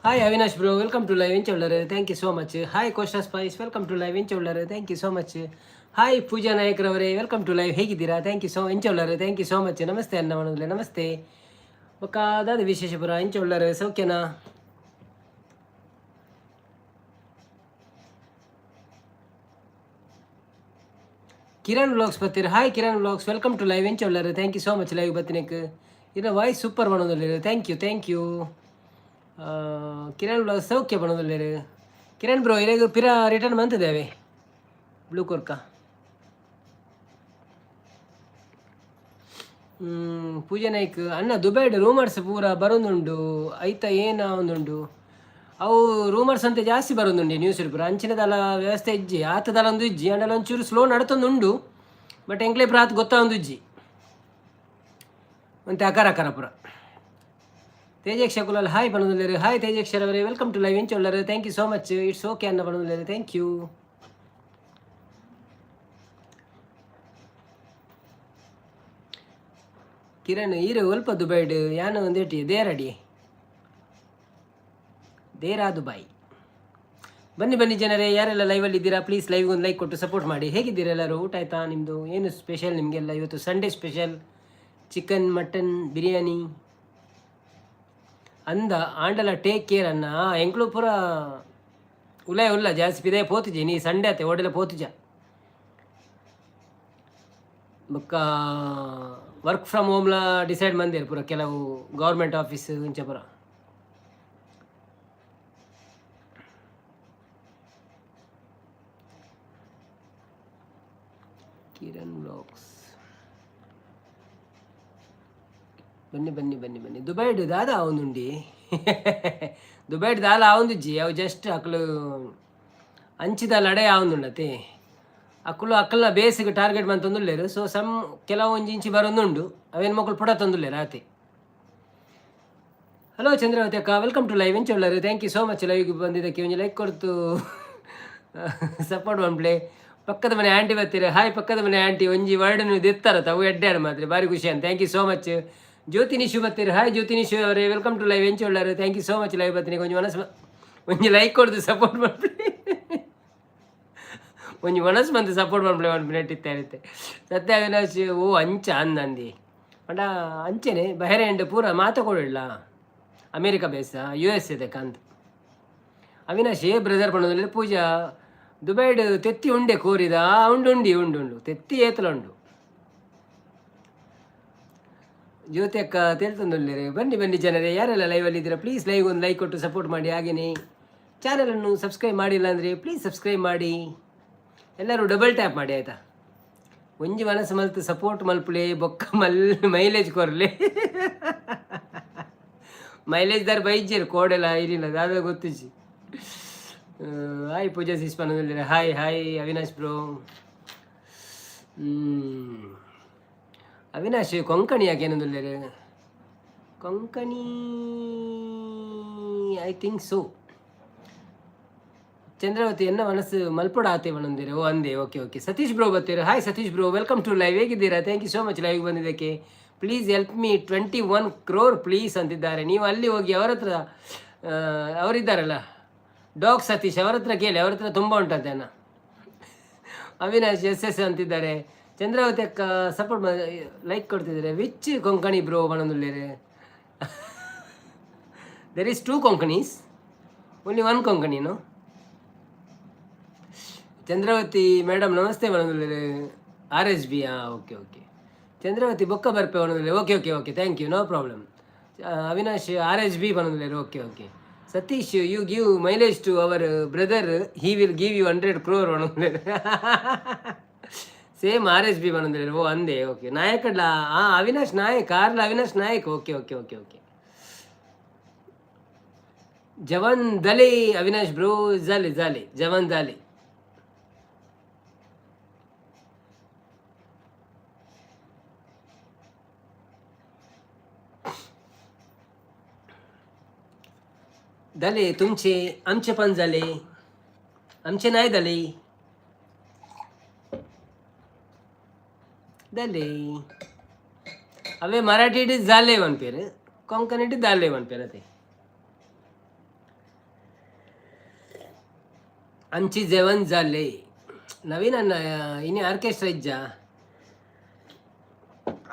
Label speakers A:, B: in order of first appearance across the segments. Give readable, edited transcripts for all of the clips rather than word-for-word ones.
A: Hi Avinash bro, welcome to live. ಎಂಚ ಉಳ್ಳರು? Thank you so much. Hi Costa Spice, welcome to live. ಎಂಚ ಉಳ್ಳರು? Thank you so much. Hi Pooja ನಾಯಕರವರೇ, welcome to live. ಹೇಗಿದ್ದೀರಾ? Thank you so. ಎಂಚ ಉಳ್ಳರು? Thank you so much. Namaste ಅನ್ನ ಮನೋದ್ಲೆ, ನಮಸ್ತೆ. ಬೊಕ್ಕ ದಾದ ವಿಶೇಷಪುರ? ಎಂಚ ಉಳ್ಳರು? ಸೌಖ್ಯನಾ? ಕಿರಣ್ ವ್ಲಾಗ್ಸ್ ಬರ್ತೀರಿ. Hi Kiran vlogs, welcome to live. ಎಂಚ ಉಳ್ಳರು? Thank you so much live ಬತ್ತಿನಕ್. ಇನ್ನ ವಾಯ್ಸ್ ಸೂಪರ್ ಮಾಡೋದಿಲ್ಲ. Thank you, thank you. Kiran vlogs ಸೌಖ್ಯ ಮಾಡೋದಿಲ್ಲ. ಕಿರಣ್ ಬ್ರೋ, ಇರಾಗ ಪಿರ ರಿಟರ್ನ್ ಮಂತದೇವೆ ಬ್ಲೂ ಕೊರ್ಕ. ಪೂಜೆ ನಾಯ್ಕ್ ಅಣ್ಣ, ದುಬೈಡ್ ರೂಮರ್ಸ್ ಪೂರ ಬರೋದುಂಡು, ಐತ ಏನ ಒಂದುಂಡು? ಅವು ರೂಮರ್ಸ್ ಅಂತ ಜಾಸ್ತಿ ಬರೋದುಂಡು ನ್ಯೂಸ್ ಪೂರ. ಅಂಚಿನದಲ ವ್ಯವಸ್ಥೆ ಇಜ್ಜಿ, ಆತದಲ ಒಂದು ಇಜ್ಜಿ. ಅಂಡಲ ಒಂಚೂರು ಸ್ಲೋ ನಡತೊಂದುಂಡು, ಬಟ್ ಎಂಕ್ಲೆ ಪ್ರಾತ್ ಗೊತ್ತಾ ಇಜ್ಜಿ. ಒಂತೆ ಅಕಾರ ಅಕಾರ ಪೂರ. ತೇಜಕ್ಷ ಕುಲಾಲ್ ಹಾಯ್ ಪನೊಂದುಲ್ಲೆರ್. ಹಾಯ್ ತೇಜಕ್ಷರವರೇ, welcome to live. ಎಂಚ ಉಲ್ಲರ್? Thank you so much. It's okay ಅನ್ನ ಪನೊಂದುಲ್ಲೆರ್. Thank you. Kiran, ಈರು ಒಲ್ಪ ದುಬೈಡ್? ಯಾನ್ ಒಂದೇಟಿ ದೇರಡಿ, ದೇರಾ ದುಬೈ. ಬನ್ನಿ ಬನ್ನಿ ಜನರೇ, ಯಾರೆಲ್ಲ ಲೈವಲ್ಲಿ ಇದ್ದೀರಾ, ಪ್ಲೀಸ್ ಲೈವ್ ಒಂದು ಲೈಕ್ ಕೊಟ್ಟು ಸಪೋರ್ಟ್ ಮಾಡಿ. ಹೇಗಿದ್ದೀರಾ ಎಲ್ಲರೂ? ಊಟ ಆಯ್ತಾ ನಿಮ್ಮದು? ಏನು ಸ್ಪೆಷಲ್ ನಿಮಗೆಲ್ಲ ಇವತ್ತು? Sunday special chicken, mutton, biryani ಅಂದ ಆಂಡಲ ಟೇಕ್ ಕೇರ್ ಅನ್ನ. ಎಂಕ್ಲು ಪೂರ ಉಲಯ ಉಲ್ಲ, ಜಾಸ್ತಿ ಪಿದೆ ಪೋತುಜಿ. ನೀ ಸಂಡೆ ಆತೆ ಓಡೆಲ್ಲ ಪೋತುಜ. ಬೊಕ್ಕ ವರ್ಕ್ ಫ್ರಮ್ ಹೋಮ್ಲ ಡಿಸೈಡ್ ಮಂದಿರ್ ಪೂರ ಕೆಲವು ಗೌರ್ಮೆಂಟ್ ಆಫೀಸ್ ಇಂಚ ಪೂರ. ಕಿರಣ್ ವ್ಲಾಗ್ಸ್, ಬನ್ನಿ ಬನ್ನಿ ಬನ್ನಿ ಬನ್ನಿ. ದುಬೈಡ್ ದಾದ ಆವೊಂದುಂಡಿ? ದುಬೈಡ್ ದಾಲ ಆವೊಂದಿಜ್ಜಿ. ಅವು ಜಸ್ಟ್ ಅಕ್ಲು ಅಂಚಿದ ಲಡೆ ಆವೊಂದುಂಡತೆ. ಅಕುಲು ಅಕ್ಕಲ್ನ ಬೇಸಿಗೆ ಟಾರ್ಗೆಟ್ ಮಂತೊಂದುಲ್ಲೆರ್. ಸೊ ಸಮ್ ಕೆಲವು ಒಂಜಿ ಇಂಚಿ ಬರೊಂದುಂಡು, ಅವೇನು ಮಕ್ಕಳು ಪುಡ ತಂದುಲ್ಲೆರ್ ಆತೆ. ಹಲೋ ಚಂದ್ರಾವತಿ ಅಕ್ಕ, welcome to live. ಎಂಚ ಉಲ್ಲರ್? Thank you so much. Live ಬಂದಿದ್ದಕ್ಕೆ ಒಂಜಿ ಲೈಕ್ ಕೊಡ್ತು ಸಪೋರ್ಟ್ ಮನ್ಪ್ಲೆ. ಪಕ್ಕದ ಮನೆ ಆಂಟಿ ಬರ್ತೀರ. ಹಾಯ್ ಪಕ್ಕದ ಮನೆ ಆಂಟಿ. ಒಂಜಿ ವರ್ಡ್ ನೀವು ದೆತ್ತಾರ ತಾವು ಎಡ್ಡೆ ಮಾತ್ರ ಭಾರಿ ಖುಷಿ ಅಂತ. Thank you so much. ಜ್ಯೋತಿ ನಿಶು ಬರ್ತೀರಿ. ಹಾಯ್ ಜ್ಯೋತಿ ನಿಶು ಅವರೇ, welcome to live. ಎಂಚ ಉಳ್ಳಾರು? Thank you so much. Live ಬರ್ತೀನಿ, ಒಂಜಿ ಮನಸ್ಸು ಒಂಜಿ ಲೈಕ್ ಕೊಡ್ದು ಸಪೋರ್ಟ್ ಮಾಡ್ಲಿ. ಒಂಜಿ ಮನಸ್ಸು ಬಂದು ಸಪೋರ್ಟ್ ಮಾಡ್ಲಿ. ಒಂದು ಮಿನಿಟ್ ಇತ್ತೆ ಇರುತ್ತೆ. ಸತ್ಯ ಅವಿನಾಶ್, ಓ ಅಂಚ ಅಂದಂದಿ ಪಂಡ ಅಂಚೆನೆ ಬಹರೇಂಡ್ ಪೂರ ಮಾತ ಕೊಡಿಲ್ಲ. ಅಮೇರಿಕ ಬೇಸ, ಯು ಎಸ್ ಎ ಕಂತ. ಅವಿನಾಶ್ ಏ ಬ್ರದರ್ ಪಣ್ಣೋದಿಲ್ಲ. ಪೂಜಾ, ದುಬೈಡ್ ತೆತ್ತಿ ಉಂಡೆ ಕೋರಿದ? ಉಂಡು ಉಂಡಿ ಉಂಡು ಉಂಡು, ತೆತ್ತಿ ಏತಲ ಉಂಡು. ಜ್ಯೋತಿ ಅಕ್ಕ ತೇಲ್ತೊಂದುಲ್ಲೆರ್. ಬನ್ನಿ ಬನ್ನಿ ಜನರೇ, ಯಾರೆಲ್ಲ ಲೈವಲ್ಲಿ ಇದ್ದೀರಾ, ಪ್ಲೀಸ್ ಲೈವ್ ಒಂದು ಲೈಕ್ ಕೊಟ್ಟು ಸಪೋರ್ಟ್ ಮಾಡಿ. ಹಾಗೆಯೇ ಚಾನಲನ್ನು ಸಬ್ಸ್ಕ್ರೈಬ್ ಮಾಡಿಲ್ಲ ಅಂದರೆ ಪ್ಲೀಸ್ ಸಬ್ಸ್ಕ್ರೈಬ್ ಮಾಡಿ. ಎಲ್ಲರೂ ಡಬಲ್ ಟ್ಯಾಪ್ ಮಾಡಿ, ಆಯಿತಾ? ಒಂಜಿ ಮನಸ್ಸು ಮಲ್ತು ಸಪೋರ್ಟ್ ಮಲ್ಪುಲೆ, ಬೊಕ್ಕ ಮಲ್ ಮೈಲೇಜ್ ಕೊರ್ಲೆ. ಮೈಲೇಜ್ ದಾರ್ ಬೈಜೇರು ಕೋಡೆಲ್ಲ ಇರಿಲ್ಲ, ದಾದ ಗೊತ್ತಿಜ್ಜಿ. ಹಾಯ್ ಪೂಜಾ ಸಿಸ್ ಪನ್ನೊಂದುಲ್ಲೆರ್. Hi hi Avinash bro. Avinash Konkani ಯಾಕೇನೊಂದುಲ್ಲೆರ್? Konkani I think so. Chandravati ಎನ್ನ ಮನಸ್ಸು ಮಲ್ಪೊಡ ಆತೆ ಪನೊಂದಿರ. ಓ ಅಂದೆ, ಓಕೆ ಓಕೆ. ಸತೀಶ್ ಬ್ರೋ ಬರ್ತೀರ. Hi Satish bro, welcome to live. ಹೇಗಿದ್ದೀರಾ? Thank you so much live ಬಂದಿದ್ದಕ್ಕೆ. Please help me, 21 crore please ಅಂತಿದ್ದಾರೆ. ನೀವು ಅಲ್ಲಿ ಹೋಗಿ ಅವರ ಹತ್ರ, ಅವರಿದ್ದಾರಲ್ಲ ಡಾಗ್ ಸತೀಶ್, ಅವರ ಹತ್ರ ಕೇಳಿ, ಅವ್ರ ಹತ್ರ ತುಂಬ ಉಂಟಂತೆ ಅಣ್ಣ. ಅವಿನಾಶ್ ಎಸ್ ಎಸ್ ಅಂತಿದ್ದಾರೆ. ಚಂದ್ರಾವತಿ ಅಕ್ಕ ಸಪೋರ್ಟ್ ಲೈಕ್ ಕೊಡ್ತಿದ್ದಾರೆ. Which Konkani bro ಪನೊಂದುಲ್ಲೆರ್? There is two Konkanis, only one ಕೊಂಕಣಿನು. ಚಂದ್ರಾವತಿ madam ನಮಸ್ತೆ ಪನೊಂದುಲ್ಲೆರ್. ಆರ್ ಎಸ್ ಬಿ, ಹಾಂ, ಓಕೆ ಓಕೆ. ಚಂದ್ರಾವತಿ ಬೊಕ್ಕ ಬರ್ಪೆ ಪನೊಂದುಲ್ಲೆರ್. Okay okay okay, thank you, no problem. Avinash R S B ಪನೊಂದುಲ್ಲೆರ್. Okay okay. Satish, you give mileage to our brother, he will give you 100 crore ಪನೊಂದುಲ್ಲೆರ್. Same R S B ಪನೊಂದುಲ್ಲೆರ್. ಓ ಅಂದೆ, okay. ನಾಯಕಡ್ಲ ಹಾಂ, ಅವಿನಾಶ್ ನಾಯಕ್ ಕಾರ್ಲ Avinash Nayak. Okay okay okay okay. ಜವಾನ್ ದಲೆ Avinash bro, ಜಾಲೆ ಜಾಲೆ ಜವಾನ್ ದಾಲೆ. झाले तुमचे, आमचे पण झाले, आमचे नाही झाले. झाले ಅವೇ ಮರಾಠಿ झाले ಪನ್ಪೇರು, ಕೊಂಕಣಿಟ್ ದಾಲೆ ಪನ್ಪೇರು ಅದೇ. ಅಂಚಿ ಜೆವನ್ ಜಾಲೆ ನವೀನ್ ಅಣ್ಣ ಇನಿ ಆರ್ಕೆಸ್ಟ್ರಾ ಇಜ್ಜ?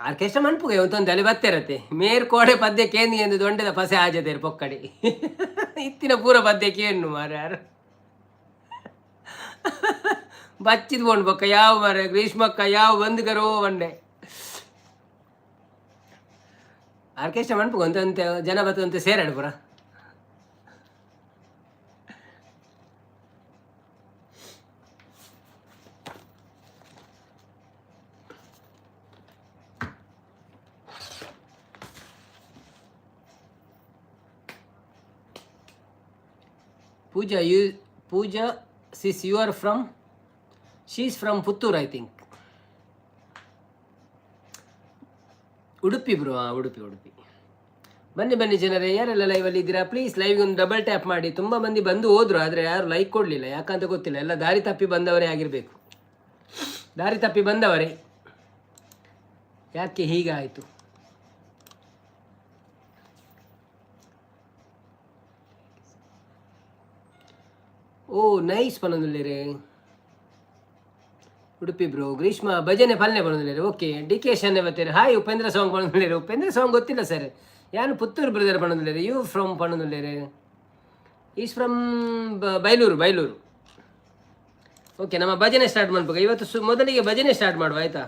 A: ಆರ್ಕೆಸ್ಟ್ರಾ ಮನ್ಪುಗೆ ಒಂತೊಂದು ಅಲ್ಲಿ ಬತ್ತಿರತ್ತೆ. ಮೇರ್ ಕೋಡೆ ಪದ್ಯ ಕೇಂದ್ರ ಎಂದು ದೊಂಡೆದ ಪಸೆ ಆಜದೇರು ಪೊಕ್ಕಡಿ. ಇತ್ತಿನ ಪೂರ ಪದ್ಯ ಕೇಣ್ಣು ಮಾರ ಯಾರು ಬಚ್ಚಿದ್ ಬೋಂಡು ಬೊಕ್ಕ ಯಾವ ಮಾರ ಗ್ರೀಷ್ಮಕ್ಕ ಯಾವ ಬಂದು ಕರೋ ಬಂಡೆ. ಆರ್ಕೆಸ್ಟ್ರಾ ಮನ್ಪುಗೆ ಒಂತೊಂತೆ ಜನ ಬತ್ತಂತೆ ಸೇರಾಡು ಪೂರ. Pooja, you Pooja sis, you are from? She is from Puttur, I think. Udupi bro. ಹಾಂ, ಉಡುಪಿ ಉಡುಪಿ. ಬನ್ನಿ ಬನ್ನಿ ಜನರೇ, ಯಾರೆಲ್ಲ ಲೈವಲ್ಲಿ ಇದ್ದೀರಾ ಪ್ಲೀಸ್ ಲೈವ್ಗೆ ಒಂದು ಡಬಲ್ ಟ್ಯಾಪ್ ಮಾಡಿ. ತುಂಬ ಮಂದಿ ಬಂದು ಹೋದರು, ಆದರೆ ಯಾರು ಲೈಕ್ ಕೊಡಲಿಲ್ಲ, ಯಾಕಂತ ಗೊತ್ತಿಲ್ಲ. ಎಲ್ಲ ದಾರಿ ತಪ್ಪಿ ಬಂದವರೇ ಆಗಿರಬೇಕು. ದಾರಿ ತಪ್ಪಿ ಬಂದವರೇ. ಯಾಕೆ ಹೀಗಾಯಿತು? ಓ ನೈಸ್ ಪನೊಂದುಲ್ಲೆರೆ ಉಡುಪಿ ಬ್ರೋ. ಗ್ರೀಷ್ಮ ಭಜನೆ ಪಲ್ನೆ ಪನೊಂದುಲ್ಲೆರೆ. ಓಕೆ, ಡಿ ಕೆ ಶನ್ನೆ ಬತ್ತೇರು. ಹಾಯ್ ಉಪೇಂದ್ರ ಸಾಂಗ್ ಪನೊಂದುಲ್ಲೆರೆ. ಉಪೇಂದ್ರ ಸಾಂಗ್ ಗೊತ್ತಿಲ್ಲ ಸರ್. ಯಾನು ಪುತ್ತೂರು ಬ್ರದರ್ ಪನೊಂದುಲ್ಲೆರೆ. You from ಪನೊಂದುಲ್ಲೆರೆ. Is from Bailur. Bailur. Okay, ನಮ್ಮ ಭಜನೆ ಸ್ಟಾರ್ಟ್ ಮಾಡ್ಬೇಕು ಇವತ್ತು. ಮೊದಲಿಗೆ ಭಜನೆ ಸ್ಟಾರ್ಟ್ ಮಾಡುವ, ಆಯಿತಾ?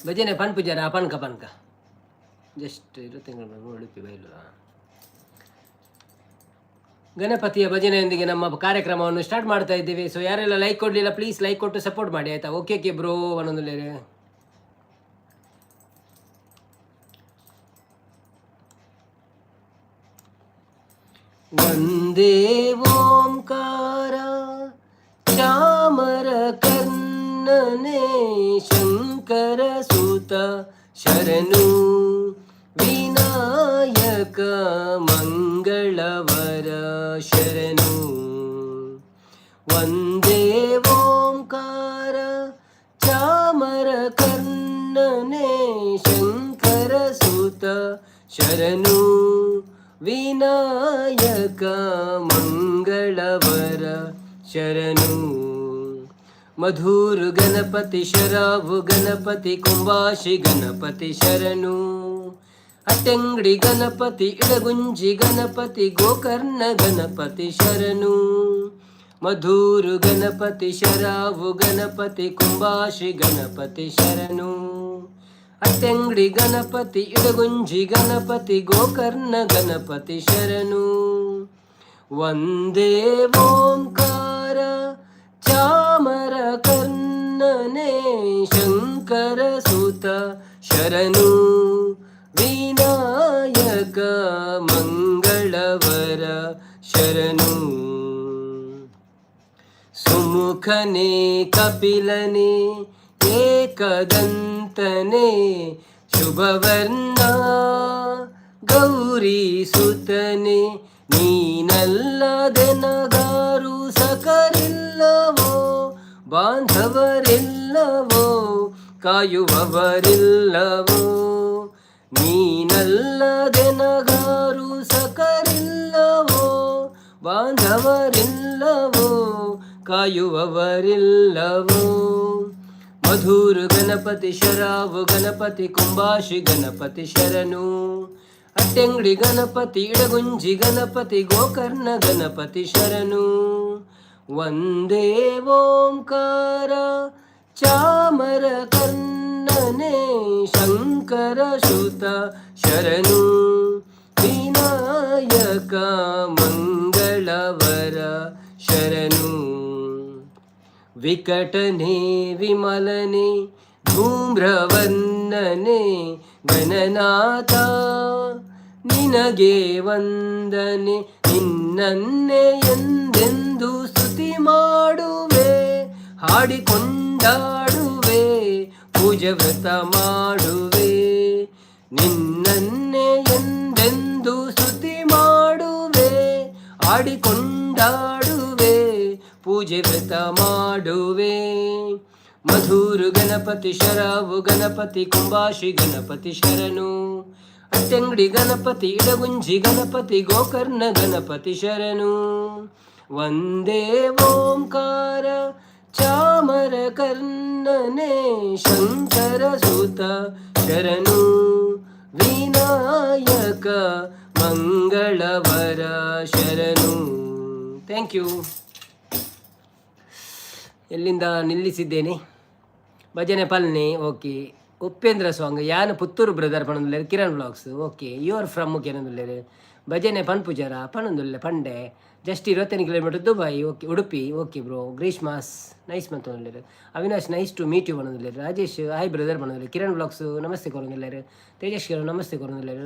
A: ಭಜನೆ ಪನ್ಪುಜಾರ ಪನ್ಕ ಪನ್ಕ ಜಸ್ಟ್ ಇರು ತಿಂಗಳು. ಉಡುಪಿ ಬೈಲೂರು. ಗಣಪತಿಯ ಭಜನೆಯೊಂದಿಗೆ ನಮ್ಮ ಕಾರ್ಯಕ್ರಮವನ್ನು ಸ್ಟಾರ್ಟ್ ಮಾಡ್ತಾ ಇದ್ದೀವಿ. ಸೊ ಯಾರೆಲ್ಲ ಲೈಕ್ ಕೊಡಲಿಲ್ಲ, ಪ್ಲೀಸ್ ಲೈಕ್ ಕೊಟ್ಟು ಸಪೋರ್ಟ್ ಮಾಡಿ, ಆಯಿತಾ? ಓಕೆ ಓಕೆ ಬ್ರೋ ಒಂದೊಂದು. ವಂದೇ ಓಂಕಾರ ಚಾಮರ ಕರ್ಣನೆ ಶಂಕರ ಸುತ ಶರಣು ವಿನಾಯಕ ಮಂಗಳವರ ಶರಣು. ವಂದೇ ಓಂಕಾರ ಚಾಮರ ಕರ್ಣನೆ ಶಂಕರ ಸುತ ಶರಣು ವಿನಾಯಕ ಮಂಗಳವರ ಶರಣು. ಮಧುರ ಗಣಪತಿ ಶರಾವು ಗಣಪತಿ ಕುಂಬಾಶಿ ಗಣಪತಿ ಶರಣು. ಅಟ್ಟಂಗಡಿ ಗಣಪತಿ ಇಡಗುಂಜಿ ಗಣಪತಿ ಗೋಕರ್ಣ ಗಣಪತಿ ಶರಣು. ಮಧುರ ಗಣಪತಿ ಶರಾವು ಗಣಪತಿ ಕುಂಬಾಶಿ ಗಣಪತಿ ಶರಣು. ಅಟ್ಟಂಗಡಿ ಗಣಪತಿ ಇಡಗುಂಜಿ ಗಣಪತಿ ಗೋಕರ್ಣ ಗಣಪತಿ ಶರಣು. ವಂದೇ ಓಂಕಾರ ಚಾಮರ ಕರ್ಣನೆ ಶಂಕರ ಸುತ ಶರಣು ವಿನಾಯಕ ಮಂಗಳವರ ಶರಣು. ಸುಮುಖನೆ ಕಪಿಲನೆ ಏಕದಂತನೆ ಶುಭವರ್ಣ ಗೌರಿ ಸುತನೆ, ನೀನಲ್ಲದೆ ನಗಾರು ಸಕರಿಲ್ಲವೋ, ಬಾಂಧವರಿಲ್ಲವೋ, ಕಾಯುವವರಿಲ್ಲವೋ. ನೀನಲ್ಲದೆ ನಗಾರು ಸಕರಿಲ್ಲವೋ, ಬಾಂಧವರಿಲ್ಲವೋ, ಕಾಯುವವರಿಲ್ಲವೋ. ಮಧುರ ಗಣಪತಿ ಶರಾವು ಗಣಪತಿ ಕುಂಬಾಶಿ ಗಣಪತಿ ಶರಣು. ಅಟ್ಟಂಗಡಿ ಗಣಪತಿ ಇಡಗುಂಜಿ ಗಣಪತಿ ಗೋಕರ್ಣ ಗಣಪತಿ ಶರಣು. ವಂದೇ ಓಂಕಾರ ಚಾಮರ ಕರ್ಣನೆ ಶಂಕರ ಸುತ ಶರಣು ವಿನಾಯಕ ಮಂಗಳವರ ಶರಣು. ವಿಕಟನೆ ವಿಮಲನೆ ಧೂಮ್ರವರ್ಣನೆ ಗಣನಾಥ ನಿನಗೆ ವಂದನೆ. ನಿನ್ನನ್ನೇ ಎಂದೆಂದು ಸ್ತುತಿ ಮಾಡುವೆ, ಹಾಡಿಕೊಂಡಾಡುವೆ, ಪೂಜೆ ವ್ರತ ಮಾಡುವೆ. ನಿನ್ನನ್ನೇ ಎಂದೆಂದು ಸ್ತುತಿ ಮಾಡುವೆ, ಹಾಡಿಕೊಂಡಾಡುವೆ, ಪೂಜೆ ವ್ರತ ಮಾಡುವೆ. ಮಧೂರು ಗಣಪತಿ, ಶರಾವು ಗಣಪತಿ, ಕುಂಬಾಶಿ ಗಣಪತಿ ಶರಣು. ಅಟ್ಟಂಗಡಿ ಗಣಪತಿ, ಇಡಗುಂಜಿ ಗಣಪತಿ, ಗೋಕರ್ಣ ಗಣಪತಿ ಶರಣು. ವಂದೇ ಓಂಕಾರ ಚಾಮರ ಕರ್ಣನೆ, ಶಂಕರ ಸುತ ಶರಣು. ವಿನಾಯಕ ಮಂಗಳವರ ಶರಣು. Thank you. ಎಲ್ಲಿಂದ ನಿಲ್ಲಿಸಿದ್ದೇನೆ? ಭಜನೆ ಪಲ್ನೆ. Okay, Upendra song. ಯಾನ್ ಪುತ್ತೂರು ಬ್ರದರ್ ಪಣೊಂದುಲ್ಲೆರ್ Kiran vlogs. Okay, you are from ಕೇನೊಂದುಲ್ಲೆರ್. ಭಜನೆ ಪನ್ಪುಜರ ಪಣೊಂದುಲ್ಲೆ ಪಂಡೆ. Just 25 kilometre Dubai. Okay, Udupi. Okay bro. ಗ್ರೀಷ್ಮಾಸ್ ನೈಸ್ ಮಂತೊಂದುಲ್ಲೆರ್. Avinash, nice to meet you ಪಣೊಂದುಲ್ಲೆರ್. ರಾಜೇಶ್, ಹಾಯ್ ಬ್ರದರ್ ಪಣೊಂದುಲ್ಲೆರ್. ಕಿರಣ್ ವ್ಲಾಗ್ಸ್ ನಮಸ್ತೆ ಕೊರೊಂದುಲ್ಲೆರ್. ತೇಜಸ್ ನಮಸ್ತೆ ಕೊರೊಂದುಲ್ಲೆರ್.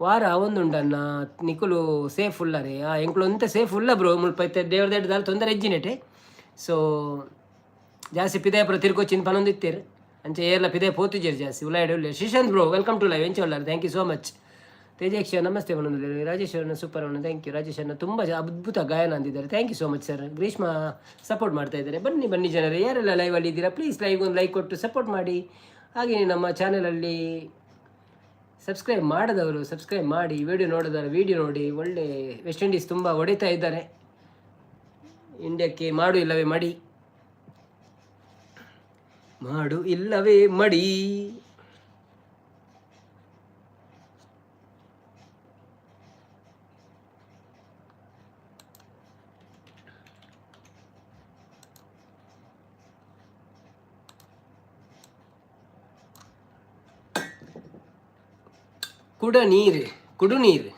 A: ವಾರ ಒಂದುಂಡನ್ನ ನಿಕುಲು ಸೇಫ್ ಉಲ್ಲರೆ? ಆ ಎಂಕುಲು ಒಂತೆ ಸೇಫ್ ಉಲ್ಲ ಬ್ರೋ. ಮುಲ್ಪ ಇತ್ತೆ ದೇವ್ರ ದಾಲ ತೊಂದರೆ ಇಜ್ಜಿನೆಟೆ. ಸೊ ಜಾಸ್ತಿ ಪಿದಾಯಿ ಪೂರ ತಿರ್ಕೊಚ್ಚಿನ ಪನೊಂದಿತ್ತೆರ್. ಅಂಚ ಏರ್ಲ ಪಿದಾಯಿ ಪೋತುಜೆರ್ ಜಾಸ್ತಿ, ಉಲಾಯ್ಡ್ ಉಲ್ಲೆರ್. Sreesanth bro, welcome to live. ಎಂಚ ಉಲ್ಲರ್? Thank you so much. ತೇಜೇಕ್ಷ namaste ಪನೊಂದುಲ್ಲೆರ್. Rajesh ಅಣ್ಣ ಸೂಪರ್ ಅಣ್ಣ, thank you. Rajesh ಅಣ್ಣ ತುಂಬ ಅದ್ಭುತ ಗಾಯನ ಅಂದಿದ್ದಾರೆ. Thank you so much sir. Greeshma support ಮಾಡ್ತಾ ಇದ್ದಾರೆ. ಬನ್ನಿ ಬನ್ನಿ ಜನರೇ, ಯಾರೆಲ್ಲ ಲೈವಲ್ಲಿ ಇದ್ದೀರಾ, ಪ್ಲೀಸ್ ಲೈವ್ ಒಂದು ಲೈಕ್ ಕೊಟ್ಟು ಸಪೋರ್ಟ್ ಮಾಡಿ. ಹಾಗೆಯೇ ನಮ್ಮ ಚಾನಲಲ್ಲಿ ಸಬ್ಸ್ಕ್ರೈಬ್ ಮಾಡದವರು ಸಬ್ಸ್ಕ್ರೈಬ್ ಮಾಡಿ, ವಿಡಿಯೋ ನೋಡಿದವರು ವಿಡಿಯೋ ನೋಡಿ. ಒಳ್ಳೆ ವೆಸ್ಟ್ ಇಂಡೀಸ್ ತುಂಬ ಹೊಡಿತಾ ಇದ್ದಾರೆ ಇಂಡಿಯಾಕ್ಕೆ. ಮಾಡು ಇಲ್ಲವೇ ಮಡಿ, ಮಾಡು ಇಲ್ಲವೇ ಮಡಿ. ಕುಡ ನೀರು, ಕುಡು ನೀರು,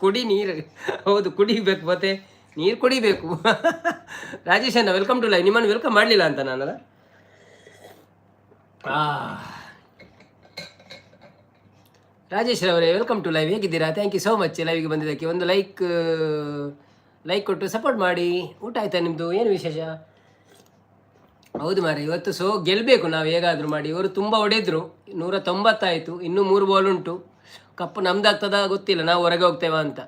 A: ಕುಡಿ ನೀರು. ಹೌದು, ಕುಡಿಬೇಕು ಮತ್ತೆ, ನೀರು ಕುಡಿಬೇಕು. ರಾಜೇಶ್ ಅಣ್ಣ, welcome to live. ನಿಮ್ಮನ್ನು welcome ಮಾಡಲಿಲ್ಲ ಅಂತ ನಾನಲ್ಲ. ಆ ರಾಜೇಶ್ ಅವರೇ, welcome to live. ಹೇಗಿದ್ದೀರಾ? Thank you so much ಲೈವ್ಗೆ ಬಂದಿದ್ದಕ್ಕೆ. ಒಂದು ಲೈಕ್ ಲೈಕ್ ಕೊಟ್ಟು ಸಪೋರ್ಟ್ ಮಾಡಿ. ಊಟ ಆಯ್ತಾ ನಿಮ್ಮದು? ಏನು ವಿಶೇಷ? ಹೌದು ಮಾರ್ರೆ, ಇವತ್ತು ಸೊ ಗೆಲ್ಲಬೇಕು ನಾವು ಹೇಗಾದರೂ ಮಾಡಿ. ಇವರು ತುಂಬ ಹೊಡೆದ್ರು. 190 ಆಯಿತು. ಇನ್ನೂ ಮೂರು ಬಾಲ್ ಉಂಟು. ಕಪ್ಪು ನಮ್ದಾಗ್ತದ ಗೊತ್ತಿಲ್ಲ, ನಾವು ಹೊರಗೆ ಹೋಗ್ತೇವಾ ಅಂತ.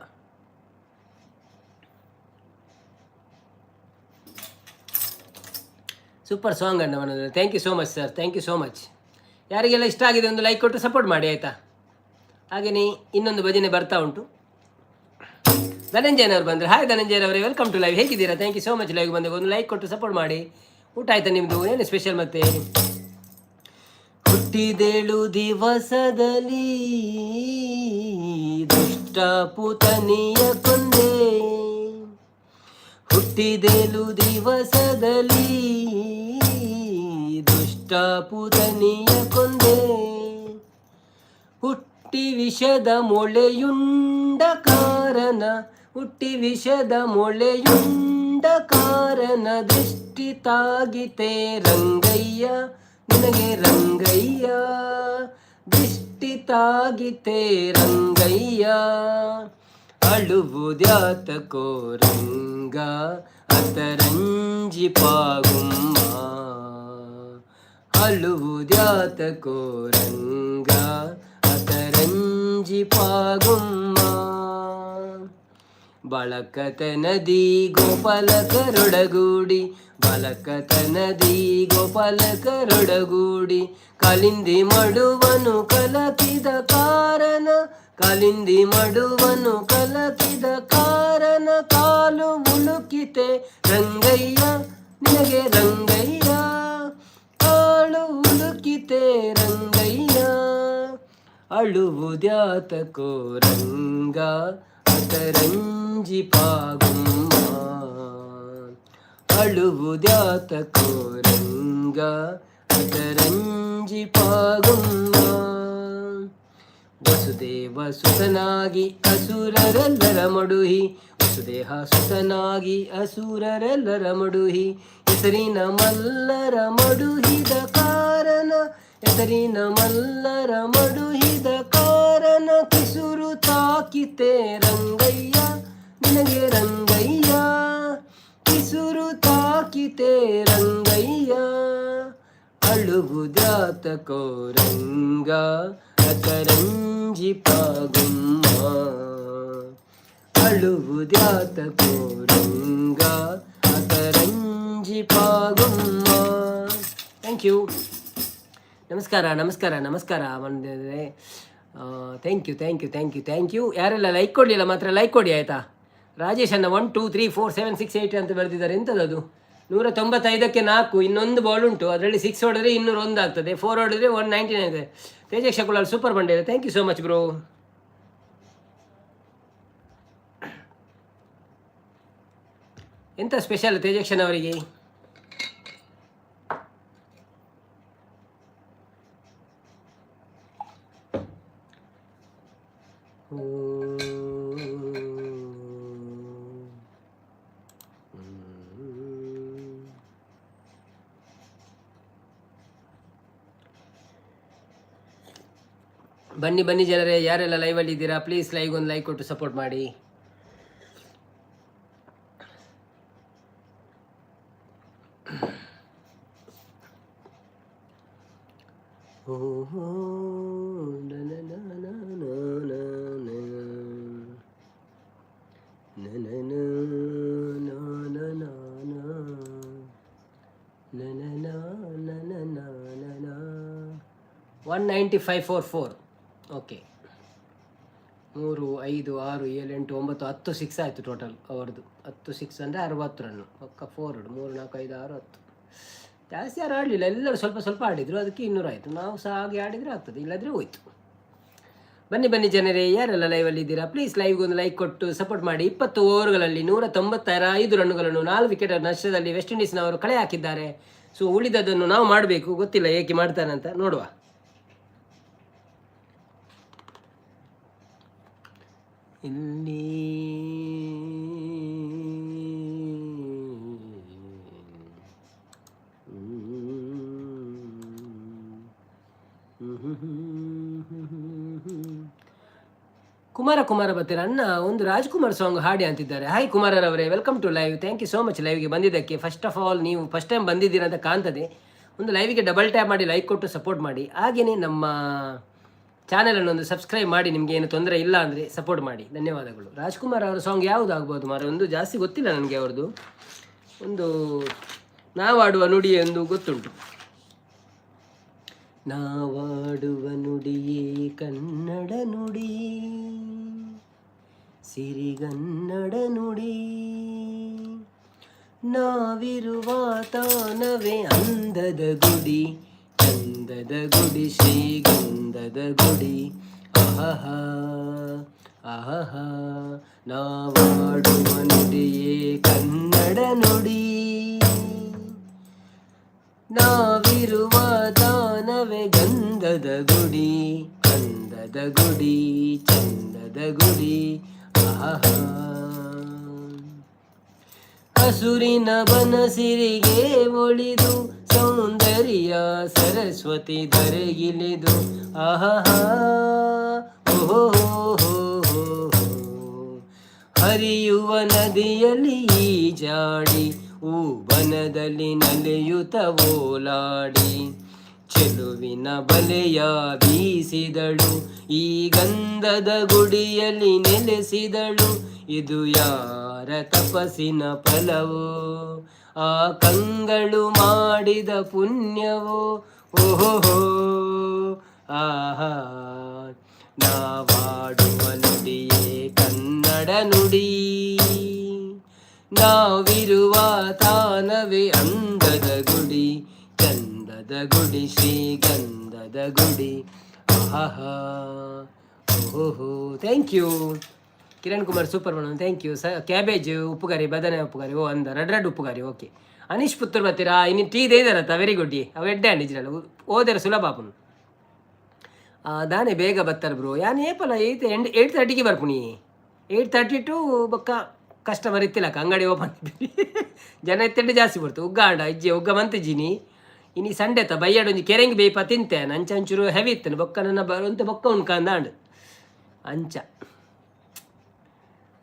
A: ಸೂಪರ್ ಸಾಂಗ್ ಅಣ್ಣ. Thank you so much sir, thank you so much. ಯಾರಿಗೆಲ್ಲ ಇಷ್ಟ ಆಗಿದೆ, ಒಂದು ಲೈಕ್ ಕೊಟ್ಟು ಸಪೋರ್ಟ್ ಮಾಡಿ, ಆಯಿತಾ? ಹಾಗೆಯೇ ಇನ್ನೊಂದು ಭಜನೆ ಬರ್ತಾ ಉಂಟು. ಧನಂಜಯನವರು ಬಂದರು. ಹಾಯ್ ಧನಂಜಯನವರೇ, welcome to live. ಹೇಗಿದ್ದೀರಾ? Thank you so much live ಬಂದಾಗ. ಒಂದು ಲೈಕ್ ಕೊಟ್ಟು ಸಪೋರ್ಟ್ ಮಾಡಿ. ಊಟ ಆಯ್ತಾ ನಿಮ್ಮದು? ಏನು ಸ್ಪೆಷಲ್ ಮತ್ತೆ? ಹುಟ್ಟಿದೇಳು ದಿವಸದಲ್ಲಿ ದುಷ್ಟ ಪುತನಿಯ ಕೊಂದೆ, ಹುಟ್ಟಿದೇಳು ದಿವಸದಲ್ಲಿ ದುಷ್ಟ ಪುತನಿಯ ಕೊಂದೆ, ಹುಟ್ಟಿ ವಿಷದ ಮೊಳೆಯುಂಡ ಕಾರಣ, ಹುಟ್ಟಿ ವಿಷದ ಮೊಳೆಯುಂಡ ಕಾರಣ ದೃಷ್ಟಿ ತಾಗಿತೆ ರಂಗಯ್ಯ ನಿನಗೆ ರಂಗಯ್ಯ, ದೃಷ್ಟಿ ತಾಗಿತೆ ರಂಗಯ್ಯ. ಅಳುವುದ್ಯಾತಕೋ ರಂಗ ಅತರಂಜಿ ಪಾಗುಮ್ಮ, ಅಳುವುದ್ಯಾತಕೋ ರಂಗ ಅತರಂಜಿ ಪಾಗುಮ್ಮ. ಬಳಕತ ನದಿ ಗೋಪಾಲ ಕರೊಡಗೂಡಿ, ಬಲಕತ ನದಿ ಗೋಪಾಲ ಕರೊಡಗೂಡಿ, ಕಲಿಂದಿ ಮಡುವನು ಕಲಕಿದ ಕಾರಣ, ಕಲಿಂದಿ ಮಡುವನು ಕಲಕಿದ ಕಾರಣ ಕಾಲು ಉಳುಕಿತೆ ರಂಗಯ್ಯ ನಿನಗೆ ರಂಗಯ್ಯ, ಕಾಲು ಉಳುಕಿತೆ ರಂಗಯ್ಯ. ಅಳುವುದ್ಯಾತಕೋ ರಂಗ ಅತರಂಜಿ ಪಾಗುಮ್ಮ, ಅಳುವುದ್ಯಾತಕೋ ರಂಗ ಅತರಂಜಿ ಪಾಗುಮ್ಮ. ವಸುದೇವ ಸುತನಾಗಿ ಅಸುರರೆಲ್ಲರ ಮಡುಹಿ, ವಸುದೇಹ ಸುತನಾಗಿ ಅಸುರರೆಲ್ಲರ ಮಡುಹಿ, ಹೆಸರಿನ ಮಲ್ಲರ ಮಡುಹಿದ ಕಾರಣ, ಹೆಸರಿನ ಮಲ್ಲರ ಮಡುಹಿದ ಕಾರಣ ಕಿಸುರು ತಾಕಿತೆ ರಂಗಯ್ಯ ನಿನಗೆ ರಂಗಯ್ಯ, ಕಿಸುರು ತಾಕಿತೆ ರಂಗಯ್ಯ. ಅಳುವುದ್ಯಾತಕೋ ರಂಗ ಅತರಂಜಿ ಪಾಗುಮ್ಮ, ಅಳುವುದ್ಯಾತಕೋ ರಂಗ. ತೋಜಿಪಾಗುಮ್ಮ. Thank you. ನಮಸ್ಕಾರ, ನಮಸ್ಕಾರ, ನಮಸ್ಕಾರ ಬಂದಿದೆ. Thank you, thank you, thank you, thank you. ಯಾರೆಲ್ಲ ಲೈಕ್ ಕೊಡಲಿಲ್ಲ ಮಾತ್ರ ಲೈಕ್ ಕೊಡಿ, ಆಯಿತಾ? ರಾಜೇಶ್ ಅನ್ನ 1 2 3 4 7 6 8 ಅಂತ ಬರೆದಿದ್ದಾರೆ. ಎಂಥದ್ದು? 195ಕ್ಕೆ 4. ಇನ್ನೊಂದು ಬಾಲ್ ಉಂಟು. ಅದರಲ್ಲಿ ಸಿಕ್ಸ್ ಹೊಡೆದ್ರೆ 201 ಆಗ್ತದೆ, ಫೋರ್ ಹೊಡೆದ್ರೆ 199 ಇದೆ. ತೇಜೇಶ್ ಕುಲಾಲ್ ಸೂಪರ್ ಬಂಡಿದೆ. Thank you so much, bro. ಎಂಥ ಸ್ಪೆಷಲ್ ತೇಜಕ್ಷನ್ ಅವರಿಗೆ? ಬನ್ನಿ ಬನ್ನಿ ಜನರೇ, ಯಾರೆಲ್ಲ ಲೈವಲ್ಲಿ ಇದ್ದೀರಾ ಪ್ಲೀಸ್ ಲೈವ್ ಒಂದು ಲೈಕ್ ಕೊಟ್ಟು ಸಪೋರ್ಟ್ ಮಾಡಿ. 195 4 4. Okay, 3 5 6 7 8 9 10 six ಆಯಿತು ಟೋಟಲ್ ಅವರದ್ದು. 10 ಸಿಕ್ಸ್ ಅಂದರೆ 60 ರನ್ನು. ಪಕ್ಕ ಫೋರ್, 3 4 5 6 10. ಜಾಸ್ತಿ ಯಾರು ಆಡಲಿಲ್ಲ, ಎಲ್ಲರೂ ಸ್ವಲ್ಪ ಸ್ವಲ್ಪ ಆಡಿದರು. ಅದಕ್ಕೆ 200 ಆಯಿತು. ನಾವು ಸಹ ಹಾಗೆ ಆಡಿದರೆ ಆಗ್ತದೆ, ಇಲ್ಲದ್ರೆ ಹೋಯ್ತು. ಬನ್ನಿ ಬನ್ನಿ ಜನರೇ, ಯಾರೆಲ್ಲ ಲೈವಲ್ಲಿ ಇದ್ದೀರಾ ಪ್ಲೀಸ್ ಲೈವ್ಗೆ ಒಂದು ಲೈಕ್ ಕೊಟ್ಟು ಸಪೋರ್ಟ್ ಮಾಡಿ. 20 ಓವರ್ಗಳಲ್ಲಿ 195 ರನ್ನುಗಳನ್ನು 4 ವಿಕೆಟ್ ನಷ್ಟದಲ್ಲಿ ವೆಸ್ಟ್ ಇಂಡೀಸ್ನವರು ಕಳೆ ಹಾಕಿದ್ದಾರೆ. ಸೊ ಉಳಿದದನ್ನು ನಾವು ಮಾಡಬೇಕು. ಗೊತ್ತಿಲ್ಲ ಏಕೆ ಮಾಡ್ತಾನೆ ಅಂತ, ನೋಡುವ. ಇಲ್ಲಿ ಕುಮಾರ ಕುಮಾರ ಬರ್ತೀರ ಅಣ್ಣ, ಒಂದು ರಾಜ್ಕುಮಾರ್ ಸಾಂಗ್ ಹಾಡಿ ಅಂತಿದ್ದಾರೆ. ಹಾಯ್ ಕುಮಾರರವರೇ, welcome to live. Thank you so much ಲೈವ್ಗೆ ಬಂದಿದ್ದಕ್ಕೆ. ಫಸ್ಟ್ ಆಫ್ ಆಲ್ ನೀವು ಫಸ್ಟ್ ಟೈಮ್ ಬಂದಿದ್ದೀರ ಅಂತ ಕಾಣ್ತದೆ. ಒಂದು ಲೈವ್ಗೆ ಡಬಲ್ ಟ್ಯಾಪ್ ಮಾಡಿ ಲೈಕ್ ಕೊಟ್ಟು ಸಪೋರ್ಟ್ ಮಾಡಿ. ಹಾಗೆಯೇ ನಮ್ಮ ಚಾನಲನ್ನು ಒಂದು ಸಬ್ಸ್ಕ್ರೈಬ್ ಮಾಡಿ. ನಿಮಗೆ ಏನು ತೊಂದರೆ ಇಲ್ಲ ಅಂದರೆ ಸಪೋರ್ಟ್ ಮಾಡಿ. ಧನ್ಯವಾದಗಳು. ರಾಜ್ಕುಮಾರ್ ಅವರ ಸಾಂಗ್ ಯಾವುದು ಆಗ್ಬೋದು ಮಾರ? ಒಂದು ಜಾಸ್ತಿ ಗೊತ್ತಿಲ್ಲ ನನಗೆ ಅವ್ರದ್ದು. ಒಂದು ನಾವಾಡುವ ನುಡಿ ಎಂದು ಗೊತ್ತುಂಟು. ನಾವಾಡುವ ನುಡಿಯೇ ಕನ್ನಡ ನುಡಿ, ಸಿರಿಗನ್ನಡ ನುಡಿ, ನಾವಿರುವ ತಾನವೇ ಅಂದದ ಗುಡಿ, ಚಂದದ ಗುಡಿ, ಶ್ರೀಗಂಧದ ಗುಡಿ. ಆಹಾ ಆಹಾ, ನಾವಾಡುವ ನುಡಿಯೇ ಕನ್ನಡ ನುಡಿ, ನಾವಿರುವ ತಾನವೇ ಗಂಧದ ಗುಡಿ, ಅಂದದ ಗುಡಿ, ಚಂದದ ಗುಡಿ. ಆಹಾ, ಹಸುರಿನ ಬನಸಿರಿಗೆ ಒಳಿದು ಸೌಂದರ್ಯ ಸರಸ್ವತಿ ಧರೆಗಿಳಿದು. ಆಹಾ, ಓಹೋ, ಹರಿಯುವ ನದಿಯಲ್ಲಿ ಈಜಾಡಿ, ಬನದಲ್ಲಿ ನಲಿಯುತ್ತ ಓಲಾಡಿ, ಚೆಲುವಿನ ಬಲೆಯ ಬೀಸಿದಳು, ಈ ಗಂಧದ ಗುಡಿಯಲ್ಲಿ ನೆಲೆಸಿದಳು. ಇದು ಯಾರ ತಪಸ್ಸಿನ ಫಲವೋ, ಆ ಕಂಗಳು ಮಾಡಿದ ಪುಣ್ಯವೋ? ಓಹೋ, ಆಹಾ, ನಾವಾಡುವ ನುಡಿಯೇ ಕನ್ನಡ ನುಡಿ, ನಾವಿರುವ ತಾನವೇ ಅಂದದ ಗುಡಿ, ಚಂದದ ಗುಡಿ, ಶ್ರೀಗಂಧದ ಗುಡಿ. ಆಹಾ, ಓಹೋ. Thank you Kiran Kumar, super madam, thank you. ಸ ಕ್ಯಾಬೇಜ್ ಉಪ್ಪುಗಾರಿ, ಬದನೆ ಉಪ್ಪುಗಾರಿ. ಓ ಅಂದ ರೆಡ್ ರೆಡ್ ಉಪ್ಪುಗಾರಿ. ಓಕೆ, ಅನೀಶ್ ಪುತ್ತೂರು ಬರ್ತೀರಾ? ಇನ್ನು ಟೀ ಇದಾರತ್ತ? Very good. ಅವು ಎಡ್ಡೆ ಅಂಡಿಜ್ರಲ್ಲ, ಓದರ ಸುಲಭ ಆಪುನು. ದಾನೆ ಬೇಗ ಬರ್ತಾರೆ ಬ್ರೋ. ಯಾನ್ ಏಪಲ ಏಯ್ಟ್ ಎಂಡ್ 8:30ಗೆ ಬರ್ಪುನಿ. 8:30 ಟು ಬೊಕ್ಕ ಕಸ್ಟಮರ್ ಇತ್ತಿಲ್ಲಕ್ಕ, ಅಂಗಡಿ ಓಪನ್, ಜನ ಇತ್ತೆಂಡು ಜಾಸ್ತಿ ಬರ್ತು. ಉಗ್ಗ ಆಂಡ ಇಜ್ಜಿ, ಉಗ್ಗ ಮಂತಿಜ್ಜಿನಿ. ಇನಿ ಸಂಡೆ ತ ಬಯ್ಯಾಡ ಒಂಜಿ ಕೆರೆಂಗ್ ಬೇಯ್ಪ ತಿಂತೆ. ಅಂಚ ಅಂಚೂರು ಹೆವಿ ಇತ್ತನು ಬೊಕ್ಕ ನನ್ನ ಬರುವಂತೆ ಬೊಕ್ಕ ಉಣ್ಕಂದ ಆಂಡ್ ಅಂಚ.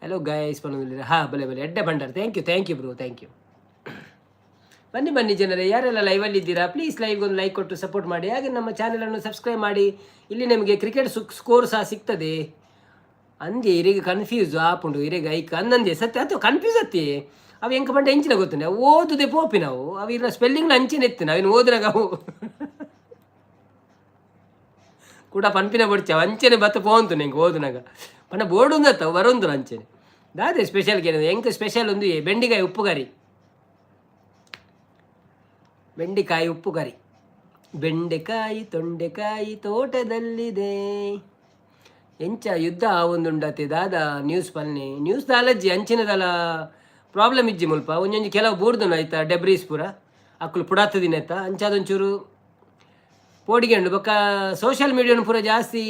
A: ಹಲೋ ಗಾಯ್ಸ್ ಪನ್ನೊಂದಿಲ್ಲ. ಹಾಂ, ಬಲೆ ಬಲೆ ಎಡ್ಡೆ ಭಂಡಾರ. Thank you, thank you bro, thank you. ಬನ್ನಿ ಬನ್ನಿ ಜನರೇ, ಯಾರೆಲ್ಲ ಲೈವಲ್ಲಿ ಇದ್ದೀರಾ ಪ್ಲೀಸ್ ಲೈವ್ಗೆ ಒಂದು ಲೈಕ್ ಕೊಟ್ಟು ಸಪೋರ್ಟ್ ಮಾಡಿ. ಹಾಗೆ ನಮ್ಮ ಚಾನಲನ್ನು ಸಬ್ಸ್ಕ್ರೈಬ್ ಮಾಡಿ. ಇಲ್ಲಿ ನಿಮಗೆ ಕ್ರಿಕೆಟ್ ಸ್ಕೋರ್ ಸಹ ಸಿಗ್ತದೆ. ಅಂದೆ ಇರೆಗ್ ಕನ್ಫ್ಯೂಸ್ ಆಪುಂಡು ಇರೆಗ್ ಐಕ್ ಅಂದಂದೆ ಸತ್ಯ ಅತ್ತು ಕನ್ಫ್ಯೂಸ್ ಅತ್ತಿ. ಅವು ಎಂಕ ಪಂಡ ಎಂಚಿನ ಗೊತ್ತುಂಡೆ, ಓದುದೆ ಪೋಪಿನವು. ಅವು ಇರ್ನ ಸ್ಪೆಲ್ಲಿಂಗ್ಲ ಅಂಚೆನೆ ಇತ್ತಿನ, ಅವಿನ ಓದುನಾಗ ಅವು ಕೂಡ ಪನ್ಪಿನ ಬೊಡ್ಚಿ, ಅವು ಅಂಚೆನೆ ಬತ್ತ ಪೋಂತು ಎಂಕ್ ಓದುನಾಗ. ಪಂಡ ಬೋರ್ಡ್ ಉಂದತ್ತ ಬರೊಂದು ಅಂಚೆನೆ. ದಾದೆ ಸ್ಪೆಷಲ್ ಕೇನದು? ಎಂಕ್ ಸ್ಪೆಷಲ್ ಒಂದು ಬೆಂಡಿಕಾಯಿ ಉಪ್ಪು ಕರಿ, ಬೆಂಡಿಕಾಯಿ ಉಪ್ಪು ಕರಿ. ಬೆಂಡೆಕಾಯಿ ತೊಂಡೆಕಾಯಿ ತೋಟದಲ್ಲಿದೆ. ಎಂಚ ಯುದ್ಧ ಆವೊಂದುಂಡತೆ ದಾದ ನ್ಯೂಸ್ ಪನ್ನೆ? ನ್ಯೂಸ್ ದಾಲಜ್ಜಿ, ಅಂಚಿನದಲ ಪ್ರಾಬ್ಲಮ್ ಇಜ್ಜಿ ಮುಲ್ಪ. ಒಂಜೊಂಜಿ ಕೆಲವು ಬೂರ್ದುಂಡು ಆಯ್ತಾ, ಡೆಬ್ರೀಸ್ ಪೂರ ಅಕ್ಕುಲು ಪುಡಾತದಿನೆತ್ತ ಅಂಚಾದೊಂಚೂರು ಪೋಡಿಗೆ ಉಂಡು. ಬೊಕ್ಕ ಸೋಷಿಯಲ್ ಮೀಡಿಯಾನು ಪೂರ ಜಾಸ್ತಿ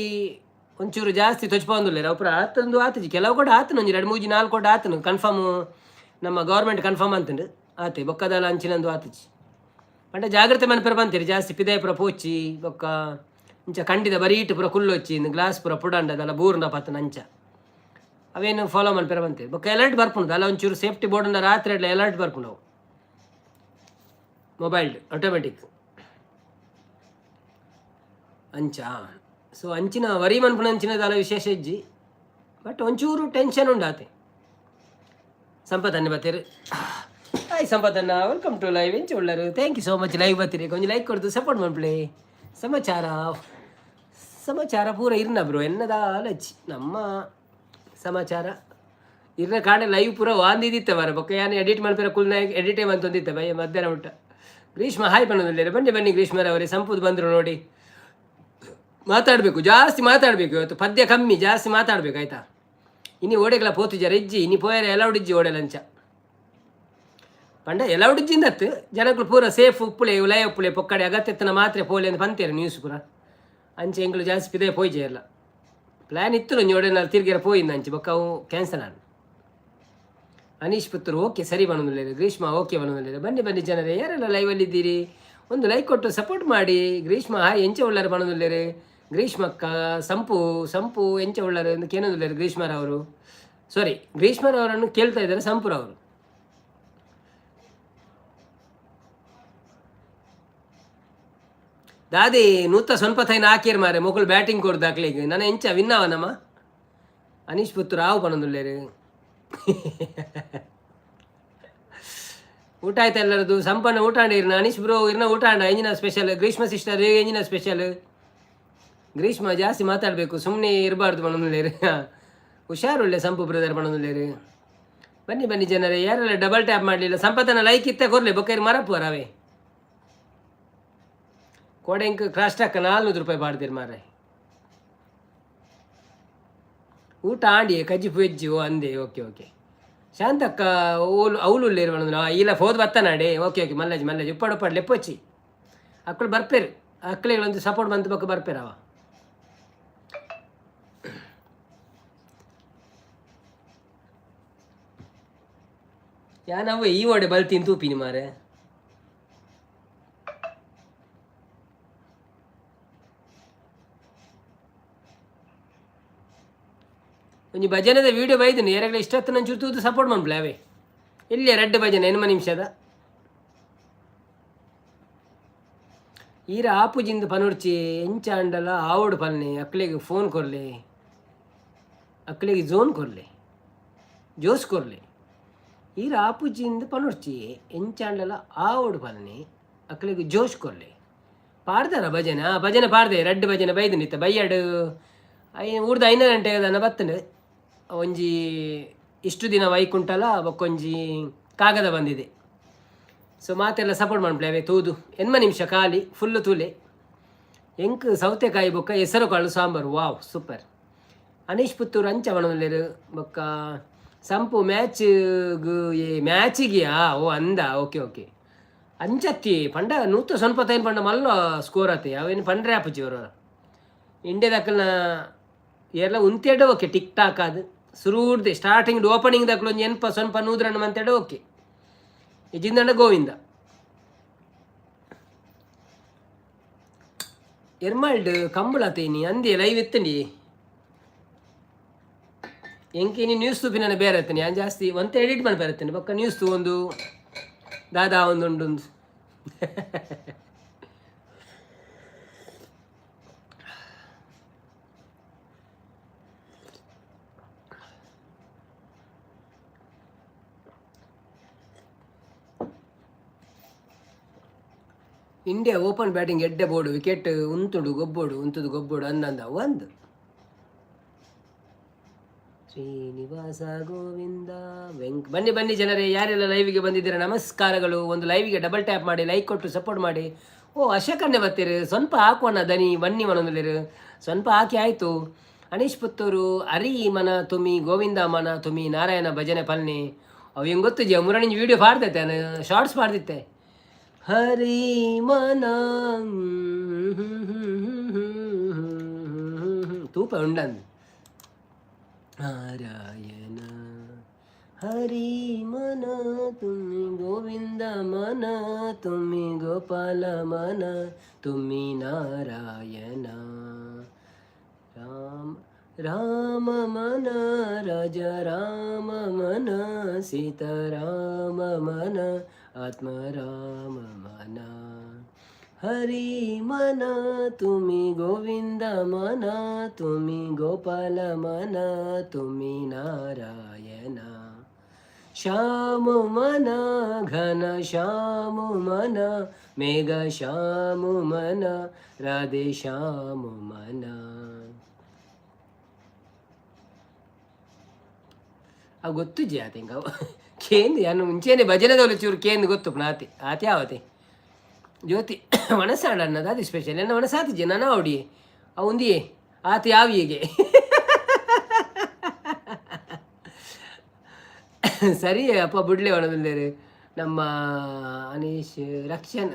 A: ಒಂಚೂರು ಜಾಸ್ತಿ ತೊಚ್ಪೊಂದುಲ್ಲೆರ್. ಅವು ಪೂರ ಆತಂದು ಆತುಜಿ. ಕೆಲವು ಕೂಡ ಆತನ, ಒಂಜಿ ರಡ್ಡ್ ಮೂಜಿ ನಾಲ್ಕು ಕೂಡ ಆತನು. ಕನ್ಫರ್ಮ್, ನಮ್ಮ ಗೌರ್ಮೆಂಟ್ ಕನ್ಫರ್ಮ್ ಅಂತಂಡು ಆತೆ. ಬೊಕ್ಕದಾಲ ಅಂಚಿನಂದು ಆತುಜಿ. ಪಂಡ ಜಾಗ್ರತೆ ಮನ್ಪೆರೆ ಪಂತೆರ್, ಜಾಸ್ತಿ ಪಿದಾಯಿ ಪೂರ ಪೋಚಿ. ಬೊಕ್ಕ ಇಂಚ ಕಂಡಿದ ಬರೀಟ್ ಪೂರ ಕುಲ್ಲೊಚ್ಚಿ, ಇಂದು ಗ್ಲಾಸ್ ಪೂರ ಪುಡಂಡ ಅದಲ್ಲ ಬೂರ್ಂಡ ಪತ್ತನ ಅಂಚ ಅವೇನು ಫಾಲೋ ಮನ್ಪೆರೆ ಪಂತೆರ್. ಬೊಕ್ಕ ಅಲರ್ಟ್ ಬರ್ಪುಂಡು ಅಲ್ಲ, ಒಂಚೂರು ಸೇಫ್ಟಿ ಬೋರ್ಡ್ ರಾತ್ರಿ ಎಡ್ಲ ಅಲರ್ಟ್ ಬರ್ಪುಂಡು ಅವು ಮೊಬೈಲ್ ಆಟೋಮೆಟಿಕ್ ಅಂಚ. ಸೊ ಅಂಚಿನ ವರಿ ಮನ್ಪುನ ಅಂಚಿನ ದಾಲ ವಿಶೇಷ ಇಜ್ಜಿ, ಬಟ್ ಒಂಚೂರು ಟೆನ್ಷನ್ ಉಂಡು ಆತೆ. ಸಂಪತ್ ಅಣ್ಣೆ ಬತ್ತೆರ್. ಹಾಯ್ ಸಂಪತ್ ಅಣ್ಣ, welcome to live. ಎಂಚ ಉಳ್ಳರು? Thank you so much live ಬತ್ತೀರಿ. ಕೊಂಚ ಲೈಕ್ ಕೊಡ್ದು ಸಪೋರ್ಟ್ ಮನ್ಪುಲೆ. ಸಮಾಚಾರ ಸಮಾಚಾರ ಪೂರ ಇರ್ನ ಬ್ರೋ, ಎನ್ನದ ಆಲಚ್ಚಿ ನಮ್ಮ ಸಮಾಚಾರ ಇರ್ನ ಕಾಣೆ. ಲೈವ್ ಪೂರ ವಾಂದಿದ್ದಿತ್ತ ಮರ. ಬೊಕ್ಕ ಯಾನ್ ಎಡಿಟ್ ಮನ್ಪೆರ ಕುಲ್ನ ಎಡಿಟೇ ಮಂತೊಂದಿತ್ತೆ ಬಯ್ಯ ಮಧ್ಯಾಹ್ನ ಊಟ. ಗ್ರೀಷ್ಮ ಹಾಯ್ ಪನ್ನೊಂದುಲ್ಲೆರ್. ಬನ್ನಿ ಬನ್ನಿ ಗ್ರೀಷ್ಮರವರೇ. ಸಂಪುದು ಬಂದರು ನೋಡಿ. ಮಾತಾಡಬೇಕು, ಜಾಸ್ತಿ ಮಾತಾಡಬೇಕು ಇವತ್ತು. ಪದ್ಯ ಕಮ್ಮಿ, ಜಾಸ್ತಿ ಮಾತಾಡಬೇಕು, ಆಯ್ತಾ? ಇನಿ ಓಡೆಗ್ಲ ಪೋತುಜಾರ? ಇಜ್ಜಿ, ಇನಿ ಪೋಯರೆ ಅಲೌಡ್ ಇಜ್ಜಿ ಓಡೆಲಂಚ. ಪಂಡ ಅಲೌಡ್ ಇಜ್ಜಿಂದತ್ತು, ಜನಕ್ಕಲು ಪೂರ ಸೇಫ್ ಉಪ್ಪುಲೆ, ಉಲಯ ಉಪ್ಪುಲೆ, ಪೊಕ್ಕಡೆ ಅಗತ್ಯತ್ತನ ಮಾತ್ರೆ ಪೋಲೆ ಅಂತ ಪಂತೇರು ನ್ಯೂಸ್ ಪೂರ. ಅಂಚೆ ಎಂಕುಲು ಜಾಸ್ತಿ ಪಿದಯ ಪೋಯ್ಜೆ ಎಲ್ಲ. ಪ್ಲ್ಯಾನ್ ಇತ್ತು ಒಂಜಿ ಓಡೆ ತಿರ್ಗಿರ ಪೋಯಿಂದ ಅಂಚೆ, ಬೊಕ್ಕ ಅವು ಕ್ಯಾನ್ಸಲ್ ಆಂಡ್. ಅನೀಶ್ ಪುತ್ತೂರು ಓಕೆ ಸರಿ ಬನ್ನೊಂದುಲ್ಲೆರ್. ಗ್ರೀಷ್ಮ ಓಕೆ ಬನ್ನೊಂದುಲ್ಲೆರ್. ಬನ್ನಿ ಬನ್ನಿ ಜನರೇ, ಯಾರೆಲ್ಲ ಲೈವಲ್ಲಿ ಇದ್ದೀರಿ ಒಂದು ಲೈಕ್ ಕೊಟ್ಟು ಸಪೋರ್ಟ್ ಮಾಡಿ. ಗ್ರೀಷ್ಮ ಹಾಯ್, ಎಂಚ ಉಳ್ಳಾರ ಬನ್ನೊಂದುಲ್ಲೆರ್. ಗ್ರೀಷ್ಮಕ್ಕ ಸಂಪು ಸಂಪು ಎಂಚ ಉಳ್ಳಾರ ಎಂದು ಕೇನೊಂದುಲ್ಲೆರ್ ಗ್ರೀಷ್ಮರವರು. ಸಾರಿ, ಗ್ರೀಷ್ಮರವರನ್ನು ಕೇಳ್ತಾ ಇದ್ದಾರೆ ಸಂಪುರವರು. ದಾದಿ ನೂತ ಸ್ವಲ್ಪ ತೈನ ಹಾಕಿರ್ ಮಾರೆ, ಮೊಕುಲು ಬ್ಯಾಟಿಂಗ್ ಕೊಡ್ದು ಅಕ್ಲೆಗ್. ನನ ಎಂಚ ವಿನ್ನವ ನಮ್ಮ? ಅನೀಶ್ ಪುತ್ತೂರು ಆವು ಪನೊಂದುಲ್ಲೆರ್. ಊಟ ಆಯ್ತಾ ಎಲ್ಲರದು? ಸಂಪನ್ನ ಊಟ ಆಂಡ ಇರ್ನ? ಅನೀಶ್ ಬ್ರೋ ಇರ್ನ ಊಟ ಆಂಡ? ಎಂಜಿನ ಸ್ಪೆಷಲ್? ಗ್ರೀಷ್ಮ ಸಿಸ್ಟರ್ ಎಂಜಿನ ಸ್ಪೆಷಲ್? ಗ್ರೀಷ್ಮ ಜಾಸ್ತಿ ಮಾತಾಡಬೇಕು, ಸುಮ್ಮನೆ ಇರಬಾರ್ದು ಪನೊಂದುಲ್ಲೆರ್. ಹುಷಾರುಳ್ಳೆ ಸಂಪು ಬ್ರದರ್ ಪನೊಂದುಲ್ಲೆರ್. ಬನ್ನಿ ಬನ್ನಿ ಜನರೇ, ಯಾರೆಲ್ಲ ಡಬಲ್ ಟ್ಯಾಪ್ ಮಾಡಲಿಲ್ಲ, ಸಂಪತನ ಲೈಕ್ ಇತ್ತ ಕೊರ್ಲೆ. ಬೊಕ್ಕ ಮರಪುವರ ಅವೇ ಕೋಡೆ. ಕ್ರಾಸ್ ಟಾಕ್ 400 ರೂಪಾಯಿ ಪಾಡ್ದಿರ್ ಮಾರ್ರೆ. ಊಟ ಆಂಡಿ, ಕಜ್ಜಿಪು ವೆಜ್ಜಿ. ಓ ಅಂದೆ, ಓಕೆ ಓಕೆ. ಶಾಂತಕ್ಕ ಓಲು ಅವ್ಲು ಉಲ್ಲೇರು ಪನೊಂದು. ಇಲ್ಲ ಫೋದು ಬತ್ತನಾಡೆ. ಓಕೆ ಓಕೆ ಮಲ್ಲಜಿ ಮಲ್ಲಜಿ, ಉಪ್ಪಾಡು ಉಪ್ಪಾಡು ಲೆಪ್ಪೊಚ್ಚಿ. ಅಕ್ಕಳು ಬರ್ಪೇರು, ಅಕ್ಕಳಿಗೆ ಸಪೋರ್ಟ್ ಬಂತು ಬೊಕ್ಕ ಬರ್ಪೇರವ. ಯಾನವ್ವ ಈ ಓಡೆ ಬಲ್ತೀನಿ ತೂಪಿನಿ ಮಾರೆ. ಒಂಜಿ ಭಜನೆದ ವೀಡಿಯೋ ಬೈದಿನಿ, ಯಾರೆಗ್ಲ ಇಷ್ಟ ಆತು ನಂಚೂರು ತೂದು ಸಪೋರ್ಟ್ ಮನ್ಪುಲೆ ಅವೇ. ಇಲ್ಲಿ ರಡ್ಡ್ ಭಜನೆ ಎನ್ಮ ನಿಮಿಷದ. ಈರ ಆಪುಜಿಂದ ಪನೊಡ್ಚಿ, ಎಂಚ ಆಂಡಲ ಆವೊಡು ಪನ್ನೆ. ಅಕ್ಲೆಗ್ ಫೋನ್ ಕೊರ್ಲೆ, ಅಕ್ಲೆಗ್ ಝೋನ್ ಕೊರ್ಲೆ, ಜೋಸ್ ಕೊರ್ಲೆ. ಈರ ಆಪುಜಿಂದ ಪನೊಡ್ಚಿ, ಎಂಚ ಆಂಡಲ ಆವೊಡು ಪನ್ನೆ, ಅಕ್ಲೆಗ್ ಜೋಶ್ ಕೊರ್ಲೆ. ಪಾಡ್ದಾರ ಭಜನೆ? ಆ ಭಜನೆ ಪಾಡ್ದೆ, ರಡ್ಡ್ ಭಜನೆ ಬೈದಿನಿ ಇತ್ತ ಬೈಯಡ್. I ಊರ್ದ 5 ಗಂಟೆ ದಾನ ಬತ್ತಂಡು. ಒಂಜಿ ಇಷ್ಟು ದಿನ ವೈಕುಂಠಲ, ಬೊಕ್ಕೊಂಜಿ ಕಾಗದ ಬಂದಿದೆ. ಸೊ ಮಾತೆಲ್ಲ ಸಪೋರ್ಟ್ ಮನ್ಪುಲೆ ಅವೇ ತೂದು. 80 ನಿಮಿಷ ಖಾಲಿ ಫುಲ್ಲು ತೂಲೆ. ಎಂಕ್ ಸೌತೆಕಾಯಿ ಬೊಕ್ಕ ಹೆಸರು ಕಾಳು ಸಾಂಬಾರು. ವಾವ್, ಸೂಪರ್. ಅನೀಶ್ ಪುತ್ತೂರು ಅಂಚ ಪನೊಂದುಲ್ಲೆರ್. ಬೊಕ್ಕ ಸಂಪು ಮ್ಯಾಚ್ ಏ ಮ್ಯಾಚಿಗೆ ಓ ಅಂದ, ಓಕೆ ಓಕೆ. ಅಂಚತ್ತಿ ಪಂಡ ನೂತ ಸೊನ್ಪತ್ತೈನ್ ಪಂಡ ಮಲ್ಲ ಸ್ಕೋರ್ ಆತೆ. ಅವೇನು ಪಂಡ್ರೆ ಆಪುಜಿ ಅವರು ಇಂಡಿಯಾದಕ್ಕಲ್ನ ಏರ್ಲ ಉಂತೇಡ. ಓಕೆ, ಟಿಕ್ ಟಾಕ್ ಅದು ಸುರೂರ್ದೆ ಸ್ಟಾರ್ಟಿಂಗ್ ಓಪನಿಂಗ್ ದಕ್ಕಲು ಒಂಜಿ ಎನ್ಪ ಸೊನ್ಪ ನೂದು ರನ್ ಮಂತೇಡ ಓಕೆ. ಇಜ್ಜಿಂದಂಡ ಗೋವಿಂದ. ಎರ್ಮಾಲ್ಡ್ ಕಂಬಳ ತೇನಿ ಅಂದೆ ಲೈವ್ ಇತ್ತಂಡಿ. ಎಂಕ್ ಇನಿ ನ್ಯೂಸ್ ತೂಪಿನ ಬೇರೆ ಇತ್ತನಿ. ಯಾನ್ ಜಾಸ್ತಿ ಒಂತೆ ಎಡಿಟ್ ಮನ್ಪೆರೆ ಇತ್ತನಿ, ಬೊಕ್ಕ ನ್ಯೂಸ್ ತೂ ಒಂದು ದಾದಾ ಒಂದು ಉಂಡು. ಇಂಡಿಯಾ ಓಪನ್ ಬ್ಯಾಟಿಂಗ್ ಎಡ್ಡೆ ಬೋರ್ಡು ವಿಕೆಟ್ ಉಂತುಡು ಗೊಬ್ಬೋಡು ಉಂತುದು ಗೊಬ್ಬೋಡು ಅಂದಂದ ಒಂದು. ಶ್ರೀನಿವಾಸ ಗೋವಿಂದ ವೆಂಕ್. ಬನ್ನಿ ಬನ್ನಿ ಜನರೇ, ಯಾರೆಲ್ಲ ಲೈವಿಗೆ ಬಂದಿದ್ದೀರಾ ನಮಸ್ಕಾರಗಳು. ಒಂದು ಲೈವಿಗೆ ಡಬಲ್ ಟ್ಯಾಪ್ ಮಾಡಿ, ಲೈಕ್ ಕೊಟ್ಟು ಸಪೋರ್ಟ್ ಮಾಡಿ. ಓ ಅಶೋಕನ್ನೇ ಬರ್ತೀರಿ, ಸ್ವಲ್ಪ ಹಾಕೋಣ ದನಿ ಬನ್ನಿ ಮನೊಂದಲಿರು ಸ್ವಲ್ಪ ಹಾಕಿ ಆಯಿತು. ಅನೀಶ್ ಪುತ್ತೂರು ಅರಿ ಮನ ತುಮಿ ಗೋವಿಂದ ಮನ ತುಮಿ ನಾರಾಯಣ ಭಜನೆ ಪಲ್ನಿ ಅವು ಹೆಂಗೆ ಗೊತ್ತು ಜಿ ಮುರಣಿಂಜಿ ವೀಡಿಯೋ ಪಾಡ್ದೈತೆ, ನಾನು ಶಾರ್ಟ್ಸ್ ಪಾಡ್ದಿತ್ತೆ. ಹರಿ ಮನ ತೂಪ ಉಂಡಂದು. ನಾರಾಯಣ ಹರಿ ಮನ ತುಮಿ ಗೋವಿಂದ ಮನ ತುಮಿ ಗೋಪಾಲ ಮನ ತುಮಿ ನಾರಾಯಣ ರಾಮ ರಾಮ ಮನ ರಾಜ ರಾಮ ಮನ ಸೀತಾರಾಮ ಮನ ಆತ್ಮ ರಾಮ ಮನ ಹರಿ ಮನ ತುಮಿ ಗೋವಿಂದ ಮನ ತುಮಿ ಗೋಪಾಲ ಮನ ತುಮಿ ನಾರಾಯಣ ಶ್ಯಾಮ ಮನ ಘನ ಶ್ಯಾಮ ಮನ ಮೇಘ ಶ್ಯಾಮ ಮನ ರಾಧೆ ಶ್ಯಾಮ ಮನ. ಅವು ಗೊತ್ತು ಜಿ ಆತ ಹಿಂಗೆ ಅವು ಕೇಂದ್ರ ಯಾನು ಮುಂಚೆನೆ ಭಜನೆದವಳು ಚೂರು ಕೇಂದ್ರ ಗೊತ್ತು ಆತಿ ಆತಿ ಯಾವತೆ ಜ್ಯೋತಿ ವಣಸಾಡ ಅನ್ನೋದು ಅದು ಸ್ಪೆಷಲ್ ಎನ್ನ ವಣಸಾತಿಜೆ ನಾನು ಅವಡಿ ಅವು ಆತ ಯಾವ ಹೀಗೆ ಸರಿ ಅಪ್ಪ ಬಿಡ್ಲೆ ಒಣದಲ್ಲೇರು. ನಮ್ಮ ಅನೀಶ್ ರಕ್ಷನ್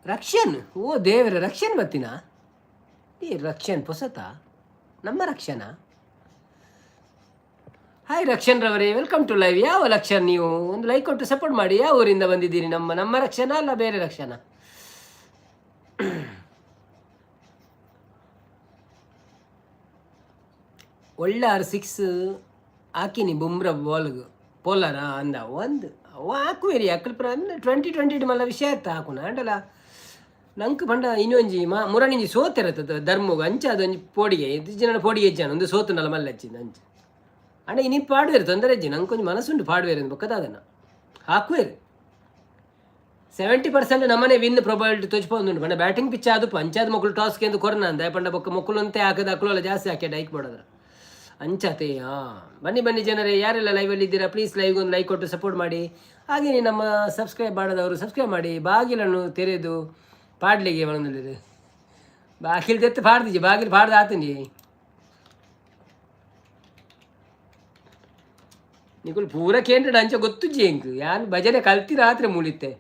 A: ರಕ್ಷನ್ ಓ ದೇವರ ರಕ್ಷನ್ ಬತ್ತಿನ ಈ ರಕ್ಷನ್ ಪೊಸತ ನಮ್ಮ ರಕ್ಷನಾ. ಹಾಯ್ ರಕ್ಷನ್ ರವರೇ, welcome to live. ಯಾವ ರಕ್ಷನ್ ನೀವು? ಒಂದು ಲೈಕ್ ಕೊಟ್ಟು ಸಪೋರ್ಟ್ ಮಾಡಿ. ಯಾವ ಊರಿಂದ ಬಂದಿದ್ದೀರಿ? ನಮ್ಮ ನಮ್ಮ ರಕ್ಷಣಾ ಅಲ್ಲ ಬೇರೆ ರಕ್ಷಣಾ? ಒಳ್ಳೆ ಆರು ಸಿಕ್ಸ್ ಹಾಕಿನಿ ಬುಮ್ರಾ ಬಾಲ್ಗೆ ಪೋಲಾರ ಅಂದ ಒಂದು ಅವ ಹಾಕುವೇರಿ ಅಕ್ಕಲ್ ಪ್ರ 20 20 ಮಲ್ಲ ವಿಷಯ ಆಯ್ತು ಹಾಕುನ ಅಂಡಲ ನಂಗೆ ಪಂಡ ಇನ್ನೊಂಜಿ ಮಾ ಮುರಣಿಂಜಿ ಸೋತಿರತ್ತದ ಧರ್ಮಗ್ ಅಂಚ ಅದೊಂಜಿ ಪೋಡಿಗೆ ಇದು ಜನ ಪೋಡಿಗೆ ಹೆಚ್ಚಾನ ಒಂದು ಸೋತುನಲ್ಲ ಮಲ್ಲ ಹಚ್ಚಿಂದ ಅಂಚ ಅಂಡ ಇನಿ ಪಾಡುವೇರು ತೊಂದರೆ ಇಜ್ಜಿ. ನಂಗೆ ಕೊಂಚ ಮನಸ್ಸುಂಟು ಪಾಡುವೇರು ಬೊಕ್ಕದಾದನ ಹಾಕುವೇರು. 70% ನಮ್ಮನೆ ವಿನ್ ಪ್ರೊಬಬಿಲಿಟಿ ತೋಚ್ಪೊಂದುಂಟು. ಪಂಡ ಬ್ಯಾಟಿಂಗ್ ಪಿಚ್ ಅದು ಅಂಚಾದ ಮೊಕ್ಕಳು ಟಾಸ್ಗೆ ಎಂದು ಕೊರ್ನ ಅಂದ ಪಂಡ ಬೊಕ್ಕ ಮೊಕ್ಕಳು ಅಂತೆ ಹಾಕದ ಅಕ್ಕಳು ಜಾಸ್ತಿ ಹಾಕಿ ಡೈಕ್ ಮಾಡೋದ್ರ ಅಂಚಾತೆ. ಹಾಂ ಬನ್ನಿ ಬನ್ನಿ ಜನರೇ, ಯಾರೆಲ್ಲ ಲೈವಲ್ಲಿ ಇದ್ದೀರಾ ಪ್ಲೀಸ್ ಲೈವ್ಗೆ ಒಂದು ಲೈಕ್ ಕೊಟ್ಟು ಸಪೋರ್ಟ್ ಮಾಡಿ. ಹಾಗೆಯೇ ನಮ್ಮ ಸಬ್ಸ್ಕ್ರೈಬ್ ಮಾಡದವರು ಸಬ್ಸ್ಕ್ರೈಬ್ ಮಾಡಿ. ಬಾಗಿಲನ್ನು ತೆರೆದು ಪಾಡ್ಲಿಗೆ ಒಂದೊಂದು ಬಾಗಿಲು ತೆತ್ತು ಪಾಡ್ದಿಜಿ ಬಾಗಿಲು ಪಾಡ್ದು ಆತನಿ ನಿಕುಲು ಪೂರ ಕೇಂದ್ರ ಅಂಚ ಗೊತ್ತುಜ್ಜಿ ಎಂಕ್ ಯಾನ್ ಭಜನೆ ಕಲ್ತಿ ರಾತ್ರಿ ಮೂಲಿತ್ತೆ.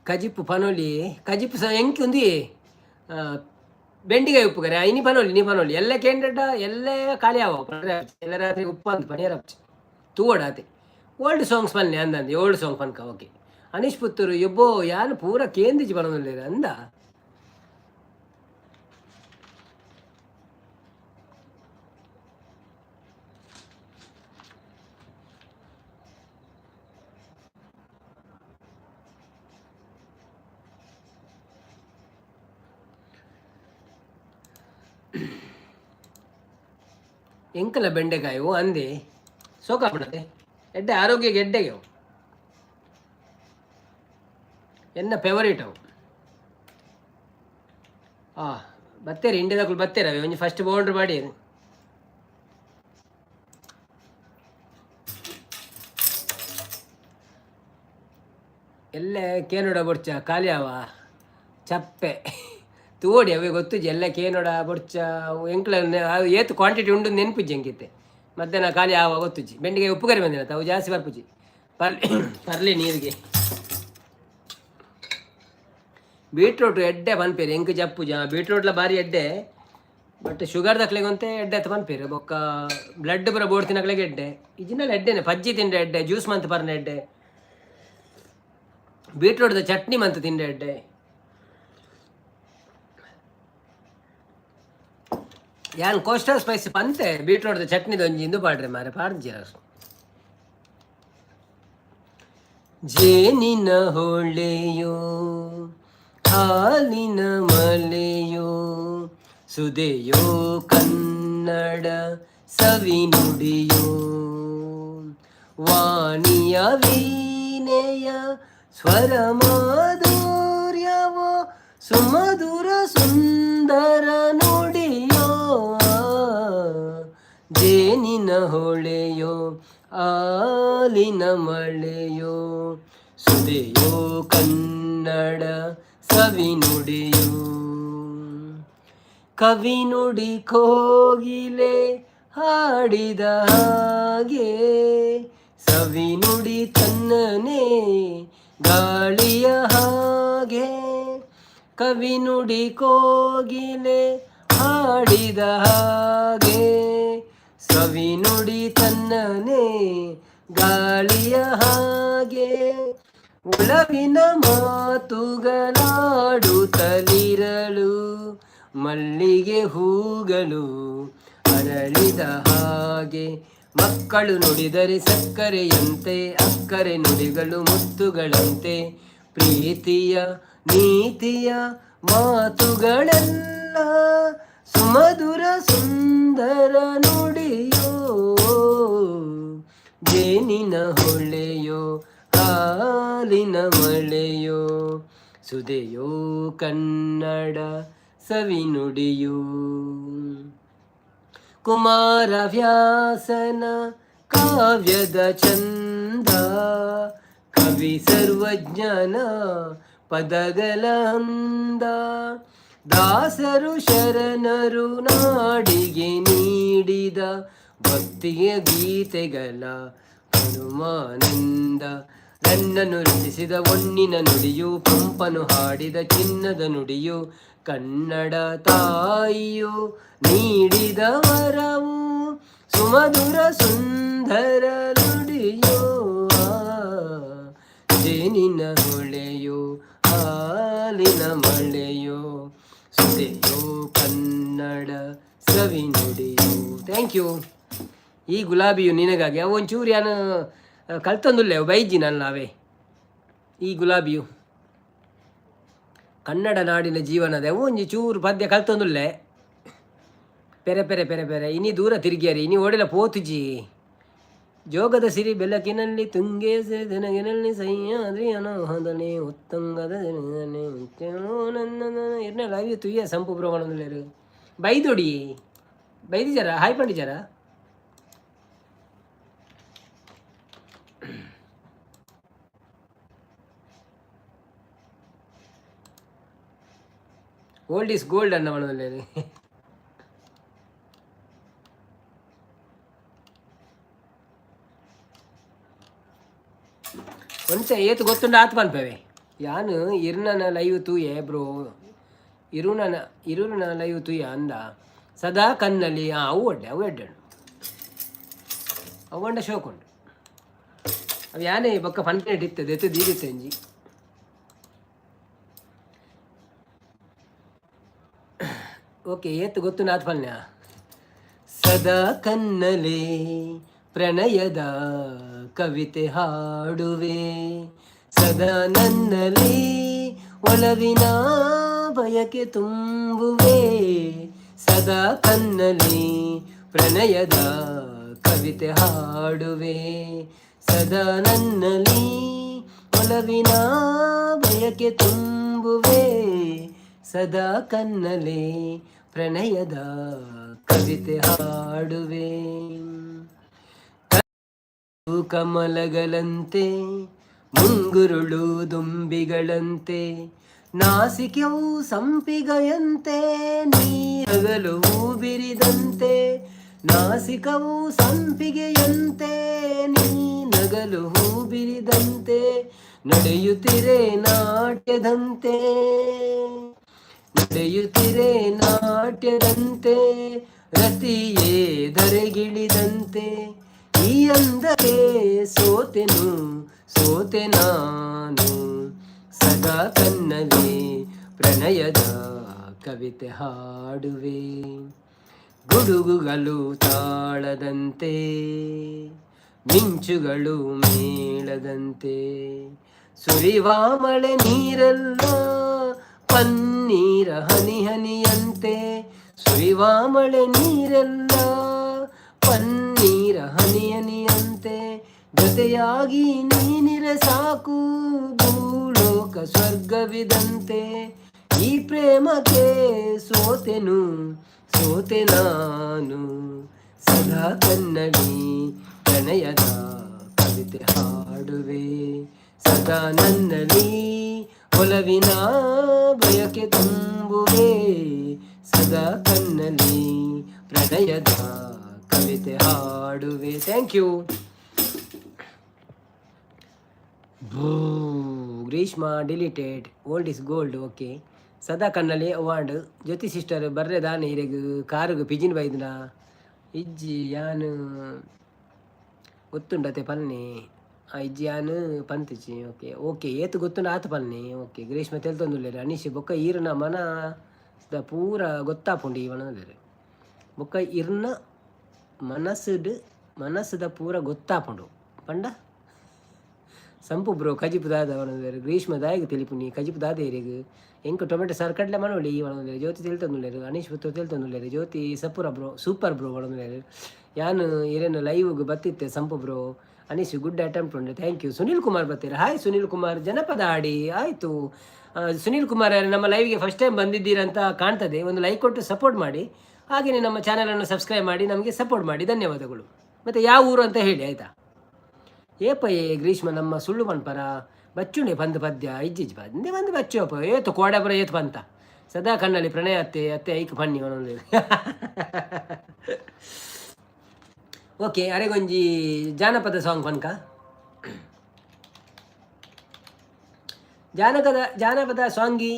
A: ಕಜಿಪ್ಪು ಪನೊಲಿ ಕಜಿಪ್ಪು ಸಹ ಎಂಕ್ ಉಂದು ಬೆಂಡಿಕಾಯಿ ಉಪ್ಪು ಕರೆ ಇನಿ ಪನೊಲಿ ಇನಿ ಪನೊಲಿ ಎಲ್ಲ ಕೇಂದ್ರ ಎಲ್ಲ ಖಾಲಿ ಆವ ಎಲ್ಲ ರಾತ್ರಿ ಉಪ್ಪು ಅಂತ ಪನಿಯರ್ ತೂವಡಾತೆ. ಓಲ್ಡ್ ಸಾಂಗ್ಸ್ ಪನ್ನೆ ಅಂದಂದು ಓಲ್ಡ್ ಸಾಂಗ್ ಪನ್ಕ. ಓಕೆ ಅನೀಶ್ ಪುತ್ತೂರು ಎಬ್ಬೋ ಯಾನ್ ಪೂರ ಕೇಂದಿಜಿ ಪನೊಂದುಲ್ಲೆರ್ ಅಂದ. ಎಂಕಲ ಬೆಂಡೆಕಾಯಿ ಓ ಅಂದೆ ಸೋಕಾಪುಣತೆ ಎಡ್ಡೆ ಆರೋಗ್ಯಕ್ಕೆ ಎಡ್ಡೆಗೆ ಅವು ಎನ್ನ ಫೇವರೇಟ್ ಅವು. ಆ ಬತ್ತೇರಿ ಇಂಡಿಯಾದಕ್ಕಲು ಬತ್ತೇರಿ ಅವೆ ಒಂಜಿ ಫಸ್ಟ್ ಬೌಂಡ್ರಿ ಮಾಡಿ. ಎಲ್ಲ ಕೇನೋಡ ಬೊಡ್ಚ ಖಾಲಿ ಅವ ಚಪ್ಪೆ ತೋಡಿ ಅವೇ ಗೊತ್ತುಜಿ ಎಲ್ಲ ಕೇನೋಡ ಬೊಡ್ಚ ಎಂಕ್ಲ ಏತು ಕ್ವಾಂಟಿಟಿ ಉಂಡು ನೆನ್ಪುಜ್ಜಿ ಎಂಕಿತ್ತೆ ಮಧ್ಯಾಹ್ನ ಖಾಲಿ ಆವ ಗೊತ್ತುಜ್ಜಿ. ಬೆಂಡಿಗೆ ಉಪ್ಪು ಕರಿ ಬಂದಿನ ಅವು ಜಾಸ್ತಿ ಬರ್ಪುಜಿ ಪರ್ಲಿ ಪರ್ಲಿ ನೀರಿಗೆ. ಬೀಟ್ರೋಟ್ ಎಡ್ಡೆ ಪನ್ಪೇರು ಎಂಕ್ ಜಪ್ಪುಜ ಬೀಟ್ರೋಟ್ಲ ಬಾರಿ ಎಡ್ಡೆ ಬಟ್ ಶುಗರ್ ದಕ್ಲೆಗೊಂತೆ ಎಡ್ಡೆ ಅತ್ತ ಪನ್ಪೇರು ಬೊಕ್ಕ ಬ್ಲಡ್ ಪೂರ ಬೋಡ್ ತಿನ್ನಕ್ಲೆಗೆ ಎಡ್ಡೆ ಇಜಿನಲ್ಲ ಎಡ್ಡೆನೆ ಪಜ್ಜಿ ತಿಂಡೆ ಎಡ್ಡೆ ಜ್ಯೂಸ್ ಮಂತ್ ಪರ್ನ ಎಡ್ಡೆ ಬೀಟ್ರೋಟ್ದ ಚಟ್ನಿ ಮಂತ್ ತಿಂಡೆ ಎಡ್ಡೆ. ಯಾನ್ ಕೋಸ್ಟಲ್ ಸ್ಪೈಸ್ ಪಂತೆ ಬೀಟ್ರೋಟ್ದ ಚಟ್ನಿದ ಒಂಜಿ ಇಂದು ಪಾಡ್ರೆ ಮಾರೆ ಪಾಡ್ಜಿ. ಜೇನಿನ ಹೊಳೆಯೋ ಹಾಲಿನ ಮಳೆಯೋ, ಸುದೆಯೋ ಕನ್ನಡ ಸವಿ ನುಡಿಯೋ, ವಾಣಿಯ ವೀಣೆಯ ಸ್ವರ ಮಾಧುರ್ಯವೋ, ಸುಮಧುರ ಸುಂದರ ನುಡಿಯೋ, ಜೇನಿನ ಹೊಳೆಯೋ, ಹಾಲಿನ ಮಳೆಯೋ, ಸುದೆಯೋ ಕನ್ನಡ ಸವಿ ನುಡಿಯೋ. ಕವಿ ನುಡಿ ಕೋಗಿಲೆ ಹಾಡಿದ ಹಾಗೆ, ಸವಿ ನುಡಿ ತನ್ನನೆ ಗಾಳಿಯ ಹಾಗೆ. ಕವಿ ನುಡಿ ಕೋಗಿಲೆ ಹಾಡಿದ ಹಾಗೆ, ಸವಿ ನುಡಿ ತನ್ನನೆ ಗಾಳಿಯ ಹಾಗೆ. ಒಲವಿನ ಮಾತುಗಳಾಡುತ್ತಲಿರಲು ಮಲ್ಲಿಗೆ ಹೂಗಳು ಅರಳಿದ ಹಾಗೆ. ಮಕ್ಕಳು ನುಡಿದರೆ ಸಕ್ಕರೆಯಂತೆ, ಅಕ್ಕರೆ ನುಡಿಗಳು ಮುತ್ತುಗಳಂತೆ. ಪ್ರೀತಿಯ ನೀತಿಯ ಮಾತುಗಳೆಲ್ಲ ಸುಮಧುರ ಸುಂದರ ನುಡಿಯೋ, ಜೇನಿನ ಹೊಳೆಯೋ, ಹಾಲಿನ ಮಳೆಯೋ, ಸುದೆಯೋ ಕನ್ನಡ ಸವಿ ನುಡಿಯೋ. ಕುಮಾರ ವ್ಯಾಸನ ಕಾವ್ಯದ ಚಂದ, ಕವಿ ಸರ್ವಜ್ಞನ ಪದಗಳ ಅಂದ, ದಾಸರು ಶರಣರು ನಾಡಿಗೆ ನೀಡಿದ ಭಕ್ತಿಯ ಗೀತೆಗಳ ಹನುಮಾನಂದ. ರನ್ನನು ರಚಿಸಿದ ಹೊನ್ನಿನ ನುಡಿಯು, ಪಂಪನು ಹಾಡಿದ ಚಿನ್ನದ ನುಡಿಯು, ಕನ್ನಡ ತಾಯಿಯು ನೀಡಿದ ವರವು ಸುಮಧುರ ಸುಂದರ ನುಡಿಯೋ, ಜೇನಿನ ಹೊಳೆಯೋ, ಹಾಲಿನ ಮಳೆಯೋ, ಸುದೆಯೋ ಕನ್ನಡ ಸವಿ ನುಡಿಯೋ. Thank you. ಈ ಗುಲಾಬಿಯು ನಿನಗಾಗಿ. ಅವು ಒಂಚೂರು ಯಾನು ಕಲ್ತೊಂದುಲ್ಲೆ, ಅವು ಬೈಜಿ ನಾವೇ. ಈ ಗುಲಾಬಿಯು ಕನ್ನಡ ನಾಡಿನ ಜೀವನದ. ಅವು ಒಂಜಿ ಚೂರು ಪದ್ಯ ಕಲ್ತೊಂದುಲ್ಲೆ. ಪೆರೆ ಪೆರೆ ಪೆರೆ ಪೆರೆ ಇನಿ ದೂರ ತಿರುಗಿಯರಿ, ಇನಿ ಓಡಿಲ ಪೋತುಜಿ. ಜೋಗದ ಸಿರಿ ಬೆಳಕಿನಲ್ಲಿ, ತುಂಗೆ ದಿನಗಿನಲ್ಲಿ, ಸಹ್ಯಾದ್ರಿ ಅನೋಹದಲ್ಲಿ, ಉತ್ತುಂಗದ ಇರ್ನ ಲೈವ್ ತುಯ್ಯ ಸಂಪು ಬ್ರೋ. ಬೈದೊಡಿ ಬೈದಿಜಾರ? ಹಾಯ್ ಪಂಡಿಜಾರ? ಓಲ್ಡ್ is gold ಅನ್ನ ಮಾಡೋದಿಲ್ಲ. ಒಂಚ ಏತು ಗೊತ್ತುಂಡು ಆತ್ ಪನ್ಪವೆ. ಯಾನು ಇರ್ನನ ಲೈವ್ ತೂಯೆ ಬ್ರೋ, ಇರುನನ ಇರುನ ಲೈವ್ ತೂಯ ಅಂದ. ಸದಾ ಕನ್ನಲ್ಲಿ. ಹಾಂ, ಅವು ಒಡ್ಡೆ, ಅವು ಎಡ್ಡೆ, ಅವು ಒಂಡ ಶೋಕುಂಡು. ಅವು ಯಾನೇ ಬೊಕ್ಕ ಪನ್ಪೇಟ್ ಇತ್ತದ ಎತ್ತು ದೀದಿತ್ತೆ ಅಂಜಿ. ಓಕೆ, ಏತು ಗೊತ್ತು ನಾತ್ ಪನ್ಯ. ಸದಾ ಕನ್ನಲೆ ಪ್ರಣಯದ ಕವಿತೆ ಹಾಡುವೆ, ಸದಾ ನನ್ನಲ್ಲಿ ಒಲವಿನ ಬಯಕೆ ತುಂಬುವೆ. ಸದಾ ಕನ್ನಲ್ಲಿ ಪ್ರಣಯದ ಕವಿತೆ ಹಾಡುವೆ, ಸದಾ ನನ್ನಲ್ಲಿ ಒಲವಿನ ಬಯಕೆ ತುಂಬುವೆ. ಸದಾ ಕನ್ನಲೆ ಪ್ರಣಯದ ಕವಿತೆ ಹಾಡುವೆ. ಕಮಲಗಳಂತೆ, ಮುಂಗುರುಳು ದುಂಬಿಗಳಂತೆ, ನಾಸಿಕೆಯು ಸಂಪಿಗೆಯಂತೆ, ನೀರಗಲು ಬಿರಿದಂತೆ. ನಾಸಿಕವು ಸಂಪಿಗೆಯಂತೆ, ನೀನಗಲು ಹೂ ಬಿರಿದಂತೆ, ನಡೆಯುತ್ತಿರೆ ನಾಟ್ಯದಂತೆ, ನಡೆಯುತ್ತಿರೆ ನಾಟ್ಯದಂತೆ, ರತಿಯೇ ಧರೆಗಿಳಿದಂತೆ. ಈ ಅಂದಕ್ಕೆ ಸೋತೆನು, ಸೋತೆ ನಾನು. ಸದಾ ಕನ್ನಲೆ ಪ್ರಣಯದ ಕವಿತೆ ಹಾಡುವೆ. ಗುಡುಗುಗಳು ತಾಳದಂತೆ, ಮಿಂಚುಗಳು ಮೇಳದಂತೆ, ಸುರಿವ ಮಳೆ ನೀರೆಲ್ಲ ಪನ್ನೀರ ಹನಿ ಹನಿಯಂತೆ ಸುರಿವ ಮಳೆ ನೀರೆಲ್ಲ, ಪನ್ನೀರ ಹನಿ ಹನಿಯಂತೆ ಜೊತೆಯಾಗಿ ನೀನಿರೆ ಸಾಕು, ಭೂಲೋಕ ಸ್ವರ್ಗವಿದಂತೆ. ಈ ಪ್ರೇಮಕ್ಕೆ ಸೋತೆನು, ಸೋತೆ ನಾನು. ಸದಾ ಕಣ್ಣಲ್ಲಿ ಪ್ರಣಯದ ಕವಿತೆ ಹಾಡುವೆ, ಸದಾ ನನ್ನಲ್ಲಿ ಒಲವಿನ ಬಯಕೆ ತುಂಬುವೆ, ಸದಾ ಕಣ್ಣಲ್ಲಿ ಪ್ರಣಯದ ಕವಿತೆ ಹಾಡುವೆ. Thank you. Greeshma deleted, old is gold. Okay, ಸದಾ ಕಣ್ಣಲ್ಲಿ ಅವಾರ್ಡ್. ಜ್ಯೋತಿ ಸಿಸ್ಟರ್ ಬರ್ರೆ ದಾನೆ, ಇರೆಗ್ ಕಾರುಗು ಪಿಜಿನ್ ಬೈದನ ಇಜ್ಜಿ ಯಾನ್ ಗೊತ್ತುಂಡತೆ ಪನ್ನೆ. ಆ ಇಜ್ಜಿ ಯಾನ್ ಪಂತಿಚಿ. ಓಕೆ ಓಕೆ, ಏತ್ ಗೊತ್ತುಂಡ ಆತ ಪನ್ನೆ. ಓಕೆ, ಗ್ರೀಷ್ಮ ತೆಲ್ತೊಂದುಲ್ಲೆರ್. ಅನೀಶ್ ಬೊಕ್ಕ ಈರ್ನ ಮನ ಪೂರ ಗೊತ್ತಾಪುಂಡು ಈ ಪನೊಂದುಲ್ಲೆರ್. ಬೊಕ್ಕ ಇರ್ನ ಮನಸ್ಸುಡ್ ಮನಸ್ಸುದ ಪೂರ ಗೊತ್ತಾಪುಂಡು ಪಂಡ. ಸಂಪು ಬ್ರೋ, ಕಜಿಪು ದಾದ ಪನೊಂದುಲ್ಲೆರ್. ಗ್ರೀಷ್ಮ ದಾಯೆಗ್ ತೆಲಿಪುನಿ? ಕಜಿಪು ದಾದ ಇರೆಗ್? ಎಂಕ್ ಟೊಮೆಟೊ ಸಾರ್ ಕಡ್ಲೆ ಮನೋಳಿ ಪನೊಂದುಲ್ಲೆರ್. ಜ್ಯೋತಿ ತೆಲ್ತೊಂದುಲ್ಲೆರ್. ಅನೀಶ್ ಪುತ್ತೂರು ತೆಲ್ತೊಂದುಲ್ಲೆರ್. ಜ್ಯೋತಿ ಸಪುರ ಬ್ರೋ, ಸೂಪರ್ ಬ್ರೋ ಪನೊಂದುಲ್ಲೆರ್. ಯಾನ್ ಇರೆನ ಲೈವ್ಗ್ ಬತ್ತಿತ್ತೆ ಸಂಪು ಬ್ರೋ. ಅನೀಶ್ ಗುಡ್ ಅಟೆಂಪ್ಟ್ ಉಂಡು, thank you. Sunil Kumar ಬರ್ತೀರ. ಹಾಯ್ ಸುನಿಲ್ ಕುಮಾರ್. ಜನಪದ ಹಾಡಿ ಆಯಿತು. ಸುನೀಲ್ ಕುಮಾರ್ ನಮ್ಮ ಲೈವ್ಗೆ ಫಸ್ಟ್ ಟೈಮ್ ಬಂದಿದ್ದೀರಂತ ಕಾಣ್ತದೆ. ಒಂದು ಲೈಕ್ ಕೊಟ್ಟು ಸಪೋರ್ಟ್ ಮಾಡಿ. ಹಾಗೆಯೇ ನಮ್ಮ ಚಾನಲನ್ನು ಸಬ್ಸ್ಕ್ರೈಬ್ ಮಾಡಿ, ನಮಗೆ ಸಪೋರ್ಟ್ ಮಾಡಿ. ಧನ್ಯವಾದಗಳು. ಮತ್ತು ಯಾವ ಊರು ಅಂತ ಹೇಳಿ, ಆಯಿತಾ? ಏಪಯೇ ಗ್ರೀಷ್ಮ ನಮ್ಮ ಸುಳ್ಳು ಪನ್ಪರ ಬಚ್ಚುಂಡೆ ಪಂದ್ ಪದ್ಯ ಇಜ್ಜಿಜ್ ಬಂದೆ ಬಂದು ಬಚ್ಚುವಪ್ಪ ಏತು ಕೋಡಪುರ ಏತು ಪಂತ. ಸದಾ ಕಣ್ಣಲ್ಲಿ ಪ್ರಣಯ ಅತ್ತೆ ಅತ್ತೆ ಐಕ್ ಪನ್ನಿ ಒಂದೊಂದು. ಓಕೆ, ಅರೆಗೊಂಜಿ ಜಾನಪದ ಸಾಂಗ್ ಪನ್ಕ. ಜಾನಪದ ಜಾನಪದ ಸಾಂಗಿ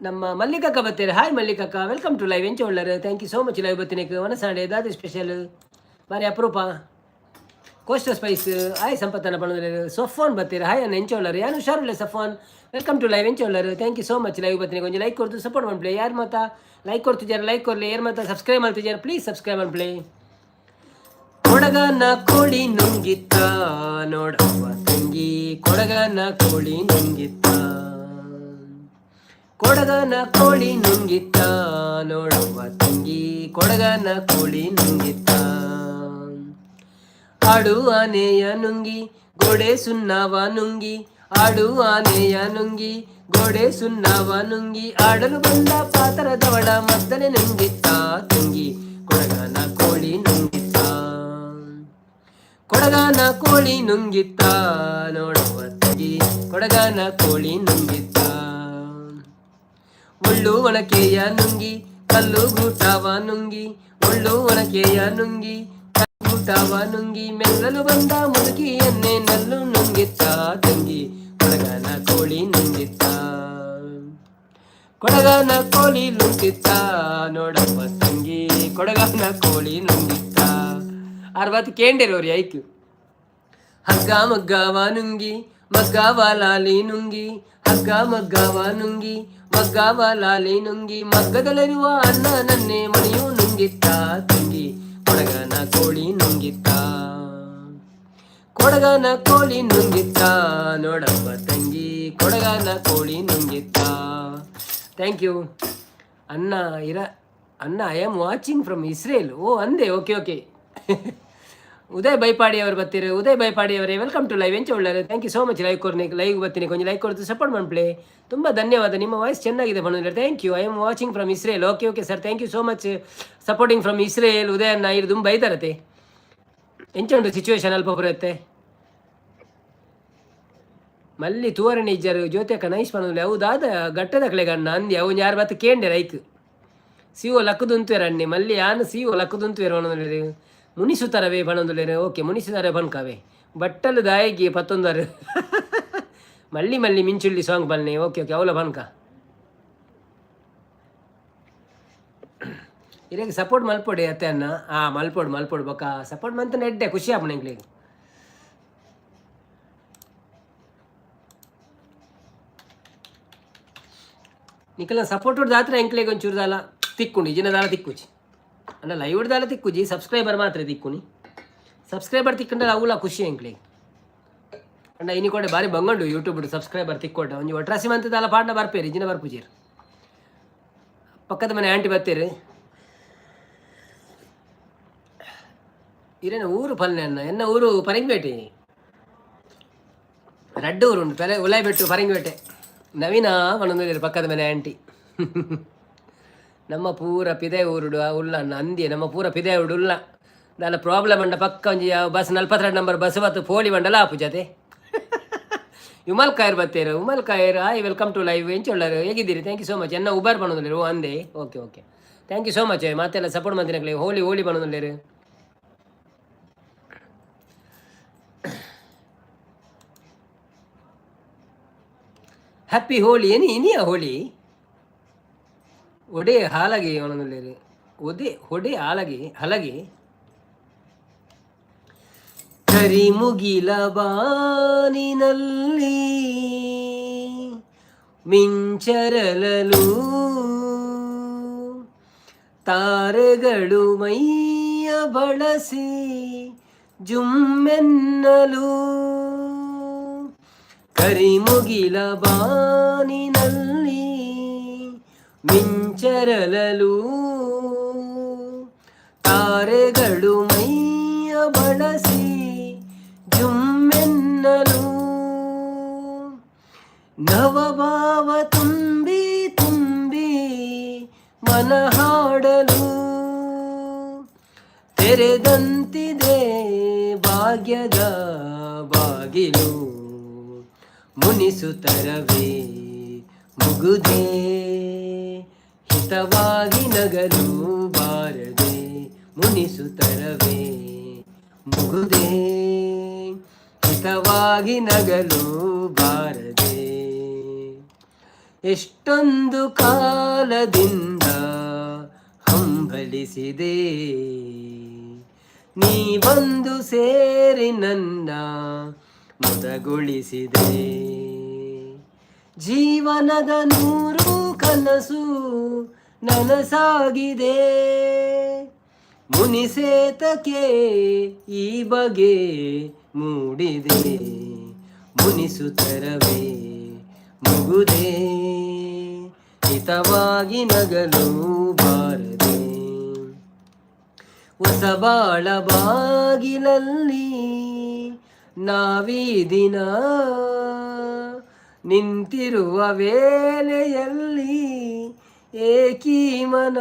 A: ನಮ್ಮ ಮಲ್ಲಿಕಕ್ಕ ಬತ್ತೀರಿ. ಹಾಯ್ ಮಲ್ಲಿಕಕ್ಕ, welcome to live. ಎಂಚ ಉಳ್ಳರು? Thank you so much live ಬತ್ತಿನಕ್ಕೆ. ವನಸಾಂಡೆ ದಾದ ಸ್ಪೆಷಲ್? ಬಾರಿ ಅಪರೂಪ. ಕೋಸ್ಟಲ್ ಸ್ಪೈಸ್ ಹಾಯ್ ಸಂಪತ್ತನ ಪಣೋದಲೇರು. ಸೊಫಾನ್ ಬತ್ತೀರಿ. ಹಾಯ್ ಅನ್ನ, ಎಂಚ ಉಳ್ಳರು? ಯಾನು ಹುಷಾರುಳ್ಳೆ ಸಫಾನ್. Welcome to live. ಎಂಚ ಉಳ್ಳರು? Thank you so much live ಬತ್ತಿನ. ಒಂಜಿ ಲೈಕ್ ಕೊರ್ದು ಸಪೋರ್ಟ್ ಮನ್ಪ್ಲೆ. ಯಾರು ಮಾತ ಲೈಕ್ ಕೊಡ್ತಿದ್ದಾರೆ ಲೈಕ್ ಕೊರ್ಲಿ. ಯಾರು ಮಾತ ಸಬ್ಸ್ಕ್ರೈಬ್ ಮಾಡ್ತಿದ್ದಾರೆ ಪ್ಲೀಸ್ ಸಬ್ಸ್ಕ್ರೈಬ್ ಮನ್ಪ್ಲೆ. ಕೊಡಗನ ಕೋಳಿ ನುಂಗಿತ್ತ ನೋಡವ್ವ ತಂಗಿ, ಕೊಡಗನ ಕೋಳಿ ನುಂಗಿತ್ತ, ಕೊಡಗನ ಕೋಳಿ ನುಂಗಿತ್ತ ನೋಡವ್ವ ತಂಗಿ, ಕೊಡಗನ ಕೋಳಿ ನುಂಗಿತ್ತ. ಆಡು ಆನೆಯ ನುಂಗಿ ಗೋಡೆ ಸುಣ್ಣವ ನುಂಗಿ, ಆಡು ಆನೆಯ ನುಂಗಿ ಗೋಡೆ ಸುಣ್ಣವ ನುಂಗಿ, ಆಡಲು ಬಂದ ಪಾತರದವಳ ಮದ್ದಲೆ ನುಂಗಿತ್ತ ತಂಗಿ, ಕೊಡಗನ ಕೋಳಿ ನುಂಗಿತ್ತ, ಕೊಡಗನ ಕೋಳಿ ನುಂಗಿತ್ತ ನೋಡುವ ತಂಗಿ, ಕೊಡಗನ ಕೋಳಿ ನುಂಗಿತ್ತ. ಮುಳ್ಳು ಒಣಕೆಯ ನುಂಗಿ ಕಲ್ಲು ಗೂಟವ ನುಂಗಿ, ಮುಳ್ಳು ಒಣಕೆಯ ನುಂಗಿ ಗೂಟವ ನುಂಗಿ, ಮೆಲ್ಲಲು ಬಂದ ಮುದುಕಿಯನ್ನೇ ನಲ್ಲು ನುಂಗಿತ್ತ ತಂಗಿ, ಕೊಡಗನ ಕೋಳಿ ನುಂಗಿತ್ತ, ಕೊಡಗನ ಕೋಳಿ ನುಂಗಿತ್ತ ನೋಡವ್ವ ತಂಗಿ, ಕೊಡಗನ ಕೋಳಿ ನುಂಗಿತ್ತ. ಅರವತ್ತು ಕೇಂಡಿರೋರಿ ಐಕ್. ಹಗ್ಗ ಮಗ್ಗವ ನುಂಗಿ ಮಗ್ಗವ ಲಾಲಿ ನುಂಗಿ, ಹಗ್ಗ ಮಗ್ಗವ ನುಂಗಿ ಮಗ್ಗವ ಲಾಲಿ ನುಂಗಿ, ಮಗ್ಗದಲ್ಲಿರುವ ಅನ್ನ ನನ್ನೇ ಮಣಿಯು ನುಂಗಿತ್ತ ತಂಗಿ, ಕೊಡಗನ ಕೋಳಿ ನುಂಗಿತ್ತ, ಕೊಡಗನ ಕೋಳಿ ನುಂಗಿತ್ತ ನೋಡವ್ವ ತಂಗಿ, ಕೊಡಗನ ಕೋಳಿ ನುಂಗಿತ್ತ. Thank you ಅಣ್ಣ. ಇರ ಅಣ್ಣ, I am watching from Israel. ಓ ಅಂದೆ, ಓಕೆ ಓಕೆ. ಉದಯ್ ಬೈಪಾಡಿ ಅವರು ಬರ್ತೀರಿ. ಉದಯ್ ಬೈಪಾಡಿ ಅವರೇ, welcome to live. ಎಂಚ ಉಳ್ಳಾರೆ? Thank you so much live ಕೊರ್ನಿ. Live ಬರ್ತೀನಿ, ಕೊಂಚ ಲೈಕ್ ಕೊಡ್ತು ಸಪೋರ್ಟ್ ಮಾಡ್ಪ್ಲೆ. ತುಂಬ ಧನ್ಯವಾದ. ನಿಮ್ಮ ವಾಯ್ಸ್ ಚೆನ್ನಾಗಿದೆ ಬಂದ್ರೆ. Thank you. I am watching from Israel. Okay okay sir, thank you so much supporting from Israel. Uday ಅಣ್ಣ ಇರು ತುಂಬ ಬೈತಾರತೆ. ಎಂಚ ಉಂಟು ಸಿಚುವೇಶನ್ ಅಲ್ಪ ಬರುತ್ತೆ ಮಲ್ಲಿ ತೂವರಣೆ ಇಜ್ಜಾರು. ಜ್ಯೋತಿ ನೈಸ್ ಪನೊಂದುಲ್ಲೆ. ಅವು ದಾದ ಗಟ್ಟದಕ್ಲೆಗ್ ಅಣ್ಣ ಅಂದಿ. ಅವು ಯಾರು ಬತ್ತ ಕೇಂಡೆರ್ ಐಕ್ ಸಿಒ ಲಕ್ಕುದುಂತುವೆರ್ ಅಣ್ಣೆ. ಮಲ್ಲಿ ಯಾನ್ ಸಿಒ ಲಕ್ಕುದುಂತುವೆರ್ ಪನೊಂದುಲ್ಲೆರ್. ಮುನಿಸುತ್ತರವೇ ಪನೊಂದುಲ್ಲೆರ್. ಓಕೆ, ಮುನಿಸುತ್ತರವೆ ಪನ್ಕವೆ. ಬಟ್ಟಲು ದಾಯೆಗಿ ಪತ್ತೊಂದರು. ಮಲ್ಲಿ ಮಲ್ಲಿ ಮಿಂಚುಳ್ಳಿ ಸಾಂಗ್ ಪನ್ನೆ. ಓಕೆ ಓಕೆ, ಅವಲ ಪನ್ಕ. ಇರೆಗ್ ಸಪೋರ್ಟ್ ಮಲ್ಪೊಡೆ ಅತ್ತೆ ಅಣ್ಣ. ಆ ಮಲ್ಪೊಡು ಮಲ್ಪೊಡು. ಬೊಕ್ಕ ಸಪೋರ್ಟ್ ಮಂತಂಡ ಎಡ್ಡೆ ಖುಷಿ ಆಪುಂಡು ಎಂಕ್ಲೆಗ್. ನಿಕಲ್ನ ಸಪೋರ್ಟ್ ದಾತ್ರ ಎಂಕ್ಲೆಗ್ ಒಂಚೂರು ದಾಲ ತಿಕ್ಕುಂಡು. ಇಜಿನ ದಾಲ ತಿಕ್ಕುಜಿ ಅಂಡ ಲೈವ್ ದಾಲ ತಿಕ್ಕುಜಿ. ಸಬ್ಸ್ಕ್ರೈಬರ್ ಮಾತ್ರ ತಿಕ್ಕುನಿ. ಸಬ್ಸ್ಕ್ರೈಬರ್ ತಿಕ್ಕಂಡ ಅವುಲ ಖುಷಿ ಎಂಕ್ಲೆಗ್. ಅಂಡ ಇನಿ ಕೊಡೆ ಬಾರಿ ಬಂಗಂಡು ಯೂಟ್ಯೂಬ್ ಸಬ್ಸ್ಕ್ರೈಬರ್ ತಿಕ್ಕೊಡ್ಡ. ಒಂಜಿ ಒಟ್ರಾಸಿ ಮಂತ್ ದಾಲ ಪಾಡ್ನ ಬರ್ಪೇರು, ಇಜಿನ ಬರ್ಪುಜೇರು. ಪಕ್ಕದ ಮನೆ ಆಂಟಿ ಬತ್ತೀರಿ. ಇರೇನ ಊರು ಪಲ್ಲೆ ಅಣ್ಣ? ಎನ್ನ ಊರು ಪರಂಗಿಪೇಟೆ. ರಡ್ಡು ಊರು ಉಂಟು ಪೆಲೆ ಉಲಾಯ್ಬೆಟ್ಟು, ಪರಂಗಿಪೇಟೆ. ನವೀನ ಪನೊಂದುಲ್ಲೆರ್ ಪಕ್ಕದ ಮನೆ ಆಂಟಿ. ನಮ್ಮ ಪೂರ ಪಿದೆ ಊರುಡು ಉಲ್ಲ ಅಣ್ಣ ಅಂದಿ. ನಮ್ಮ ಪೂರ ಪಿದೆ ಊರುಡು ಉಲ್ಲ. ದಾಲ ಪ್ರಾಬ್ಲಮ್ ಅಂಡ ಪಕ್ಕ ಒಂಜಿ ಬಸ್ 42 ನಂಬರ್ ಬಸ್ ಬತ್ತು ಪೋಲಿ ಬಂಡಲ ಆಪುಜತೆ. ವಿಮಲ್ ಕಾಯರ್ ಬತ್ತೇರು. Vimal Kayar, hi, welcome to live. ಎಂಚೊಳ್ಳರು, ಹೇಗಿದ್ದೀರಿ? Thank you so much. ಎನ್ನ ಉಬರ್ ಪನೊಂದುಲ್ಲೆರ್. ಓ ಅಂದೆ, okay okay, thank you so much. ಮಾತೆಲ್ಲ ಸಪೋರ್ಟ್ ಮಂತಿನಕ್ಲೆ. ಹೋಲಿ ಹೋಲಿ ಪನೊಂದುಲ್ಲೆರ್. ಹ್ಯಾಪಿ ಹೋಳಿ. ಏನಿ ಇನಿಯ ಹೋಳಿ? ಒಡೆ ಹಾಲಗೆ ಪನೊಂದುಲ್ಲೆರ್. ಒದೆ ಹೊಡೆ ಹಾಲಗೆ ಹಲಗೆ. ಕರಿಮುಗಿಲ ಬಾನಿನಲ್ಲಿ ಮಿಂಚರಲಲು, ತಾರೆಗಳು ಮೈಯ ಬಳಸಿ ಜುಮ್ಮೆನ್ನಲು, ಕರಿಮುಗಿಲ ಬಾನಿನಲ್ಲಿ ಮಿಂಚರಲಲು, ತಾರೆಗಳು ಮೈಯ ಬಳಸಿ ಜುಮ್ಮೆನ್ನಲು, ನವಭಾವ ತುಂಬಿ ತುಂಬಿ ಮನ ಹಾಡಲು, ತೆರೆದಂತಿದೆ ಭಾಗ್ಯದ ಬಾಗಿಲು. ಮುನಿಸುತ್ತರವೇ ಮುಗುದೇ, ಹಿತವಾಗಿ ನಗಲು ಬಾರದೆ. ಮುನಿಸುತ್ತರವೇ ಮುಗುದೇ, ಹಿತವಾಗಿ ನಗಲು ಬಾರದೆ. ಎಷ್ಟೊಂದು ಕಾಲದಿಂದ ಹಂಬಲಿಸಿದೆ, ನೀ ಬಂದು ಸೇರಿ ನನ್ನ ಮುದಗೊಳಿಸಿದೆ. ಜೀವನದ ನೂರು ಕನಸು ನನಸಾಗಿದೆ. ಮುನಿಸೇತಕೆ ಈ ಬಗೆ ಮೂಡಿದೆ? ಮುನಿಸುತ್ತರವೇ ಮುಗುದೇ, ಹಿತವಾಗಿ ನಗಲು ಬಾರದೆ. ಹೊಸ ಬಾಳ ಬಾಗಿಲಲ್ಲಿ ನಾವೀ ದಿನ ನಿಂತಿರುವ ವೇಳೆಯಲ್ಲಿ ಏಕೀ ಮನ,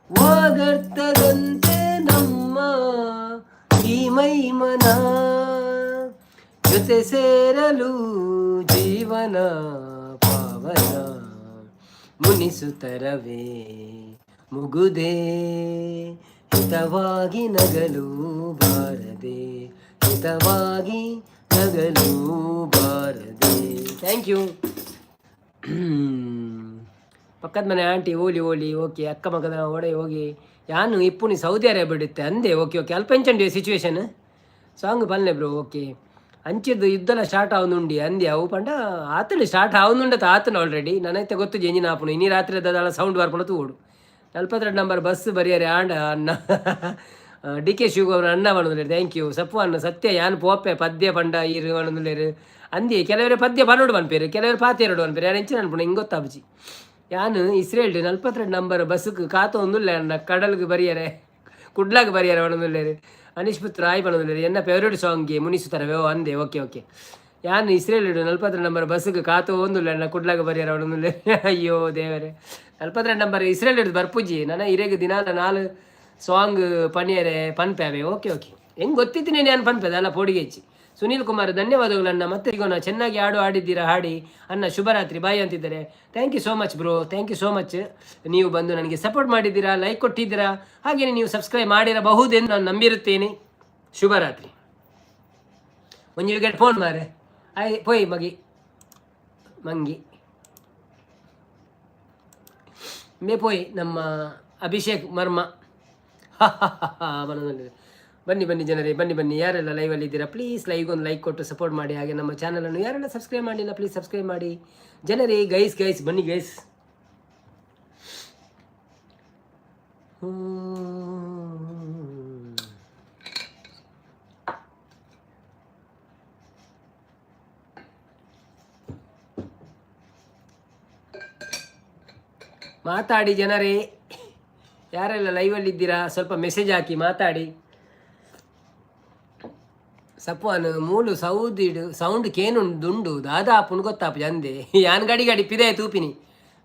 A: ವಾಗರ್ತದಂತೆ ನಮ್ಮ ಈ ಮೈಮನ ಜೊತೆ ಸೇರಲು ಜೀವನ ಪಾವನ. ಮುನಿಸುತ್ತರವೇ ಮುಗುದೇ, ಹಿತವಾಗಿ ನಗಲು ಬಾರದೆ. ಹಿತವಾಗಿ ನಗಲು ಬಾರದೆ. Thank you. ಪಕ್ಕದ ಮನೆ ಆಂಟಿ ಓಲಿ ಓಲಿ. ಓಕೆ. ಅಕ್ಕ ಮಗದ ಒಡೆ ಹೋಗಿ ಯಾನು ಇಪ್ಪುನಿ ಸೌದಿ ಅರೇಬಿಯಾ ಇತ್ತೆ ಅಂದೆ. ಓಕೆ ಓಕೆ, ಅಲ್ಪ ಎಂಚಂಡಿ ಸಿಚುವೇಶನ್? ಸಾಂಗ್ ಪಲ್ಲೆ ಬ್ರೋ. ಓಕೆ. ಅಂಚಿದ್ದು ಯುದ್ಧಲ ಸ್ಟಾರ್ಟ್ ಆವೊಂದುಂಡಿ ಅಂದೆ. ಅವು ಪಂಡ ಆತಂಡು, ಸ್ಟಾರ್ಟ್ ಆವೊಂದುಂಡತ ಆತನ ಆಲ್ರೆಡಿ. ನನೈತೆ ಗೊತ್ತು ಎಂಜಿನ ಆಪುನು. ಇನಿ ರಾತ್ರಿ ದಾಲ ಸೌಂಡ್ ಬರ್ಪುಂಡ ತೂವೊಡು. 42 ನಂಬರ್ ಬಸ್ ಬರಿಯರೆ ಆಂಡ ಅಣ್ಣ. ಡಿ ಕೆ ಶಿವಕುಮಾರ್ ಅಣ್ಣ ಪನೊಂದುಲ್ಲೆರ್. Thank you. ಸಪ್ಪು ಅಣ್ಣ ಸತ್ಯ. ಯಾನ್ ಪೋಪೆ. ಪದ್ಯ ಪಂಡ ಈರ್ ಪನೊಂದುಲ್ಲೆರ್ ಅಂದಿ. ಕೆಲವರು ಪದ್ಯ ಪನೊಡು ಪನ್ಪೇರು, ಕೆಲವರು ಪಾತೆರಡು ಪನ್ಪೇರು. ಯಾನ್ ಎಂಚಿನ ಅನ್ಪುಂಡು ಹಿಂಗೆ ಗೊತ್ತಾಪುಜಿ. ಯಾನ್ ಇಸ್ರೇಲ್ 42 ನಂಬರ್ ಬಸ್ಗೆ ಕಾತೊಂದುಲ್ಲೆ ಅಣ್ಣ, ಕಡಲ್ಗೆ ಬರಿಯರೆ, ಕುಡ್ಲಾಗ್ ಬರಿಯರೆ ಪನೊಂದುಲ್ಲೆರ್. ಅನೀಶ್ ಪುತ್ರ ಆಯ್ ಪನೊಂದುಲ್ಲೆರ್. ಎನ್ನ ಫೇವ್ರೇಟ್ ಸಾಂಗ್ಗೆ ಮುನಿಸುತ್ತರವೇ. ಓ ಅಂದೆ, ಓಕೆ ಓಕೆ. ಯಾನ್ ಇಸ್ರೇಲ್ 42 ನಂಬರ್ ಬಸ್ಗೆ ಕಾತೊಂದುಲ್ಲೆ ಅಣ್ಣ, ಕುಡ್ಲಾಗ ಬರಿಯರೆ ಪನೊಂದುಲ್ಲೆರ್. ಅಯ್ಯೋ ದೇವರೇ, 42 ನಂಬರ್ ಇಸ್ರೇಲ್ ಹಿಡ್ದು ಬರ್ಪುಜಿ. ನನ್ನ ಇರೆಗ್ ದಿನಾಲ ನಾಲ್ ಸಾಂಗ್ ಪನಿಯರೆ ಪನ್ಪೆ. ಓಕೆ ಓಕೆ, ಹೆಂಗೆ ಗೊತ್ತಿದ್ದೀನಿ ನಾನು ಪನ್ಪೆದ ಅಲ್ಲ ಪೋಡಿಗೆಚ್ಚಿ. ಸುನೀಲ್ ಕುಮಾರ್, ಧನ್ಯವಾದಗಳು ಅಣ್ಣ. ಮತ್ತೆ ಈಗ ಚೆನ್ನಾಗಿ ಹಾಡು ಹಾಡಿದ್ದೀರಾ, ಹಾಡಿ ಅಣ್ಣ. ಶುಭರಾತ್ರಿ, ಬಾಯ್ ಅಂತಿದ್ದಾರೆ. Thank you so much bro, thank you so much. ನೀವು ಬಂದು ನನಗೆ ಸಪೋರ್ಟ್ ಮಾಡಿದ್ದೀರಾ, ಲೈಕ್ ಕೊಟ್ಟಿದ್ದೀರಾ, ಹಾಗೆಯೇ ನೀವು ಸಬ್ಸ್ಕ್ರೈಬ್ ಮಾಡಿರಬಹುದೆಂದು ನಾನು ನಂಬಿರುತ್ತೇನೆ. ಶುಭರಾತ್ರಿ. ಒಂಜಿ ವಿಕೆಟ್ ಫೋನ್ ಮಾರೆ ಆಯ್ ಪೋಯ್ ಮಗಿ ಮಂಗಿ ಮೇ ಪೋಯ್. ನಮ್ಮ ಅಭಿಷೇಕ್ ಮರ್ಮ ಮನದಲ್ಲಿ. ಬನ್ನಿ ಬನ್ನಿ ಜನರೇ, ಬನ್ನಿ ಬನ್ನಿ. ಯಾರೆಲ್ಲ ಲೈವಲ್ಲಿ ಇದ್ದೀರಾ, ಪ್ಲೀಸ್ ಲೈವ್ ಒಂದು ಲೈಕ್ ಕೊಟ್ಟು ಸಪೋರ್ಟ್ ಮಾಡಿ. ಹಾಗೆ ನಮ್ಮ ಚಾನಲನ್ನು ಯಾರೆಲ್ಲ ಸಬ್ಸ್ಕ್ರೈಬ್ ಮಾಡಿಲ್ಲ, ಪ್ಲೀಸ್ ಸಬ್ಸ್ಕ್ರೈಬ್ ಮಾಡಿ ಜನರೇ. ಗೈಸ್ ಗೈಸ್, ಬನ್ನಿ ಗೈಸ್. ಮಾತಾಡಿ ಜನರೇ, ಯಾರೆಲ್ಲ ಲೈವಲ್ಲಿದ್ದೀರಾ ಸ್ವಲ್ಪ ಮೆಸೇಜ್ ಹಾಕಿ ಮಾತಾಡಿ. ಸಪ್ವಾನ್ ಮೂಲು ಸೌದಿಡು ಸೌಂಡ್ ಕೇನುಂಡು ದಾದಾ ಆಪುಂಡು ಗೊತ್ತಾಪು ಅಂದೆ. ಯಾನ್ ಗಡಿ ಗಡಿ ಪಿದೆ ತೂಪಿನಿ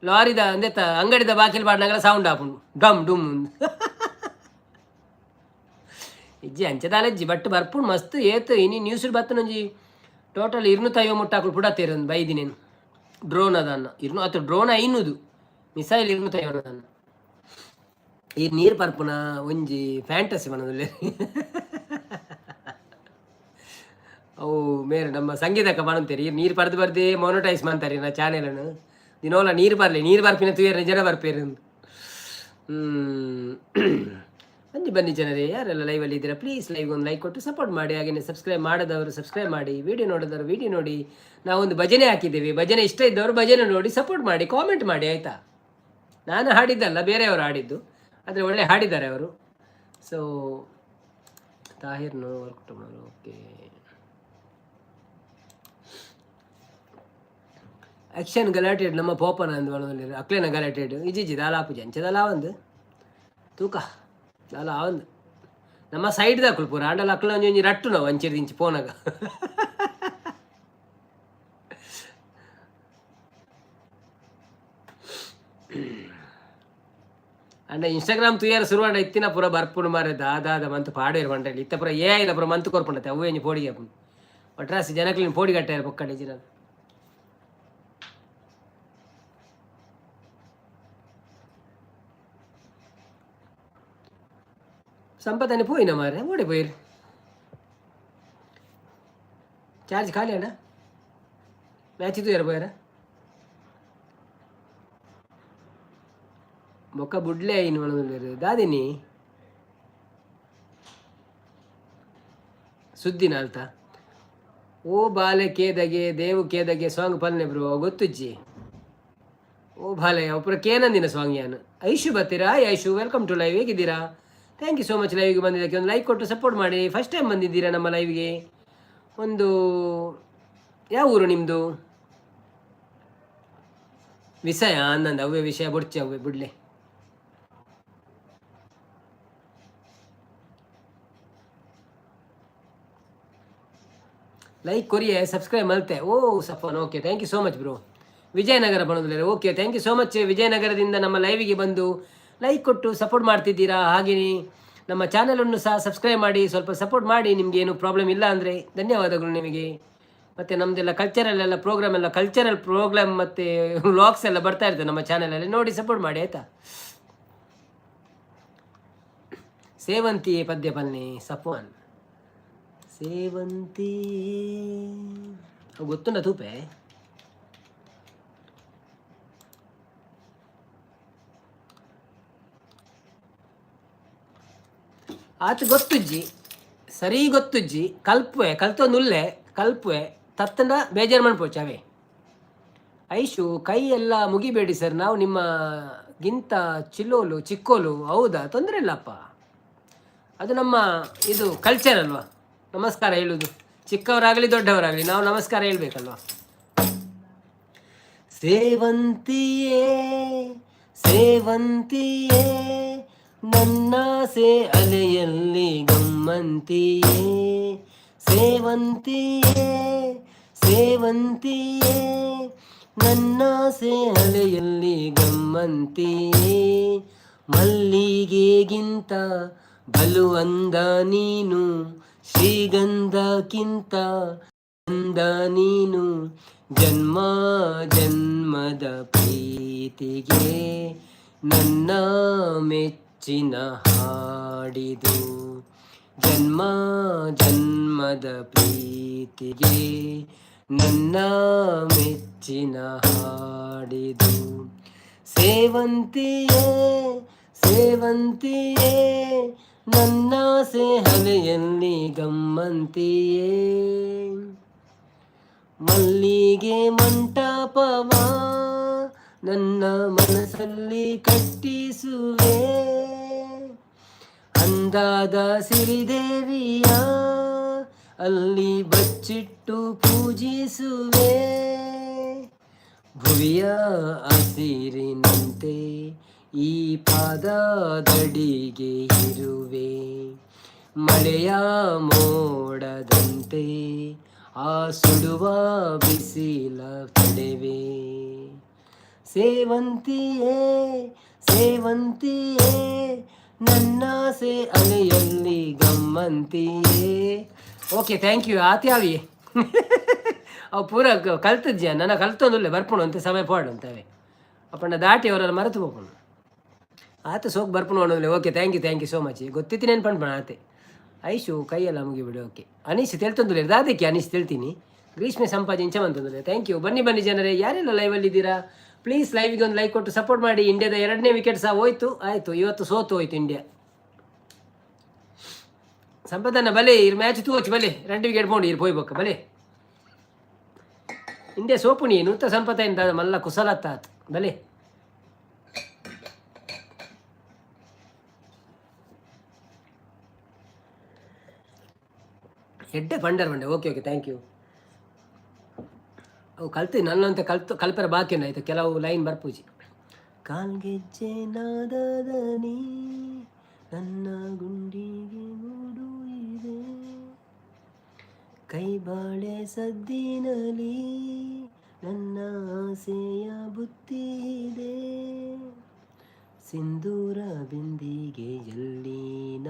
A: ಲಾರಿದ ಅಂದೆತ್ತ ಅಂಗಡಿದ ಬಾಕಿಲ್ ಪಾಡ್ನಗಲ ಸೌಂಡ್ ಆಪುಂಡು ಡಮ್ ಡುಮ್. ಇಜ್ಜಿ ಅಂಚದಾಲಜ್ಜಿ, ಬಟ್ ಬರ್ಪುಂಡು ಮಸ್ತ್ ಏತ್. ಇನಿ ನ್ಯೂಸ್ ಬತ್ತನೊಂಜಿ ಟೋಟಲ್ 250 ಮುಟ್ಟಾಕುಲು ಪುಡತೇರು ಬೈದಿನೇನು ಡ್ರೋನ್ ಅದನ್ನ ಇರ್ನು ಅಥವಾ ಡ್ರೋನ್ 500 ಮಿಸೈಲ್ 250 ಅದನ್ನ. ಈ ನೀರು ಪರ್ಪುನ ಒಂಜಿ ಫ್ಯಾಂಟಸಿ ಮನದಲ್ಲಿ. ಅವು ಮೇರೆ ನಮ್ಮ ಸಂಗೀತಕ್ಕ ಪನೊಂತೇರಿ, ನೀರು ಪರ್ದು ಬರ್ದೇ ಮೊನಟೈಸ್ ಮಾಡ್ತಾರೆ ನಾ ಚಾನೆಲನ್ನು. ದಿನೋಲ ನೀರು ಬರಲಿ, ನೀರು ಬರ್ಪಿನ ತುಯರ್ ಜನ ಬರ್ಪೇರು. ಬನ್ನಿ ಬನ್ನಿ ಜನರೇ, ಯಾರೆಲ್ಲ ಲೈವಲ್ಲಿ ಇದ್ದೀರಾ ಪ್ಲೀಸ್ ಲೈವ್ ಒಂದು ಲೈಕ್ ಕೊಟ್ಟು ಸಪೋರ್ಟ್ ಮಾಡಿ. ಹಾಗೆಯೇ ಸಬ್ಸ್ಕ್ರೈಬ್ ಮಾಡದವರು ಸಬ್ಸ್ಕ್ರೈಬ್ ಮಾಡಿ, ವಿಡಿಯೋ ನೋಡಿದವರು ವಿಡಿಯೋ ನೋಡಿ. ನಾವೊಂದು ಭಜನೆ ಹಾಕಿದ್ದೇವೆ, ಭಜನೆ ಇಷ್ಟ ಇದ್ದವರು ಭಜನೆ ನೋಡಿ ಸಪೋರ್ಟ್ ಮಾಡಿ, ಕಾಮೆಂಟ್ ಮಾಡಿ, ಆಯಿತಾ? ನಾನು ಹಾಡಿದ್ದಲ್ಲ, ಬೇರೆಯವರು ಹಾಡಿದ್ದು, ಆದರೆ ಒಳ್ಳೆ ಹಾಡಿದ್ದಾರೆ ಅವರು. ಸೊ ತಾಹಿರ್ನು ವರ್ಕ್. ಓಕೆ, ಆ್ಯಕ್ಷನ್ ಗಲಾಟೆಡ್ ನಮ್ಮ ಪೋಪನ ಅಂದ್ ಅಕ್ಲೇನ ಗಲಾಟೆಡ್ ಇಜ್ಜಿಜ್ಜಿ ದಾಲ ಆಪುಜಿ ಅಂಚದಲ್ಲ ಒಂದು ತೂಕ ದಾಲ ಒಂದು ನಮ್ಮ ಸೈಡ್ ದಾಕುಲು ಪೂರ ಆಂಡಲ ಅಕ್ಲ ಒಂಜಿ ಒಂಜಿ ರಟ್ಟು ನಾವು ಅಂಚಿರ್ದಿಂಚಿ ಇಂಚಿ ಪೋನಾಗ. ಅಂಡ ಇನ್ಸ್ಟಾಗ್ರಾಮ್ ತುಯ್ಯಾರ ಶುರು ಇತ್ತಿನ ಪೂರ ಬರ್ಪುಂಡು ಮಾರೆ ದಾದಾದ ಮಂತ್ ಪಾಡೇರು ಬಂಡಲಿ ಇತ್ತ ಪೂರ ಏ ಇಲ್ಲ ಪೂರ ಮಂತ್ ಕೊರ್ಪುಂಡತೆ ಅವು ಒಂಜಿ ಪೋಡಿಗೆ ಆಪುಂಡು ಒಟ್ರಾಸಿ ಜನಕ್ಲಿನ ಪೋಡಿ ಕಟ್ಟಾರ ಪೊಕ್ಕಡೆ ಜಿನ. ಸಂಪತ್ತನೆ ಪೋಯಿನ ಮಾರೆ ಓಡೆ ಪೋಯಿರು. ಚಾರ್ಜ್ ಖಾಲಿ ಅಣ್ಣ. ಮ್ಯಾಚ್ ತೂಯರ ಪೋಯರ ಬೊಕ್ಕ ಬುಡ್ಲೆ ಐನು ಮನದಲ್ಲೇರು ದಾದಿನಿ ಸುದ್ದಿನ ಅಲ್ತ. ಓ ಬಾಲೆ ಕೇದಗೆ ದೇವು ಕೇದಗೆ ಸಾಂಗ್ ಪಲ್ನೆ ಬ್ರೋ ಗೊತ್ತುಜ್ಜಿ. ಓ ಬಾಲೆ ಒಬ್ಬರ ಕೇನಂದಿನ ಸಾಂಗ್ ಯಾನು. ಐಶು ಬರ್ತೀರಾ? Aishu, welcome to live. ಹೇಗಿದ್ದೀರಾ? Thank you so much ಲೈವ್ಗೆ ಬಂದಿದ್ದಕ್ಕೆ. ಒಂದು ಲೈಕ್ ಕೊಟ್ಟು ಸಪೋರ್ಟ್ ಮಾಡಿ. ಫಸ್ಟ್ ಟೈಮ್ ಬಂದಿದ್ದೀರಾ ನಮ್ಮ ಲೈವ್ಗೆ. ಒಂದು ಯಾವ ಊರು ನಿಮ್ಮದು? ವಿಷಯ ಅನ್ನಂದು ಅವೇ ವಿಷಯ ಬುಡ್ಚಿ ಅವೇ ಬಿಡ್ಲೆ. ಲೈಕ್ ಕೊರಿಯೆ ಸಬ್ಸ್ಕ್ರೈಬ್ ಮಲ್ತೆ. ಓ Safan, okay, thank you so much bro. Vijayanagara ಬರೋದಿಲ್ಲ. Okay, thank you so much. ವಿಜಯನಗರದಿಂದ ನಮ್ಮ ಲೈವಿಗೆ ಬಂದು ಲೈಕ್ ಕೊಟ್ಟು ಸಪೋರ್ಟ್ ಮಾಡ್ತಿದ್ದೀರಾ. ಹಾಗೆಯೇ ನಮ್ಮ ಚಾನಲನ್ನು ಸಹ ಸಬ್ಸ್ಕ್ರೈಬ್ ಮಾಡಿ ಸ್ವಲ್ಪ ಸಪೋರ್ಟ್ ಮಾಡಿ. ನಿಮಗೆ ಏನು ಪ್ರಾಬ್ಲಮ್ ಇಲ್ಲ ಅಂದರೆ ಧನ್ಯವಾದಗಳು ನಿಮಗೆ. ಮತ್ತು ನಮ್ಮದೆಲ್ಲ ಕಲ್ಚರಲ್ ಎಲ್ಲ ಪ್ರೋಗ್ರಾಮ್ ಎಲ್ಲ ಕಲ್ಚರಲ್ ಪ್ರೋಗ್ರಾಮ್ ಮತ್ತು ವ್ಲಾಗ್ಸ್ ಎಲ್ಲ ಬರ್ತಾ ಇರ್ತದೆ ನಮ್ಮ ಚಾನಲಲ್ಲಿ, ನೋಡಿ ಸಪೋರ್ಟ್ ಮಾಡಿ ಆಯಿತಾ. ಸೇವಂತಿ ಪದ್ಯ ಪನ್ನಿ ಸಫ್ವಾನ್. ಸೇವಂತಿ ಗೊತ್ತುಂಡ ತೂಪೆ. ಆತ ಗೊತ್ತುಜ್ಜಿ, ಸರಿ ಗೊತ್ತುಜ್ಜಿ. ಕಲ್ಪುವೆ ಕಲ್ತೊಂದುಲ್ಲೆ ಕಲ್ಪುವೆ ತತ್ತಂಡ ಬೇಜಾರು ಮನ್ಪೋಚ್ ಅವೇ. ಐಶು ಕೈ ಎಲ್ಲ ಮುಗಿಬೇಡಿ ಸರ್, ನಾವು ನಿಮ್ಮ ಗಿಂತ ಚಿಲ್ಲೋಲು ಚಿಕ್ಕೋಲು. ಹೌದಾ? ತೊಂದರೆ ಇಲ್ಲಪ್ಪ, ಅದು ನಮ್ಮ ಇದು ಕಲ್ಚರ್ ಅಲ್ವಾ, ನಮಸ್ಕಾರ ಹೇಳುವುದು. ಚಿಕ್ಕವರಾಗಲಿ ದೊಡ್ಡವರಾಗಲಿ ನಾವು ನಮಸ್ಕಾರ ಹೇಳಬೇಕಲ್ವಾ. ಸೇವಂತಿಯೇ ಸೇವಂತಿಯೇ ನನ್ನಾಸೆ ಅಲೆಯಲ್ಲಿ ಗಮ್ಮಂತಿಯೇ, ಸೇವಂತಿಯೇ ಸೇವಂತಿಯೇ ನನ್ನಾಸೆ ಅಲೆಯಲ್ಲಿ ಗಮ್ಮಂತಿಯೇ, ಮಲ್ಲಿಗೆಗಿಂತ ಬಲು ಅಂದ ನೀನು, ಶ್ರೀಗಂಧಕ್ಕಿಂತ ಅಂದ ನೀನು, ಜನ್ಮ ಜನ್ಮದ ಪ್ರೀತಿಗೆ ನನ್ನ ಮೆಚ್ಚಿನ ಹಾಡಿದು, ಜನ್ಮ ಜನ್ಮದ ಪ್ರೀತಿಗೆ ನನ್ನ ಮೆಚ್ಚಿನ ಹಾಡಿದು. ಸೇವಂತಿಯೇ ಸೇವಂತಿಯೇ ನನ್ನಾಸೆ ಹಲೆಯಲ್ಲಿ ಗಮ್ಮಂತಿಯೇ, ಮಲ್ಲಿಗೆ ಮಂಟಪವ ನನ್ನ ಮನಸ್ಸಲ್ಲಿ ಕಟ್ಟಿಸುವೆ, ಅಂದಾದ ಸಿರಿದೇವಿಯ ಅಲ್ಲಿ ಬಚ್ಚಿಟ್ಟು ಪೂಜಿಸುವೆ, ಭುವಿಯ ಹಸಿರಿನಂತೆ ಈ ಪಾದದಡಿಗೆ ಇರುವೆ. ಮಳೆಯ ಮೋಡದಂತೆ ಆ ಸುಡುವ ಬಿಸಿಲ ತಡೆವೆ. ಸೇವಂತಿಯೇ, ಸೇವಂತಿಯೇ, ನನ್ನಾಸೆ ಅಲೆಯಲ್ಲಿ ಗಮ್ಮಂತಿಯೇ. Okay, thank you. ಆತ್ಯಾವಿ ಅವು ಪೂರ ಕಲ್ತಜ್ಜ ನನ್ನ ಕಲ್ತೊಂದುಲ್ಲೆ. ಬರ್ಪುಣು ಅಂತ ಸಮಯ ಪೋಡು ಅಂತವೆ ಅಪ್ಪಣ್ಣ ದಾಟಿ ಅವರೆಲ್ಲ ಮರೆತು ಹೋಗೋಣ. ಆತ ಸೋಕ್ ಬರ್ಪುಣು ಅನ್ನೋದಿಲ್ಲ. Okay, thank you, thank you so much. ಗೊತ್ತಿತ್ತು ಪಣ್ಪಣ ಆತೆ. ಐಶು ಕೈಯೆಲ್ಲ ಮುಗಿಬಿಡು. ಓಕೆ, ಅನೀಶ್ ತೆಲ್ತೊಂದುಲ್ಲೆ ದಾದಕ್ಕೆ ಅನೀಶ್ ತೆಲ್ತೀನಿ. ಗ್ರೀಷ್ಮೆ ಸಂಪಾಜಿ ಇಂಚ ಬಂತಂದ್ರೆ. Thank you. ಬನ್ನಿ ಬನ್ನಿ ಜನರೇ, ಯಾರೆಲ್ಲ ಲೈವಲ್ಲಿ ಇದ್ದೀರಾ, ಪ್ಲೀಸ್ ಲೈವ್ಗೆ ಒಂದು ಲೈಕ್ ಕೊಟ್ಟು ಸಪೋರ್ಟ್ ಮಾಡಿ. ಇಂಡಿಯಾದ ಎರಡನೇ ವಿಕೆಟ್ ಸಹ ಹೋಯ್ತು. ಆಯಿತು, ಇವತ್ತು ಸೋತು ಹೋಯ್ತು ಇಂಡಿಯಾ. ಸಂಪದನ್ನ ಬಲೆ ಇರ್ ಮ್ಯಾಚ್ ತೂವಚ್ಚು ಬಲೆ. ಎರಡು ವಿಕೆಟ್ ಪೋಂಡು ಇರ್ ಪೋಯ್ಬೊಕ್ಕ ಬಲೆ. ಇಂಡಿಯಾ ಸೋಪುಣಿ ನೂತ ಸಂಪತ್ತ ಇಂದ ಮಲ್ಲ ಕುಸಲತ್ತ ಆತು ಬಲೆ. ಎಡ್ಡೆ ಪಂಡರ್ ಬಂಡೆ. Okay okay, thank you. ಅವು ಕಲ್ತಿ ನನ್ನಂತೆ ಕಲ್ತು ಕಲ್ಪರ ಬಾಕಿ ಆಯ್ತು. ಕೆಲವು ಲೈನ್ ಬರ್ಪೂಜಿ. ಕಾಲ್ಗೆಜ್ಜೆ ನಾದದನಿ ನನ್ನ ಗುಂಡಿಗೆ ಗೂಡು ಇದೆ. ಕೈಬಾಳೆ ಸದ್ದಿನಲಿ ನನ್ನ ಆಸೆಯ ಬುತ್ತಿ ಇದೆ. ಸಿಂಧೂರ ಬಿಂದಿಗೆ ಎಲ್ಲಿನ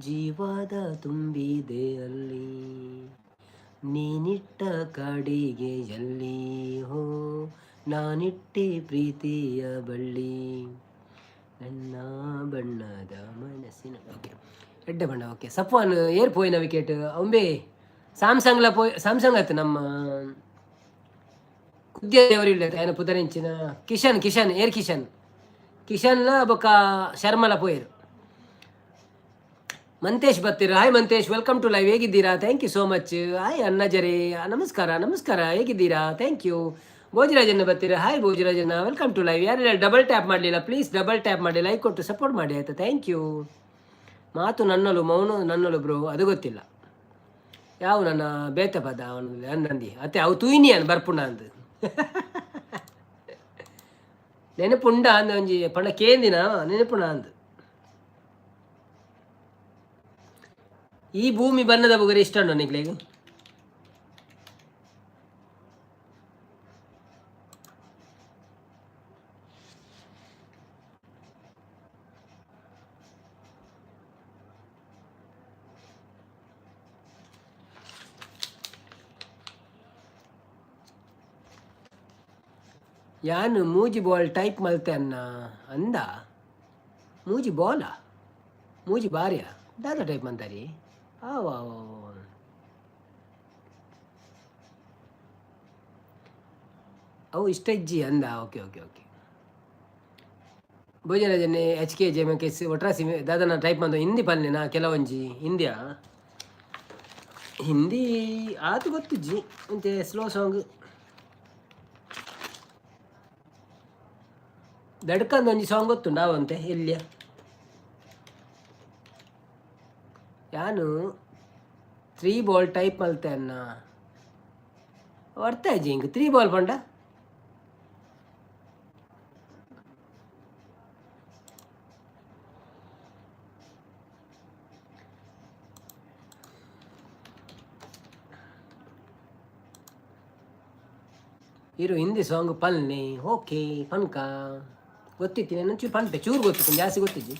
A: ಜೀವದ ತುಂಬಿದೆ ಅಲ್ಲಿ. ನೀನಿಟ್ಟ ಕಾಡಿಗೆ ಎಲ್ಲಿ ಹೋ ನಾನಿಟ್ಟೆ ಪ್ರೀತಿಯ ಬಳ್ಳಿ. ನನ್ನ ಬಣ್ಣದ ಮನಸ್ಸಿನ. ಓಕೆ, ಎಡ್ಡೆ ಬಣ್ಣ. ಓಕೆ, ಸಫ್ವಾನ್ ಏರ್ ಪೋಯಿನ ವಿಕೆಟ್ ಅಂಬೆ ಸ್ಯಾಮ್ಸಂಗ್ಲ ಪೋಯ್. ಸ್ಯಾಮ್ಸಂಗ್ ಆಯ್ತು. ನಮ್ಮ ಕುದ್ಯ ಇಲ್ಲ ఆయన ಪುದರಿಂಚಿನ ಕಿಶನ್, ಕಿಶನ್ ಏರ್ ಕಿಶನ್, ಕಿಶನ್ಲ ಬೊಕ್ಕ ಶರ್ಮಲ ಪೋಯರು. Manthesh ಬತ್ತೀರ. Hi Mantesh, welcome to live. ಹೇಗಿದ್ದೀರಾ? Thank you so much. Hi ಅನ್ನಜರೇ, ನಮಸ್ಕಾರ ನಮಸ್ಕಾರ. ಹೇಗಿದ್ದೀರಾ? Thank you. ಭೋಜರಾಜನ್ನ ಬರ್ತೀರಾ. ಹಾಯ್ ಭೋಜರಾಜನ್ನ, welcome to live. ಯಾರೆಲ್ಲ ಡಬಲ್ ಟ್ಯಾಪ್ ಮಾಡಲಿಲ್ಲ, ಪ್ಲೀಸ್ ಡಬಲ್ ಟ್ಯಾಪ್ ಮಾಡಿ, ಲೈಕ್ ಕೊಟ್ಟು ಸಪೋರ್ಟ್ ಮಾಡಿ, ಆಯಿತಾ? Thank you. ಮಾತು ನನ್ನಲು ಮೌನ ನನ್ನಲು ಬ್ರೋ, ಅದು ಗೊತ್ತಿಲ್ಲ. ಯಾವ ನನ್ನ ಬೇತ ಪದ ಅವನು ಅಂದಂದಿ ಅತ್ತೆ ಅವು ತೂಯಿನಿ ಅನ್ ಬರ್ಪುಣ ಅಂದು ನೆನಪುಂಡ ಅಂದ ಒಂಜಿ ಪಂಡ ಕೇಂದಿನ ನೆನಪುಣ ಅಂದು. ಈ ಭೂಮಿ ಬಣ್ಣದ ಬುಗರಿ ಇಷ್ಟ ಉಂಟು ನಿಕ್ಲೆಗ್? ಯಾನು ಮೂಜಿ ಬಾಲ್ ಟೈಪ್ ಮಲ್ತೆ ಅನ್ನ ಅಂದ. ಮೂಜಿ ಬಾಲ ಮೂಜಿ ಬಾರ್ಯ ದಾದ ಟೈಪ್ ಅಂತಾರಿ. ಅವ ಅವು ಇಷ್ಟ ಇಜ್ಜಿ ಅಂದ. ಓಕೆ ಓಕೆ ಓಕೆ, ಭೋಜನಜನೆ ಎಚ್ ಕೆ ಜೆ ಕೆ ಒಟ್ರಾಸಿ ದಾದನ ಟೈಪ್ ಮಂದ ಹಿಂದಿ ಪಲ್ಲೆನಾ ಕೆಲವೊಂಜಿ ಹಿಂದಿಯಾ ಹಿಂದಿ ಆತು ಗೊತ್ತಿಜ್ಜಿ ಅಂತೆ. ಸ್ಲೋ ಸಾಂಗ್ ದಡ್ಕಂದ ಒಂಜಿ ಸಾಂಗ್ ಗೊತ್ತುಂಡು ಅವಂತೆ ಎಲ್ಲಿಯ. ಯಾನು ತ್ರೀ ಬಾಲ್ ಟೈಪ್ ಮಲ್ತೆ ಅನ್ನ ಅರ್ಥ ಇಜ್ಜಿ ಇಂಕ್ ತ್ರೀ ಬಾಲ್ ಪಂಡ. ಇರು ಹಿಂದಿ ಸಾಂಗ್ ಪಲ್ನೆ. ಓಕೆ, ಪನ್ಕ ಗೊತ್ತಿತ್ತು ನಾನು ಚೂರು ಪನ್ಪೆ ಚೂರು ಗೊತ್ತಿತ್ತು, ಜಾಸ್ತಿ ಗೊತ್ತಿಜ್ಜಿ.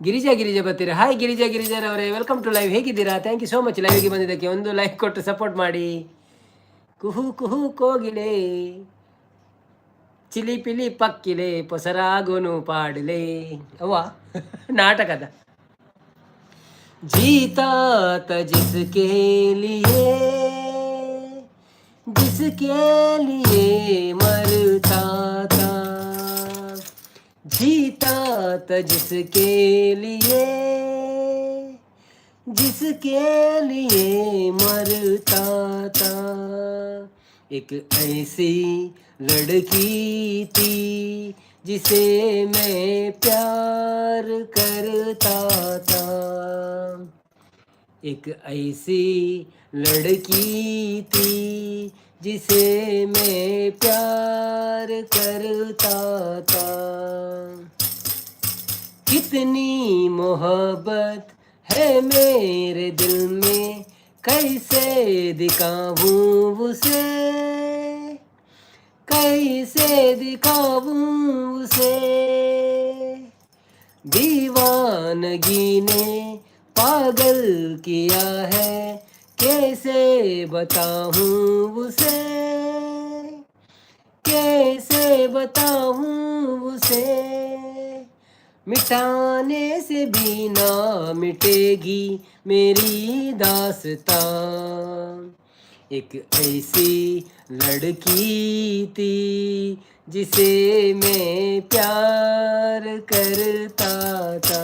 A: ಗಿರಿಜಾ ಗಿರಿಜಾ ಬರ್ತೀರಾ. ಹಾಯ್ ಗಿರಿಜಾ ಗಿರಿಜಾರವರೇ, welcome to live. ಹೇಗಿದ್ದೀರಾ? Thank you so much ಲೈವ್ಗೆ ಬಂದಿದ್ದಕ್ಕೆ. ಒಂದು ಲೈಕ್ ಕೊಟ್ಟು ಸಪೋರ್ಟ್ ಮಾಡಿ. ಕುಹು ಕುಹು ಕೋಗಿಲೆ ಚಿಲಿ ಪಿಲಿ ಪಕ್ಕಿಲೆ ಪೊಸರಾಗೋನು ಪಾಡಲೆ ಅವ್ವ ನಾಟಕದ. जीता था जिसके लिए, जिसके लिए मरता था, जीता था जिसके लिए, जिसके लिए मरता था। एक ऐसी लड़की थी जिसे मैं प्यार करता था। एक ऐसी लड़की थी जिसे मैं प्यार करता था। कितनी मोहब्बत है मेरे दिल में, कैसे दिखाऊं उसे, कैसे दिखाऊं उसे। दीवानगी ने पागल किया है, कैसे बताऊं उसे, कैसे बताऊं उसे। मिटाने से भी ना मिटेगी मेरी दास्तां। एक ऐसी लड़की थी जिसे मैं प्यार करता था।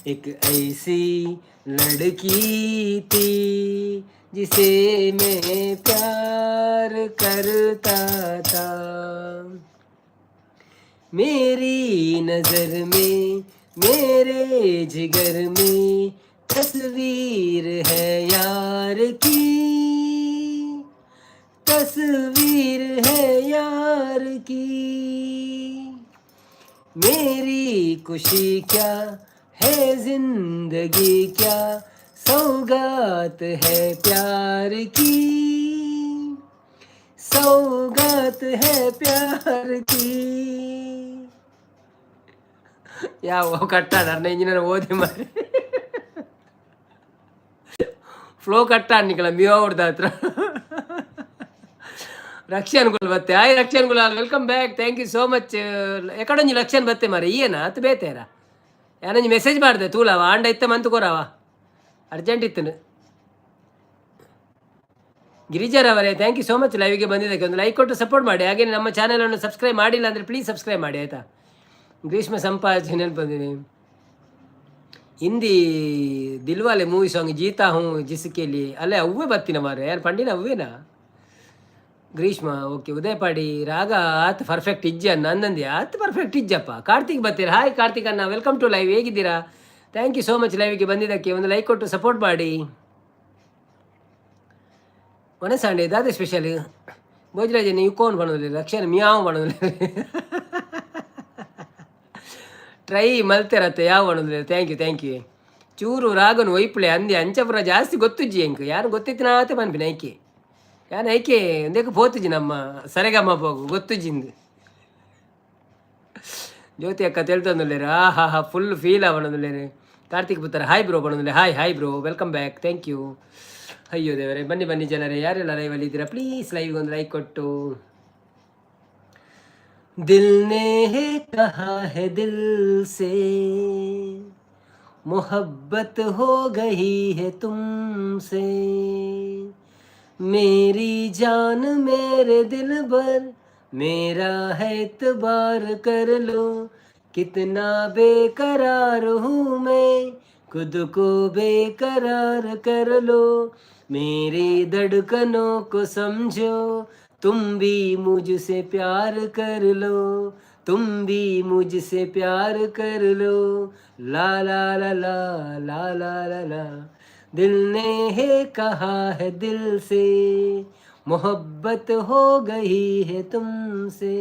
A: एक ऐसी लड़की थी जिसे मैं प्यार करता था। मेरी नजर में, मेरे जिगर में तस्वीर है यार की, तस्वीर है यार की। मेरी खुशी क्या है, जिंदगी क्या, सौगात है प्यार की, सौगात है प्यार की। ಯಾವ ಕಟ್ಟಾಡ ಇಂಜಿನ ಓದಿ ಮಾರಿ ಫ್ಲೋ ಕಟ್ಟಾಡ್ ನಿಕಲ ಮಿಯೋ ಹತ್ರ. ರಕ್ಷನ್ ಗುಲ್ ಬತ್ತೆ. Hi Rakshan Gulal, welcome back, thank you so much. ಎಕಡೊಂಜಿ ರಕ್ಷನ್ ಬತ್ತೆ ಮಾರೆ, ಈಯೇನಾ ಅತ್ತು ಬೇತೇರ? ಯಾನೊಂಜಿ ಮೆಸೇಜ್ ಮಾಡಿದೆ ತೂಲವ ಆಂಡ ಇತ್ತ ಮಂತು ಕೊರವ, ಅರ್ಜೆಂಟ್ ಇತ್ತು. ಗಿರಿಜಾರವರೇ, thank you so much ಲೈವ್ಗೆ ಬಂದಿದ್ದಕ್ಕೆ. ಒಂದು ಲೈಕ್ ಕೊಟ್ಟು ಸಪೋರ್ಟ್ ಮಾಡಿ. ಹಾಗೆ ನಮ್ಮ ಚಾನಲನ್ನು ಸಬ್ಸ್ಕ್ರೈಬ್ ಮಾಡಿಲ್ಲ ಅಂದರೆ ಪ್ಲೀಸ್ ಸಬ್ಸ್ಕ್ರೈಬ್ ಮಾಡಿ, ಆಯಿತಾ? ಗ್ರೀಷ್ಮ ಸಂಪಾಜ್ ನೆನಪು ಬಂದಿದೆ. ಹಿಂದಿ ದಿಲ್ವಾಲೆ ಮೂವಿ ಸಾಂಗ್, जीता हूँ जिसके लिए. ಅಲ್ಲೇ ಅವ್ವೇ ಬತ್ತಿನ ಮಾರೆ, ಯಾರು ಪಂಡಿನ ಅವ್ವೇನಾ? ಗ್ರೀಷ್ಮ, ಓಕೆ. ಉದಯಪಾಡಿ ರಾಗ ಆತ್ ಪರ್ಫೆಕ್ಟ್ ಇಜ್ಜಿ ಅನ್ನ ಅಂದಂದಿ, ಆತ್ ಪರ್ಫೆಕ್ಟ್ ಇಜ್ಜಪ್ಪ. ಕಾರ್ತಿಕ್ ಬರ್ತೀರಾ? ಹಾಯ್ ಕಾರ್ತಿಕ್ ಅಣ್ಣ, welcome to live. ಹೇಗಿದ್ದೀರಾ? Thank you so much ಲೈವ್ಗೆ ಬಂದಿದ್ದಕ್ಕೆ. ಒಂದು ಲೈಕ್ ಕೊಟ್ಟು ಸಪೋರ್ಟ್ ಮಾಡಿ. ಒಣಸಾಂಡೆ ದಾದೆ ಸ್ಪೆಷಲ್? ಭೋಜರಾಜ ನೀವು ಕೋನ್ ಬಣ್ಣದಿಲ್ಲ, ಲಕ್ಷಣ ಮಿಯಾವ್ ಬಣ್ಣದಿಲ್ಲ. ಟ್ರೈ ಮಲ್ತೆರತ್ತೆ ಯಾವ ಬಣ್ಣದಿಲ್ಲ. Thank you, thank you. ಚೂರು ರಾಗನು ಒಯ್ಪುಳೆ ಅಂದೆ ಅಂಚಪುರ ಜಾಸ್ತಿ ಗೊತ್ತುಜ್ಜಿ ಎಂಕ್. ಯಾರು ಗೊತ್ತಿತ್ತಿನಾತೆ ಪನ್ಪಿನ ಐಕೆ ಯಾನ್ ಐಕೆ ಒಂದೇಕು ಪೋತುಜಿ ನಮ್ಮ ಸರೆಗಮ್ಮ ಪೋಗು ಗೊತ್ತುಜ್ಜಿಂದು. ಜ್ಯೋತಿ ಅಕ್ಕ ತೆಳ್ತೊಂದುಲ್ಲೇರು, ಆ ಹಾ ಹಾ, ಫುಲ್ ಫೀಲ್ ಆವಣದುಲ್ಲೇರು. ಕಾರ್ತಿಕ್ ಪುತ್ತರ ಹಾಯ್ ಬ್ರೋ ಬಣ್ಣದುಲ್ಲೆ. Hi, hi bro, welcome back, thank you. ಅಯ್ಯೋ ದೇವರೇ, ಬನ್ನಿ ಬನ್ನಿ ಜನರೇ, ಯಾರೆಲ್ಲ ಲೈವಲ್ಲಿ ಇದ್ದೀರಾ, ಪ್ಲೀಸ್ ಲೈವ್ಗೆ ಒಂದು ಲೈಕ್ ಕೊಟ್ಟು. दिल ने है कहा है दिल से, मोहब्बत हो गई है तुमसे। मेरी जान, मेरे दिल भर, मेरा है एतबार कर लो। कितना बेकरार हूँ मैं, खुद को बेकरार कर लो। मेरी धड़कनों को समझो, तुम भी मुझसे प्यार कर लो, तुम भी मुझसे प्यार कर लो। ला ला ला ला ला ला ला ला। दिल ने है कहा है दिल से, मोहब्बत हो गई है तुमसे।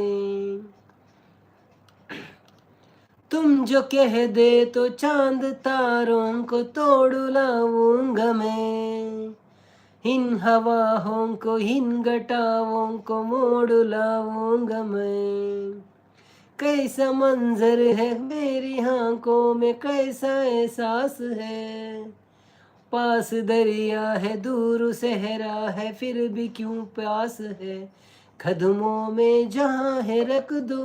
A: तुम जो कह दे तो चांद तारों को तोड़ लाऊंगा मैं, इन हवाओं को, इन घटाओं को मोड़ लाऊंगा मैं। कैसा मंजर है मेरी आंखों में, कैसा एहसास है। पास दरिया है, दूर सहरा है, फिर भी क्यों प्यास है। कदमों में जहाँ है रख दो,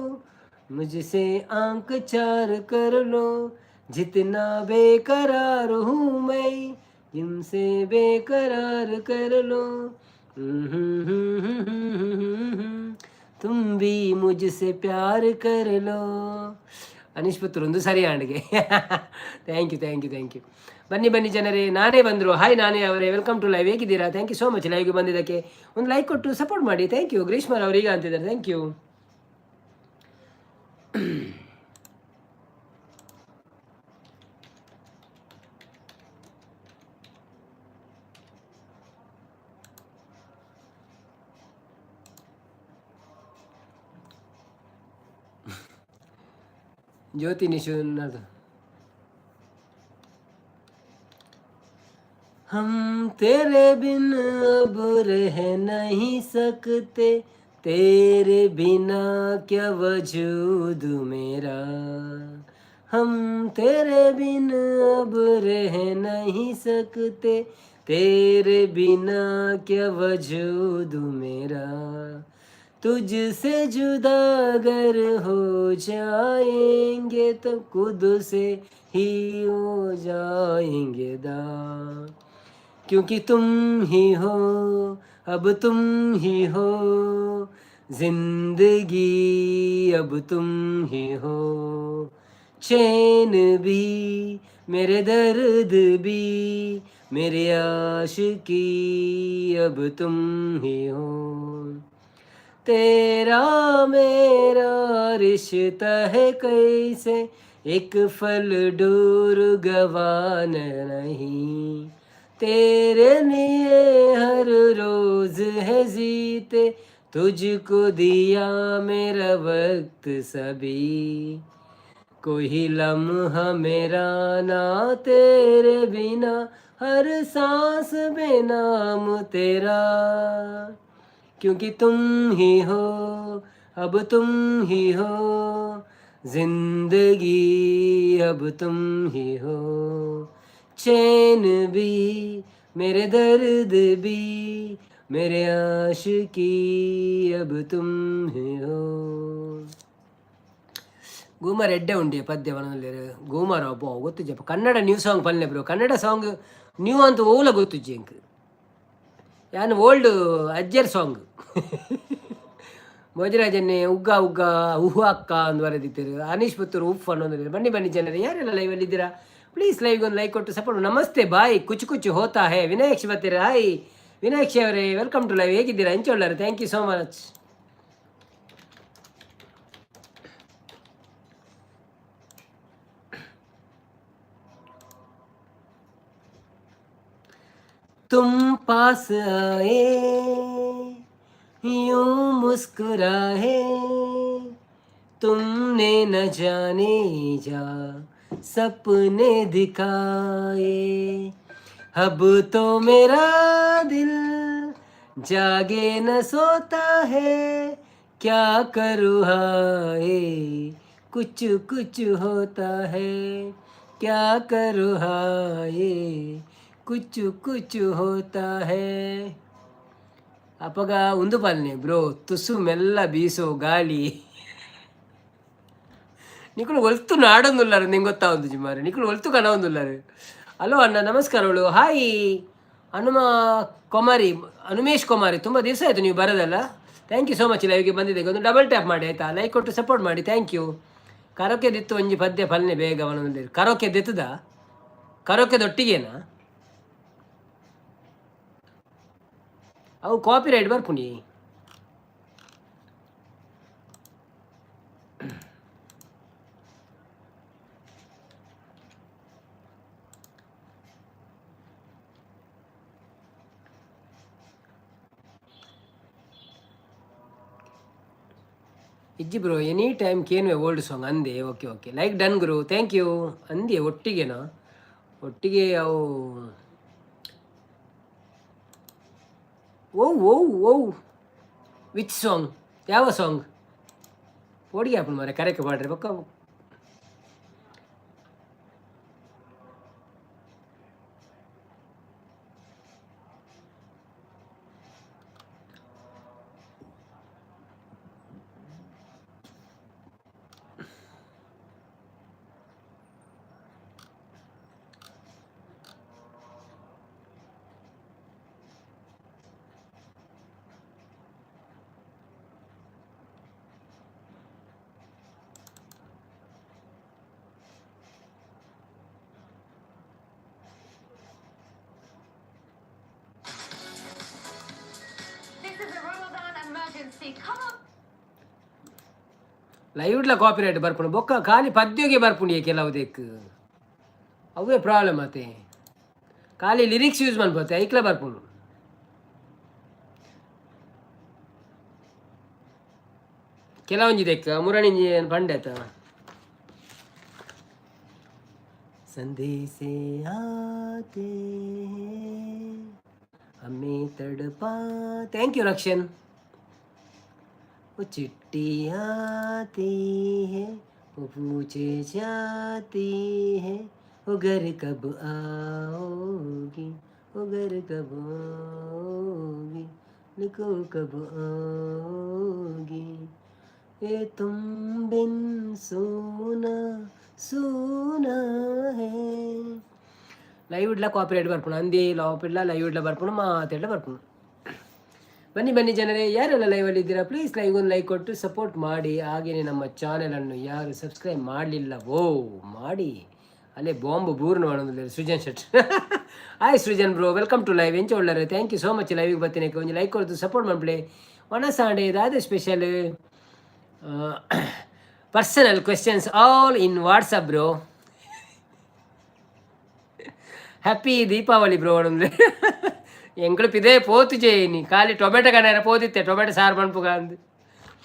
A: मुझसे आंख चार कर लो। जितना बेकरार हूँ मैं, जिनसे बेकरार कर लो। तुम भी मुझसे प्यार कर लो. ಅನೀಶ್ ಪುತ್ತೂರು ಒಂದು ಸರಿ ಆಂಡ್ಗೆ. Thank you thank you thank you. ಬನ್ನಿ ಬನ್ನಿ ಜನರೇ, ನಾನೇ ಬಂದರು. ಹಾಯ್ ನಾನೇ ಅವರೇ, welcome to live. ಹೇಗಿದ್ದೀರಾ? Thank you so much ಲೈವ್ಗೆ ಬಂದಿದ್ದಕ್ಕೆ. ಒಂದು ಲೈಕ್ ಕೊಟ್ಟು ಸಪೋರ್ಟ್ ಮಾಡಿ. Thank you. ಗ್ರೀಷ್ಮರ್ ಅವರೀಗ ಅಂತಿದ್ದಾರೆ. Thank you. Jyothi Nishu. हम तेरे बिन अब रह नहीं सकते, तेरे बिना क्या वजूद मेरा। हम तेरे बिन अब रह नहीं सकते, तेरे बिना क्या वजूद मेरा। तुझसे जुदा अगर हो जाएंगे तो खुद से ही हो जाएंगे दा, क्योंकि तुम ही हो, अब तुम ही हो, जिंदगी अब तुम ही हो। चैन भी मेरे दर्द भी मेरे आशिकी अब तुम ही हो। तेरा मेरा रिश्ता है कैसे, एक फल डूर गवान नहीं। तेरे लिए हर रोज है जीते, तुझको दिया मेरा वक्त सभी। कोई लम्हा मेरा ना तेरे बिना, हर सांस में नाम तेरा। क्योंकि तुम ही हो, अब तुम ही हो, जिंदगी अब तुम ही हो। चैन भी मेरे दर्द भी मेरे आशिकी अब तुम ही हो। ಗೂಮರ್ ಎಡ್ಡೆ ಉಂಡಿ ಪದ್ಯ ಬನೊಂದುಲ್ಲೆರ್ ಗೂಮರ್. ಅಬ್ಬೋ ಗೊತ್ತುಜ್ಜಪ್ಪ. ಕನ್ನಡ ನ್ಯೂ ಸಾಂಗ್ ಪನ್ಲೆ ಬ್ರೋ. ಕನ್ನಡ ಸಾಂಗ್ ನ್ಯೂ ಅಂತ ಓಲ ಗೊತ್ತುಜ್ಜಿ ಎಂಕ್. ಯಾನ್ ಓಲ್ಡ್ ಅಜ್ಜರ್ ಸಾಂಗ್. ಭೋಜರಾಜನ್ನೇ ಉಗ್ಗ ಉಗ್ಗ ಉಹು ಅಕ್ಕ ಅಂದು ಬರೆದಿದ್ದೀರಿ. ಅನೀಶ್ ಪುತ್ತೂರು ಉಫ್ ಅನ್ನೊಂದು. ಬನ್ನಿ ಬನ್ನಿ ಜನರೇ, ಯಾರೆಲ್ಲ ಲೈವಲ್ಲಿ ಇದ್ದೀರಾ, ಪ್ಲೀಸ್ ಲೈವ್ಗೆ ಒಂದು ಲೈಕ್ ಕೊಟ್ಟು ಸಪೋರ್ಟ್. ನಮಸ್ತೆ ಬಾಯ್, ಕುಚು ಕುಚು ಹೋತಾ ಹೇ. ವಿನಾಯಕ್ಷಿ ಬರ್ತೀರಾ? ಹಾಯ್ ವಿನಾಯಕ್ಷಿ ಅವರೇ, welcome to live. ಹೇಗಿದ್ದೀರಾ? ಎಂಚೊಳ್ಳಾರೆ? Thank you so much. तुम पास आए यूं मुस्कुराए, तुमने न जाने जा सपने दिखाए। अब तो मेरा दिल जागे न सोता है, क्या करूँ हाय कुछ कुछ होता है। क्या करूँ हाय कुछ कुछ होता है. ಅಪ್ಪಗ ಉಂದು ಪಾಲನೆ ಬ್ರೋ. ತುಸು ಮೆಲ್ಲ ಬೀಸೋ ಗಾಳಿ. ನಿಕುಲು ಒಲ್ತು ನಾಡೊಂದುಲ್ಲಾರು, ನಿಂಗೆ ಗೊತ್ತಾವೊಂದು ಜಿಮಾರೆ. ನಿಕುಲು ಒಲ್ತು ಕನವೊಂದುಲ್ಲಾರು. ಹಲೋ ಅಣ್ಣ, ನಮಸ್ಕಾರಗಳು. ಹಾಯ್ ಹನುಮ ಕೊಮಾರಿ, ಹನುಮೇಶ್ ಕುಮಾರಿ. ತುಂಬ ದಿವಸ ಆಯಿತು ನೀವು ಬರೋದಲ್ಲ. Thank you so much ಲೈವ್ಗೆ ಬಂದಿದ್ದೆ. ಒಂದು ಡಬಲ್ ಟ್ಯಾಪ್ ಮಾಡಿ ಆಯಿತಾ? ಲೈಕ್ ಕೊಟ್ಟು ಸಪೋರ್ಟ್ ಮಾಡಿ. Thank you. ಕರೋಕೆದಿತ್ತು ಒಂಜಿ ಪದ್ಯ ಫಲನೆ ಬೇಗ ಅವನೊಂದು. ಕರೋಕೆದೆತ್ತದ ಕರೋಕೆದೊಟ್ಟಿಗೇನಾ? ಅವು ಕಾಪಿ ರೈಟ್ ಬರ್ಪುಂಡಿ. ಇಜ್ಜಿ ಬ್ರೋ, ಎನಿ ಟೈಮ್ ಕೇನ್ವೆ ಓಲ್ಡ್ ಸಾಂಗ್ ಅಂದೆ. Okay okay, like done Guru, thank you. ಅಂದೆ ಒಟ್ಟಿಗೆನಾ? ಒಟ್ಟಿಗೆ ಅವು. ಓ ಓ ಓ, which song? ಯಾವ ಸಾಂಗ್? ಪೋಡಿಗೆ ಹಾಪುಂಡು ಮಾರೆ. ಕರೆಕ್ಟ್ ಪಾಡ್ರೆ ಬೊಕ್ಕ. ಲೈವ್ಡ್ಲ ಕಾಪಿರೈಟ್ ಬರ್ಪುಂಡು ಬೊಕ್ಕ ಖಾಲಿ ಪದ್ಯೋಗೆ ಬರ್ಪುಂಡು ಕೆಲವುದಕ್ಕೆ. ಅವೇ ಪ್ರಾಬ್ಲಮ್ ಆತೆ. ಖಾಲಿ ಲಿರಿಕ್ಸ್ ಯೂಸ್ ಮನ್ಪತ್ತೆ, ಐಕ್ಲ ಬರ್ಪುಂಡು. ಕೆಲವೊಂಜಿ ದೆಕ್ಕ ಮುರಣಿಂಜಿ ಪಂಡೆತ. संदेशे आते हैं हमें तड़पा. Thank you Rakshan. वो चिट्ठी आती है, वो पूछे जाती है, वो घर कब आओगी, वो घर कब आओगी, लिखो कब आओगी. ये तुम बिन सोना सोना है. ಲೈವ್ ಇಡ್ಲ ಕಾಪಿರೈಟ್ ಬರ್ಪುಂಡು ಅಂದೇ. ಲಾಪಿಡ್ಲ ಲೈವ್ ಇಡ್ಲ ಬರ್ಪುಂಡು, ಮಾತೆಡ್ಲ ಬರ್ಪುಂಡು. ಬನ್ನಿ ಬನ್ನಿ ಜನರೇ, ಯಾರೆಲ್ಲ ಲೈವಲ್ಲಿ ಇದ್ದೀರಾ, ಪ್ಲೀಸ್ ಲೈವ್ ಒಂದು ಲೈಕ್ ಕೊಟ್ಟು ಸಪೋರ್ಟ್ ಮಾಡಿ. ಹಾಗೆಯೇ ನಮ್ಮ ಚಾನೆಲನ್ನು ಯಾರು ಸಬ್ಸ್ಕ್ರೈಬ್ ಮಾಡಲಿಲ್ಲವೋ ಮಾಡಿ. ಅಲ್ಲೇ ಬಾಂಬ್ ಬೂರ್ನ ಮಾಡೋದಿಲ್ಲ. Srujan Shet, hi Srujan bro, welcome to live. ಎಂಚ ಉಳ್ಳಾರೆ? Thank you so much. ಲೈವಿಗೆ ಬರ್ತೀನಿ, ಒಂಜಿ ಲೈಕ್ ಕೊಡ್ತು ಸಪೋರ್ಟ್ ಮಾಡ್ಬಿಡಿ. ಒಣಸಾಂಡೆ ದಾದೆ special? Personal questions all in WhatsApp bro. Happy Deepavali bro. ಅಂದ್ರೆ ಎಂಕ್ಲು ಪಿದೇ ಪೋತು చేయನಿ, ಖಾಲಿ ಟೊಮೆಟೊ ಕಣ್ಣಾರ ಪೋದಿತ್ತೆ, ಟೊಮೆಟೊ ಸಾರು ಮನ್ಪುಗ ಅಂದು.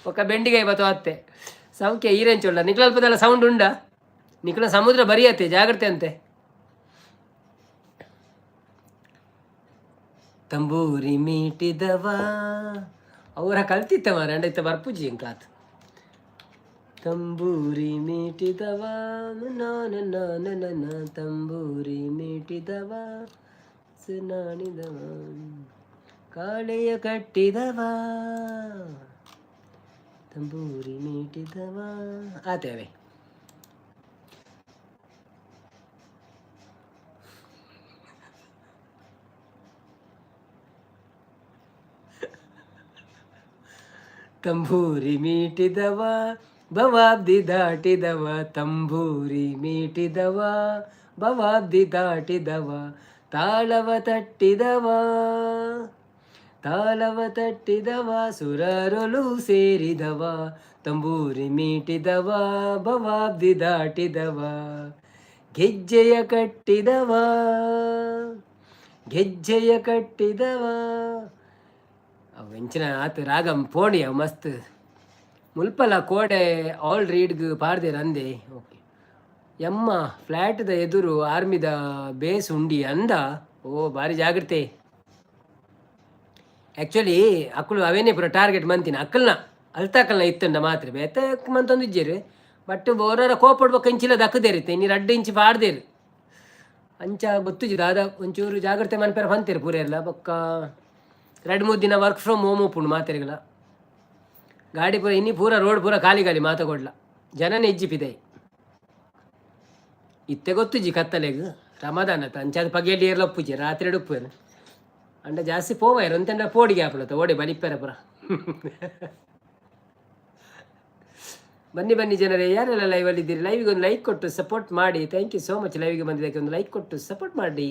A: ಒಕ್ಕ ಬೆಂಡಿಕಾಯಿ ಬತ್ತೋ ಅತ್ತೆ. ಸೌಖ್ಯ ಈರೆಂಚೊಳ್ಳ ನಿಕ್ಲಲ್ಪದಲ್ಲ ಸೌಂಡ್ ಉಂಡ. ನಿಕ್ಲ ಸಮುದ್ರ ಬರಿಯತ್ತೆ, ಜಾಗ್ರತೆ ಅಂತೆ. ತಂಬೂರಿ ಮೀಟಿದವ ಅವರ ಕಲ್ತಿತ್ತ ಮಾರ ಅಂಡ ಬರ್ಪುಜಿ ಎಂಕಾತ್. ತಂಬೂರಿ ಮೀಟಿದವ ನಾನ ನಾನ, ತಂಬೂರಿ ಮೀಟಿದವ ನಾಣಿದವ, ಕಾಳೆಯ ಕಟ್ಟಿದವ, ತಂಬೂರಿ ಮೀಟಿದವ ಆತೇವೆ. ತಂಬೂರಿ ಮೀಟಿದವ ಭವಾಬ್ದಿ ದಾಟಿದವ, ತಂಬೂರಿ ಮೀಟಿದವ ಭವಾಬ್ದಿ ದಾಟಿದವ, ತಾಳವ ತಟ್ಟಿದವ, ತಾಳವ ತಟ್ಟಿದವ, ಸುರರೊಲು ಸೇರಿದವ, ತಂಬೂರಿ ಮೀಟಿದವ ಭವಾಬ್ದಿ ದಾಟಿದವ, ಗೆಜ್ಜೆಯ ಕಟ್ಟಿದವ, ಗೆಜ್ಜೆಯ ಕಟ್ಟಿದವ. ಅವು ಎಂಚಿನ ಆತ ರಾಗಂ ಪೋಣಿ ಅವು ಮಸ್ತ್. ಮುಲ್ಪಲ ಕೋಡೆ ಆಲ್ ರೀಡ್ಗ್ ಪಾಡ್ದೇರ್ ಅಂದೆ. ಓಕೆ. ಎಮ್ಮ ಫ್ಲ್ಯಾಟ್ದ ಎದುರು ಆರ್ಮಿದ ಬೇಸ್ ಉಂಡಿ ಅಂದ. ಓ, ಭಾರಿ ಜಾಗ್ರತೆ. ಆ್ಯಕ್ಚುಲಿ ಅಕ್ಕಳು ಅವೇನೇ ಪೂರ ಟಾರ್ಗೆಟ್ ಮಂತಿನ ಅಕ್ಕಲ್ನ ಅಲ್ತಾಕಲ್ನ ಇತ್ತಂಡ ಮಾತ್ರ ಬೇತೆ ಮಂತೊಂದು ಇಜ್ಜೆರ್. ಬಟ್ ಓರಾರ ಕೋಪಡ್ಬೇಕು ಇಂಚಿಲ ದಕ್ಕದೇರಿತ್ತೆ ಇನ್ನು ರಡ್ಡು ಇಂಚಿ ಪಾಡ್ದೇರು. ಅಂಚ ಗೊತ್ತುಜಿ ದಾದ, ಒಂಚೂರು ಜಾಗ್ರತೆ ಮನ್ಪೆರ ಪಂತೇರು ಪೂರ ಎಲ್ಲ. ಬೊಕ್ಕ 2-3 ದಿನ ವರ್ಕ್ ಫ್ರಮ್ ಹೋಮ್ ಉಪ್ಪುಂಡು ಮಾತೆರ್ಗಲ. ಗಾಡಿ ಪೂರ ಇನ್ನಿ ಪೂರ ರೋಡ್ ಪೂರ ಖಾಲಿ ಖಾಲಿ, ಮಾತ ಕೊಡ್ಲ ಜನನೇ ಇಜ್ಜಿ ಪಿದೈ. ಇತ್ತೆ ಗೊತ್ತುಜಿ ಕತ್ತಲೆಗ್ ರಮದಾನ ಅಂಚಾದ ಪಗೆಯಲ್ಲಿ ಏರ್ಲ ಉಪ್ಪುಜಿ, ರಾತ್ರಿ ಉಪ್ಪು ಅಂಡ ಜಾಸ್ತಿ ಪೋವಾಯರು ಅಂತೆಂಡ ಪೋಡಿಗೆ ಆಪುಣತ ಓಡೆ ಬಲಿಪ್ಪೆರ ಪೂರ. ಬನ್ನಿ ಬನ್ನಿ ಜನರೇ, ಯಾರೆಲ್ಲ ಲೈವಲ್ಲಿ ಇದ್ದೀರಿ, ಲೈವಿಗೆ ಒಂದು ಲೈಕ್ ಕೊಟ್ಟು ಸಪೋರ್ಟ್ ಮಾಡಿ. Thank you so much. ಲೈವಿಗೆ ಬಂದಿದ್ದಕ್ಕೆ ಒಂದು ಲೈಕ್ ಕೊಟ್ಟು ಸಪೋರ್ಟ್ ಮಾಡಿ.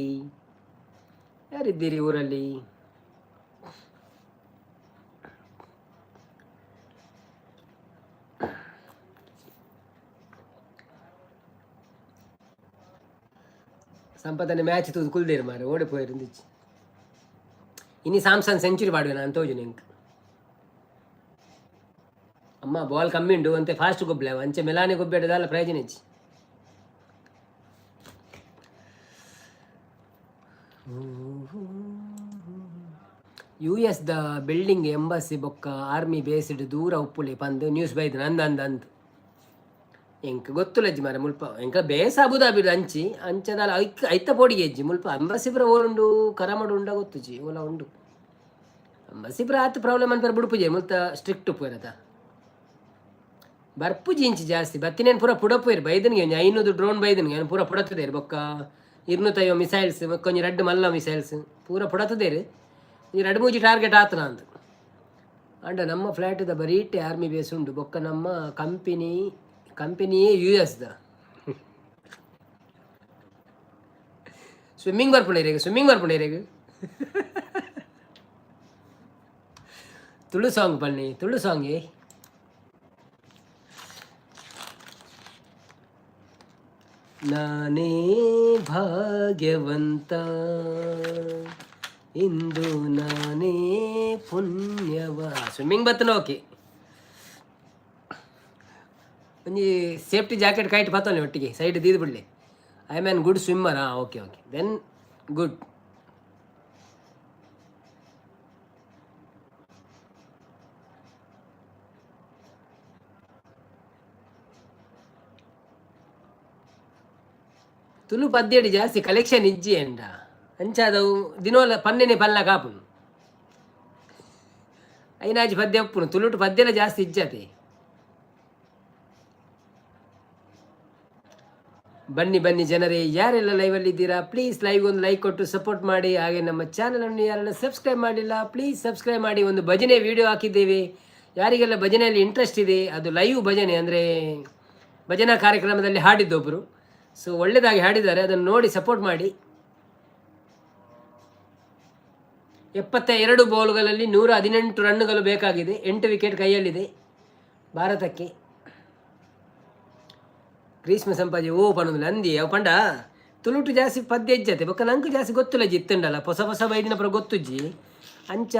A: ಯಾರಿದ್ದೀರಿ ಊರಲ್ಲಿ? ಸಂಪದನೆ ಮ್ಯಾಚ್ ತೂದು ಕುಲ್ದೇರು ಮಾರೆ, ಓಡಿ ಪೋಯಿರುಂದಿಚ್ಚಿ. ಇನಿ ಸಾಮ್ಸನ್ ಸೆಂಚುರಿ ಪಾಡುವೆ ನಾನು ತೋಜುನೆ ಎಂಕ್. ಅಮ್ಮ ಬಾಲ್ ಕಮ್ಮಿ ಉಂಡು ಅಂತೆ, ಫಾಸ್ಟ್ ಗೊಬ್ಬಲೆ ಅಂಚೆ ಮೆಲಾನಿ ಗೊಬ್ಬೆಡದಲ್ಲ ಪ್ರಯೋಜನ ಇಜ್ಜಿ. U S the building embassy ಬೊಕ್ಕ ಆರ್ಮಿ ಬೇಸ್ಡ್ ದೂರ ಉಪ್ಪುಲೆ ಪಂದ್ ನ್ಯೂಸ್ ಬೈದ್ ಅಂದ್ ಅಂದ್ ಅಂದ್. ಎಂಕ್ ಗೊತ್ತುಲಜ್ಜಿ ಮಾರೆ. ಮುಲ್ಪ ಎಂಕ ಬೇಸ ಅಬುದಾಬಿಡ್ ಅಂಚಿ ಅಂಚದಾಲ ಐಕ್ ಐತ ಪೋಡಿಗೆ ಅಜ್ಜಿ. ಮುಲ್ಪ ಅಂಬಸಿ ಪುರ ಓಲುಂಡು, ಕರಮಡು ಉಂಡ ಗೊತ್ತುಜಿ, ಓಲ ಉಂಡು. ಅಂಬಸಿ ಪುರ ಆತ್ ಪ್ರಾಬ್ಲಮ್ ಅನ್ಪರ ಬುಡುಪುಜೆ, ಮುಲ್ತ ಸ್ಟ್ರಿಕ್ಟ್ ಉಪ್ಪುರತ ಬರ್ಪುಜಿ ಇಂಚಿ ಜಾಸ್ತಿ. ಬತ್ತಿನೇನು ಪೂರ ಪುಡಪುಯೆರ್ ಬೈದನ್ಗೆ. ಒಂಜಿ 500 ಡ್ರೋನ್ ಬೈದನ್ಗೆ ಪೂರ ಪುಡತದೇರು. ಬೊಕ್ಕ 250 ಮಿಸೈಲ್ಸ್, ಬೊಕ್ಕ ಒಂಜಿ ರಡ್ಡ್ ಮಲ್ಲ ಮಿಸೈಲ್ಸ್ ಪೂರ ಪುಡತದೇರು. ಈ ರಡ್ಡ್ ಮೂಜಿ ಟಾರ್ಗೆಟ್ ಆತನ ಅಂದ್. ಅಂಡ ನಮ್ಮ ಫ್ಲ್ಯಾಟ್ದ ಬರೀಟೆ ಆರ್ಮಿ ಬೇಸ್ ಉಂಡು. ಬೊಕ್ಕ ನಮ್ಮ ಕಂಪನಿಯೇ ಯು ಎಸ್ the. Swimming ಬರ್ಪುಂಡು, ಸ್ವಿಮ್ಮಿಂಗ್ ಬರ್ಪುಂಡು. ತುಳು ಸಾಂಗ್ ಬನ್ನಿ, ತುಳು ಸಾಂಗ್. ನಾನೇ ಭಾಗ್ಯವಂತ, ಇಂದು ನಾನೇ ಪುಣ್ಯವ. ಸ್ವಿಮ್ಮಿಂಗ್ ಬತ್ತನ? ಓಕೆ, ಒಂಜಿ ಸೇಫ್ಟಿ ಜಾಕೆಟ್ ಕೈಟ್ ಪತ್ತೊಂದು ಒಟ್ಟಿಗೆ ಸೈಡ್ ದೀದ್ ಬಿಡ್ಲಿ. I am an good swimmer. ಹಾಂ, okay okay, then good. Tulu ಪದ್ಯಡಿ ಜಾಸ್ತಿ ಕಲೆಕ್ಷನ್ ಇಜ್ಜಿ ಅಂಡ ಅಂಚಾದವು ದಿನೋಲ ಪನ್ನೆನೆ ಪಲ್ಲ ಕಾಪುನು. ಐನಾಜಿ ಪದ್ಯ ಉಪ್ಪುನು, ತುಳುಟು ಪದ್ಯಲ ಜಾಸ್ತಿ ಇಜ್ಜತೆ. ಬನ್ನಿ ಬನ್ನಿ ಜನರೇ, ಯಾರೆಲ್ಲ ಲೈವಲ್ಲಿ ಇದ್ದೀರಾ ಪ್ಲೀಸ್ ಲೈವ್ ಒಂದು ಲೈಕ್ ಕೊಟ್ಟು ಸಪೋರ್ಟ್ ಮಾಡಿ. ಹಾಗೆ ನಮ್ಮ ಚಾನಲನ್ನು ಯಾರೆಲ್ಲ ಸಬ್ಸ್ಕ್ರೈಬ್ ಮಾಡಿಲ್ಲ ಪ್ಲೀಸ್ ಸಬ್ಸ್ಕ್ರೈಬ್ ಮಾಡಿ. ಒಂದು ಭಜನೆ ವಿಡಿಯೋ ಹಾಕಿದ್ದೇವೆ. ಯಾರಿಗೆಲ್ಲ ಭಜನೆಯಲ್ಲಿ ಇಂಟ್ರೆಸ್ಟ್ ಇದೆ, ಅದು ಲೈವ್ ಭಜನೆ, ಅಂದರೆ ಭಜನಾ ಕಾರ್ಯಕ್ರಮದಲ್ಲಿ ಹಾಡಿದ್ದೊಬ್ಬರು. ಸೊ ಒಳ್ಳೆಯದಾಗಿ ಹಾಡಿದ್ದಾರೆ, ಅದನ್ನು ನೋಡಿ ಸಪೋರ್ಟ್ ಮಾಡಿ. 72 ಬಾಲ್ಗಳಲ್ಲಿ 118 ರನ್ನುಗಳು ಬೇಕಾಗಿದೆ. 8 ವಿಕೆಟ್ ಕೈಯಲ್ಲಿದೆ ಭಾರತಕ್ಕೆ. ಗ್ರೀಷ್ಮ ಸಂಪಾಜಿ ಓ ಪನೊಂದು ಅಂದಿ ಅವು ಪಂಡ ತುಳುಟು ಜಾಸ್ತಿ ಪದ್ಯ ಇಜ್ಜತೆ ಬೊಕ್ಕ ನಂಗೆ ಜಾಸ್ತಿ ಗೊತ್ತಿಲ್ಲ ಜಿತ್ತುಂಡಲ್ಲ, ಹೊಸ ಹೊಸ ಬೈದಿನ ಪುರ ಗೊತ್ತುಜ್ಜಿ. ಅಂಚ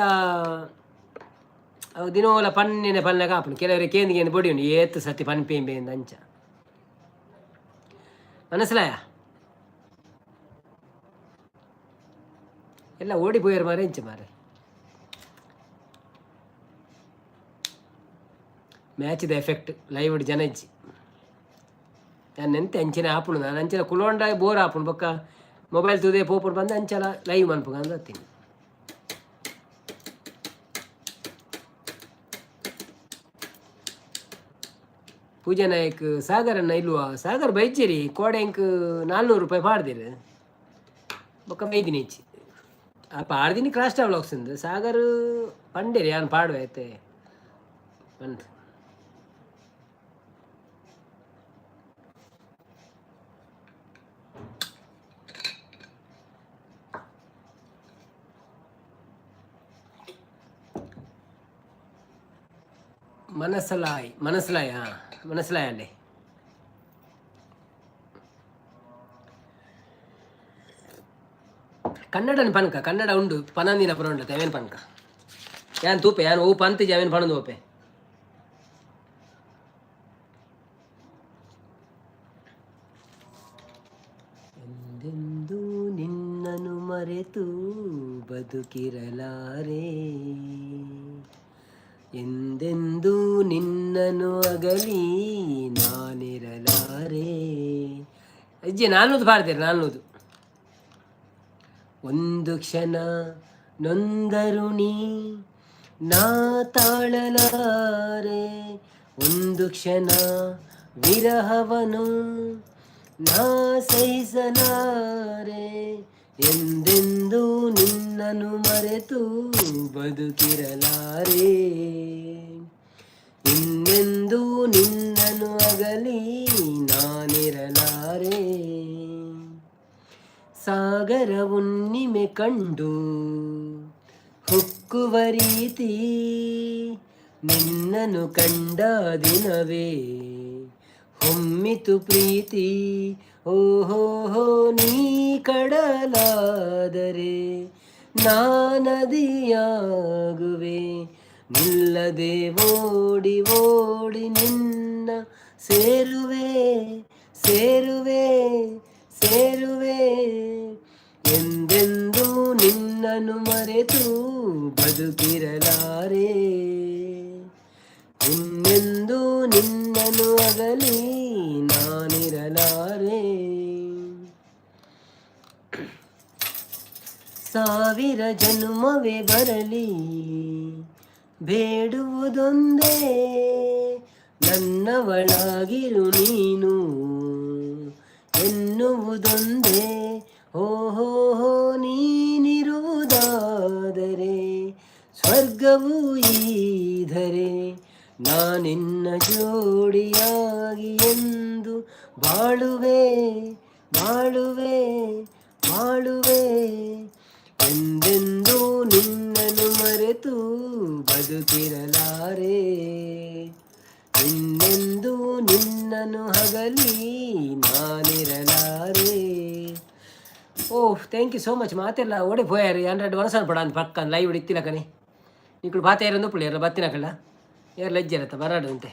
A: ಅವು ದಿನೋಲ ಪನ್ನಿನ ಪನ್ನ ಕಾಪುನು. ಕೆಲವರಿಗೆ ಕೇಂದ್ರ ಕೇಂದ್ರ ಬೊಡಿ ಉಂಡು ಏತ್ ಸತಿ ಪನ್ಪೇಂಬೆ ಅಂಚ ಮನಸ್ಸಲಾಯ ಎಲ್ಲ ಓಡಿ ಪೋಯರ್ ಮಾರೆ ಇಂಚ ಮಾರೆ. ಮ್ಯಾಚ್ದ ಎಫೆಕ್ಟ್ ಲೈವ್ ಜನ ಇಜ್ಜಿ. ನಾನು ಎಂತೆ ಅಂಚಿನ ಆಪುಣು, ನಾನು ಅಂಚಿನ ಕುಲೋಂಡ ಬೋರ್ ಆಪುಣು. ಬೊಕ್ಕ ಮೊಬೈಲ್ ತೂದೆ ಪೋಪುಡು ಬಂದು ಅಂಚಲ ಲೈವ್ ಮನ್ಪುಗ ಅಂದ್. ಪೂಜಾ ನಾಯಕ್ ಸಾಗರನ್ನ ಇಲ್ವಾ? ಸಾಗರ್ ಬೈಚಿರಿ ಕೋಡೆ ಎಂಕ್ 400 ರೂಪಾಯಿ ಪಾಡ್ದಿರು, ಬೊಕ್ಕ ಬೈದಿನಿ ಇಚ್ಚಿ. ಆ ಪಾಡ್ದಿನಿ ಕ್ರಾಸ್ಟಾ ವ್ಲಾಗ್ಸ್ ಇಂದು ಸಾಗರ್ ಪಂಡೇರಿ ಯಾನ್ ಪಾಡುವೆ ಐತೆ ಬಂದು. ಮನಸಲಾಯ್ ಮನಸಲಾಯ್, ಹಾಂ ಮನಸಲಾಯ್ ಅಲ್ಲೇ. ಕನ್ನಡನ ಪನ್ಕ, ಕನ್ನಡ ಉಂಡು ಪನಂದಿನ ಪುರ ಉಂಡು ಅವೇನು ಪನ್ಕ. ಯಾನ್ ತೂಪೆ, ಯಾನ್ ಓ ಪಂತಿಜಿ ಅವೇನು ಪಣಂದು ಓಪೆ. ಎಂದೆಂದೂ ನಿನ್ನನು ಮರೆತು ಬದುಕಿರಲಾರೆ, ಎಂದೆಂದೂ ನಿನ್ನನು ಅಗಲಿ ನಾನಿರಲಾರೆ. ಅಜ್ಜಿ 400 ಪಾಡ್ತೀರಿ 400. ಒಂದು ಕ್ಷಣ ನೊಂದರು ನೀ ನಾ ತಾಳಲಾರೆ, ಒಂದು ಕ್ಷಣ ವಿರಹವನು ನಾ ಸಹಿಸಲಾರೆ, ಎಂದೆಂದೂ ನಿನ್ನನು ಮರೆತು ಬದುಕಿರಲಾರೆ, ಇನ್ನೆಂದೂ ನಿನ್ನನು ಅಗಲಿ ನಾನಿರಲಾರೆ. ಸಾಗರ ಹುಣ್ಣಿಮೆ ಕಂಡು ಹೊಕ್ಕುವ ರೀತಿ ನಿನ್ನನು ಕಂಡ ದಿನವೇ ಹೊಮ್ಮಿತು ಪ್ರೀತಿ. ಓಹೋ ಹೋ, ನೀ ಕಡಲಾದರೆ ನಾ ನದಿಯಾಗುವೆ, ನಿಲ್ಲದೆ ಓಡಿ ಓಡಿ ನಿನ್ನ ಸೇರುವೆ ಸೇರುವೆ ಸೇರುವೆ, ಎಂದೆಂದೂ ನಿನ್ನನು ಮರೆತು ಬದುಕಿರಲಾರೆ, ಇನ್ನೆಂದೂ ನಿನ್ನನು ಅಗಲಿ ನಾನಿರಲಾರೆ. ಸಾವಿರ ಜನ್ಮವೇ ಬರಲಿ ಬೇಡುವುದೊಂದೇ, ನನ್ನವಳಾಗಿರು ನೀನು ಎನ್ನುವುದೊಂದೇ. ಓಹೋ ಹೋ, ನೀನಿರುವುದಾದರೆ ಸ್ವರ್ಗವು ಈಧರೆ, ನಾನಿನ್ನ ಜೋಡಿಯಾಗಿ ಎಂದು ಬಾಳುವೆ ಬಾಳುವೆ ಬಾಳುವೆ, ಎಂದೆಂದೂ ನಿನ್ನನು ಮರೆತು ಬದುಕಿರಲಾರೆ, ಇನ್ನೆಂದು ನಿನ್ನನು ಅಗಲಿ ನಾನಿರಲಾರೆ. Oh, thank you so much. ಮಾತೆಲ್ಲ ಓಡೆ ಪೋಯಾರು? ಹಂಡ್ರೆಡ್ ವರ್ಷ ಪಡ ಅಂತ ಪಕ್ಕ ಲೈವ್ ಇತ್ತಿಲ್ಲ ಕಣೆ. ನಿಕ್ಕಳು ಬಾತ ಏರೊಂದು ಪುಳ್ಳಿ ಬತ್ತಿನಕಲ್ಲ ಏರ್ ಲಜ್ಜೆ ಬರಾಡು ಅಂತೆ.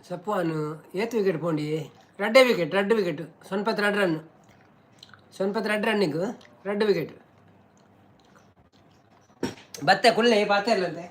A: ಸಪ್ವಾನು ಏತ್ ವಿಕೆಟ್ ಪೋಂಡಿ? ರಡ್ಡೆ ವಿಕೆಟ್, ರಡ್ಡು ವಿಕೆಟ್. ಸೊನ್ಪತ್ ರಡ್ ರನ್, ಸೊನ್ಪತ್ ರಡ್ ರನ್ನಿಗೆ ರಡ್ಡು ವಿಕೆಟ್. ಬತ್ತೆ ಕುಳ್ಳೆ ಪಾತೆ ಇಲ್ಲಂತೆ.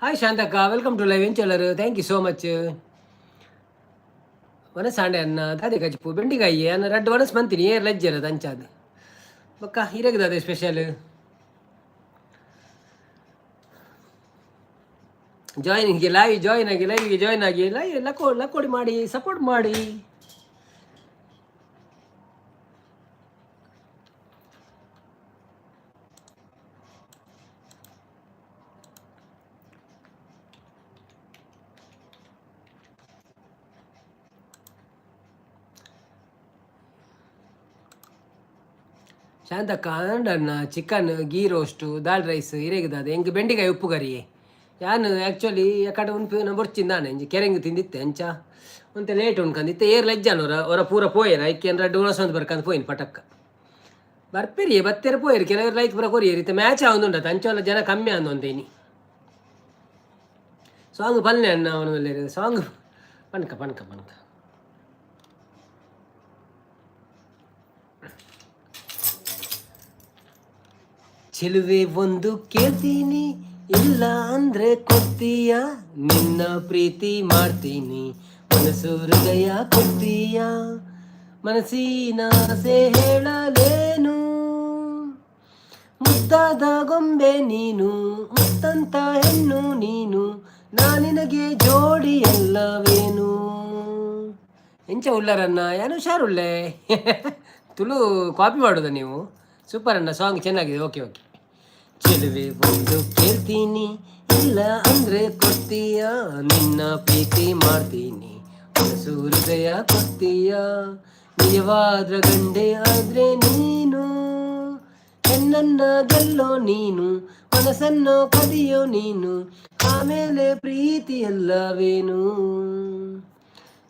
A: ಹಾಯ್ ಶಾಂತಕ್ಕ, welcome to live. ಎಂಚೊಲ್ಲರು? Thank you so much. ವನಸಾಂಡೆ ಅನ್ನ ದಾದೆ ಕಜಿಪು? ಬೆಂಡಿಕಾಯಿ ಅನ್ನ ರಡ್ಡ್ ವನಸ್ ಮಂತೀನಿ, ಏರ್ ಲಜ್ಜೆರ್ ಅಂಚಾದ್. ಬೊಕ್ಕ ಇರೆಗ್ ಸ್ಪೆಷಲ್? ಜಾಯಿನ್ ಲೈವ್ ಜಾಯಿನ್ ಆಗಿ, ಲೈವ್ಗೆ ಜಾಯಿನ್ ಆಗಿ, ಲೈವ್ ಲಕೋ ಲಕೋಡಿ ಮಾಡಿ, ಸಪೋರ್ಟ್ ಮಾಡಿ. ಶಾಂತಕ್ಕ, ಅಂಡಣ್ಣ chicken ghee roast, dal rice ಇರೆಗ್ದಾದ? ಎಂಕ್ ಬೆಂಡಿಕಾಯಿ ಉಪ್ಪು ಕರಿ. ಯಾನ್ ಆ್ಯಕ್ಚುಲಿ ಕಡೆ ಉನ್ಪಿ ಬೊರ್ಚಿಂದಾನೆ, ಇಂಚ ಕೆರೆಂಗ್ ತಿಂದಿತ್ತೆ. ಅಂಚ ಒಂತೆ ಲೇಟ್ ಉಣ್ಕಂದಿತ್ತೆ. ಏರ್ ಲಜ್ಜಾನ ಹೊರ ಹೊರ ಪೂರ ಪೋಯೆರ್. ಐಕೆ ರಡ್ಡ್ ಉಣಸೊಂದು ಬರ್ಕಂದು ಪೋಯಿನ. ಪಟಕ್ಕ ಬರ್ಪೆರಿಯೆ, ಬತ್ತೆರ್ ಪೋಯೆರ್. ಕೆಲವರು ಲೈಕ್ ಪೂರ ಕೊರಿಯೆರ್. ಇತ್ತೆ ಮ್ಯಾಚ್ ಆವೊಂದುಂಡತ, ಅಂಚ ಜನ ಕಮ್ಮಿ ಆಂದೊಂತೆ ಇನಿ. ಸಾಂಗ್ ಪಲ್ಲೆ ಅಣ್ಣ ಅವನು. ಸಾಂಗ್ ಪನ್ಕ ಪನ್ಕ ಪನ್ಕ. ಚೆಲುವೆ ಒಂದು ಕೇಳ್ತೀನಿ, ಇಲ್ಲ ಅಂದ್ರೆ ಕೊಡ್ತೀಯ? ನಿನ್ನ ಪ್ರೀತಿ ಮಾಡ್ತೀನಿ, ಮನಸ್ಸು ಹೃದಯ ಕೊಡ್ತೀಯ? ಮನಸ್ಸಿನ ಆಸೆ ಹೇಳಲೇನು? ಮುದ್ದಾದ ಗೊಂಬೆ ನೀನು, ಮುತ್ತಂತ ಹೆಣ್ಣು ನೀನು, ನಾ ನಿನಗೆ ಜೋಡಿಯಲ್ಲವೇನು? ಎಂಚ ಉಲ್ಲರನ್ನ? ಏನು ಹುಷಾರುಳ್ಳೆ. ತುಳು ಕಾಪಿ ಮಾಡೋದ ನೀವು? ಸೂಪರ್ ಅಣ್ಣ, ಸಾಂಗ್ ಚೆನ್ನಾಗಿದೆ. Okay okay. ಚೆಲುವೆ ಒಂದು ಕೇಳ್ತೀನಿ, ಇಲ್ಲ ಅಂದ್ರೆ ಕೊಡ್ತೀಯ? ನಿನ್ನ ಪ್ರೀತಿ ಮಾಡ್ತೀನಿ, ಮನಸ್ಸು ಹೃದಯ ಕೊಡ್ತೀಯ? ನಿಜವಾದ್ರ ಗಂಡೆ ಆದ್ರೆ ನೀನು, ಹೆಣ್ಣನ್ನ ಗೆಲ್ಲೋ ನೀನು, ಮನಸ್ಸನ್ನು ಕದಿಯೋ ನೀನು, ಆಮೇಲೆ ಪ್ರೀತಿಯಲ್ಲವೇನು?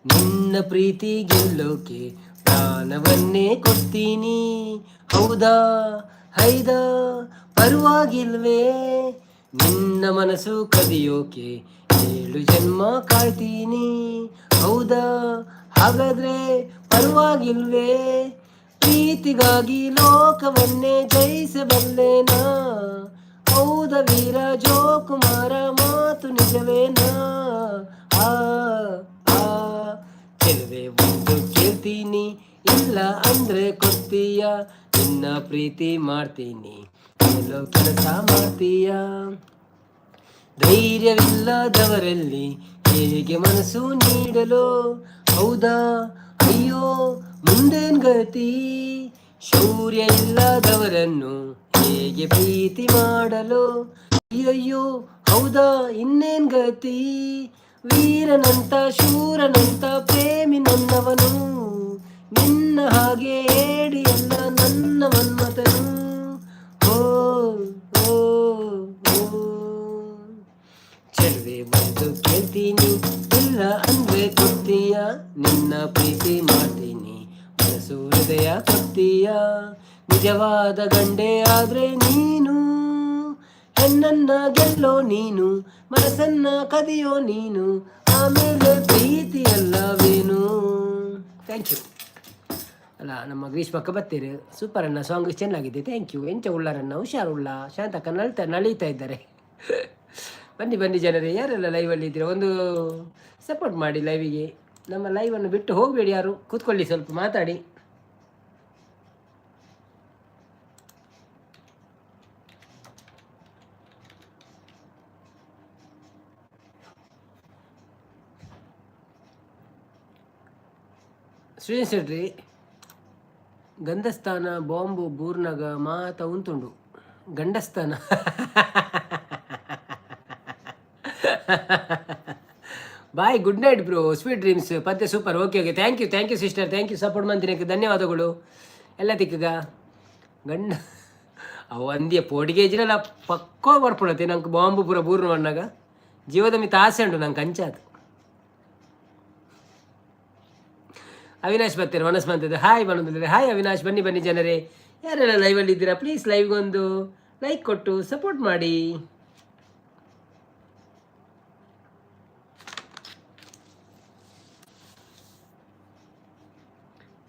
A: ನಿನ್ನ ಪ್ರೀತಿ ಗೆಲ್ಲೋಕೆ ಪ್ರಾಣವನ್ನೇ ಕೊಡ್ತೀನಿ. ಹೌದಾ ಹೈದಾ ಪರವಾಗಿಲ್ವೇ? ನಿನ್ನ ಮನಸ್ಸು ಕದಿಯೋಕೆ ಏಳು ಜನ್ಮ ಕಾಯ್ತೀನಿ. ಹೌದಾ, ಹಾಗಾದ್ರೆ ಪರವಾಗಿಲ್ವೇ? ಪ್ರೀತಿಗಾಗಿ ಲೋಕವನ್ನೇ ಜಯಿಸಬಲ್ಲೇನಾ? ಹೌದ ವೀರ ಜೋಕುಮಾರ ಮಾತು ನಿಜವೇನಾ? ಆ ಆ ಚೆಲುವೆ ಒಂದು ಕೇಳ್ತೀನಿ, ಇಲ್ಲ ಅಂದ್ರೆ ಕೊಡ್ತೀಯ? ನಿನ್ನ ಪ್ರೀತಿ ಮಾಡ್ತೀನಿ, ಎಲ್ಲೋ ಕೆಲಸ ಮಾಡ್ತೀಯ? ಧೈರ್ಯವಿಲ್ಲದವರಲ್ಲಿ ಹೇಗೆ ಮನಸ್ಸು ನೀಡಲು? ಹೌದಾ, ಅಯ್ಯೋ ಮುಂದೇನ್ ಗತಿ? ಶೌರ್ಯ ಇಲ್ಲದವರನ್ನು ಹೇಗೆ ಪ್ರೀತಿ ಮಾಡಲು? ಅಯ್ಯಯ್ಯೋ, ಹೌದಾ, ಇನ್ನೇನ್ ಗತಿ? ವೀರನಂತ ಶೂರನಂತ ಪ್ರೇಮಿ ನನ್ನವನು, ನಿನ್ನ ಹಾಗೆ ಏಡಿಯಲ್ಲ ನನ್ನ ಮನ್ಮಥನು. ಓ ಓ ಓ. ಚೆಲುವೆ ಒಂದು ಕೇಳ್ತೀನಿ, ಇಲ್ಲ ಅಂದ್ರೆ ಕೊಡ್ತೀಯ? ನಿನ್ನ ಪ್ರೀತಿ ಮಾಡ್ತೀನಿ, ಮನಸ್ಸು ಹೃದಯ ಕೊಡ್ತೀಯ? ನಿಜವಾದ ಗಂಡೆ ಆದ್ರೆ ನೀನು, ಹೆಣ್ಣನ್ನ ಗೆಲ್ಲೋ ನೀನು, ಮನಸ್ಸನ್ನ ಕದಿಯೋ ನೀನು, ಆಮೇಲೆ ಪ್ರೀತಿಯಲ್ಲವೇನು? Thank you. ಅಲ್ಲ, ನಮ್ಮ ಗ್ರೀಷ್ಮಕ್ಕ ಬತ್ತೀರಿ. ಸೂಪರ್ ಅಣ್ಣ, ಸಾಂಗ್ ಚೆನ್ನಾಗಿದೆ, thank you. ಎಂಚ ಉಳ್ಳಾರಣ್ಣ? ಹುಷಾರುಳ್ಳ. ಶಾಂತಕ್ಕ ನಳ್ತಾ ನಳೀತಾ ಇದ್ದಾರೆ. ಬನ್ನಿ ಬನ್ನಿ ಜನರೇ, ಯಾರೆಲ್ಲ ಲೈವಲ್ಲಿ ಇದ್ದೀರಾ, ಒಂದು ಸಪೋರ್ಟ್ ಮಾಡಿ ಲೈವಿಗೆ. ನಮ್ಮ ಲೈವನ್ನು ಬಿಟ್ಟು ಹೋಗಬೇಡಿ ಯಾರು. ಕೂತ್ಕೊಳ್ಳಿ, ಸ್ವಲ್ಪ ಮಾತಾಡಿ. ಶ್ರೀ ಶೆಟ್ರಿ, ಗಂಧಸ್ಥಾನ ಬಾಂಬು ಬೂರ್ನಗ ಮಾತ ಉಂತುಂಡು ಗಂಡಸ್ಥಾನ. Bye, good night bro, sweet dreams. ಪದ್ಯ super. Okay okay, thank you, thank you sister, thank you. Support ಮಂತಿನಕ್ಕೆ ಧನ್ಯವಾದಗಳು. ಎಲ್ಲ ತಿಕ್ಕಗ ಗಂಡ ಅವು ಅಂದ್ಯ ಪೋಡಿಗೆ ಪಕ್ಕೋ ಬರ್ಪುಣತೆ. ನಂಗೆ ಬಾಂಬು ಪೂರ ಬೂರ್ನ ಅಣ್ಣಾಗ ಜೀವದ ಮಿತ ಆಸೆ ಉಂಟು ನಂಗೆ ಅಂಚಾದು. ಅವಿನಾಶ್ ಬರ್ತಾರೆ, ಮನಸ್ಸು ಬಂತಿದೆ. ಹಾಯ್ ಬಂದಿದ್ದಾರೆ. ಹಾಯ್ ಅವಿನಾಶ್, ಬನ್ನಿ ಬನ್ನಿ ಜನರೇ. ಯಾರೆಲ್ಲ ಲೈವಲ್ಲಿ ಇದ್ದೀರಾ, ಪ್ಲೀಸ್ ಲೈವ್ಗೊಂದು ಲೈಕ್ ಕೊಟ್ಟು ಸಪೋರ್ಟ್ ಮಾಡಿ.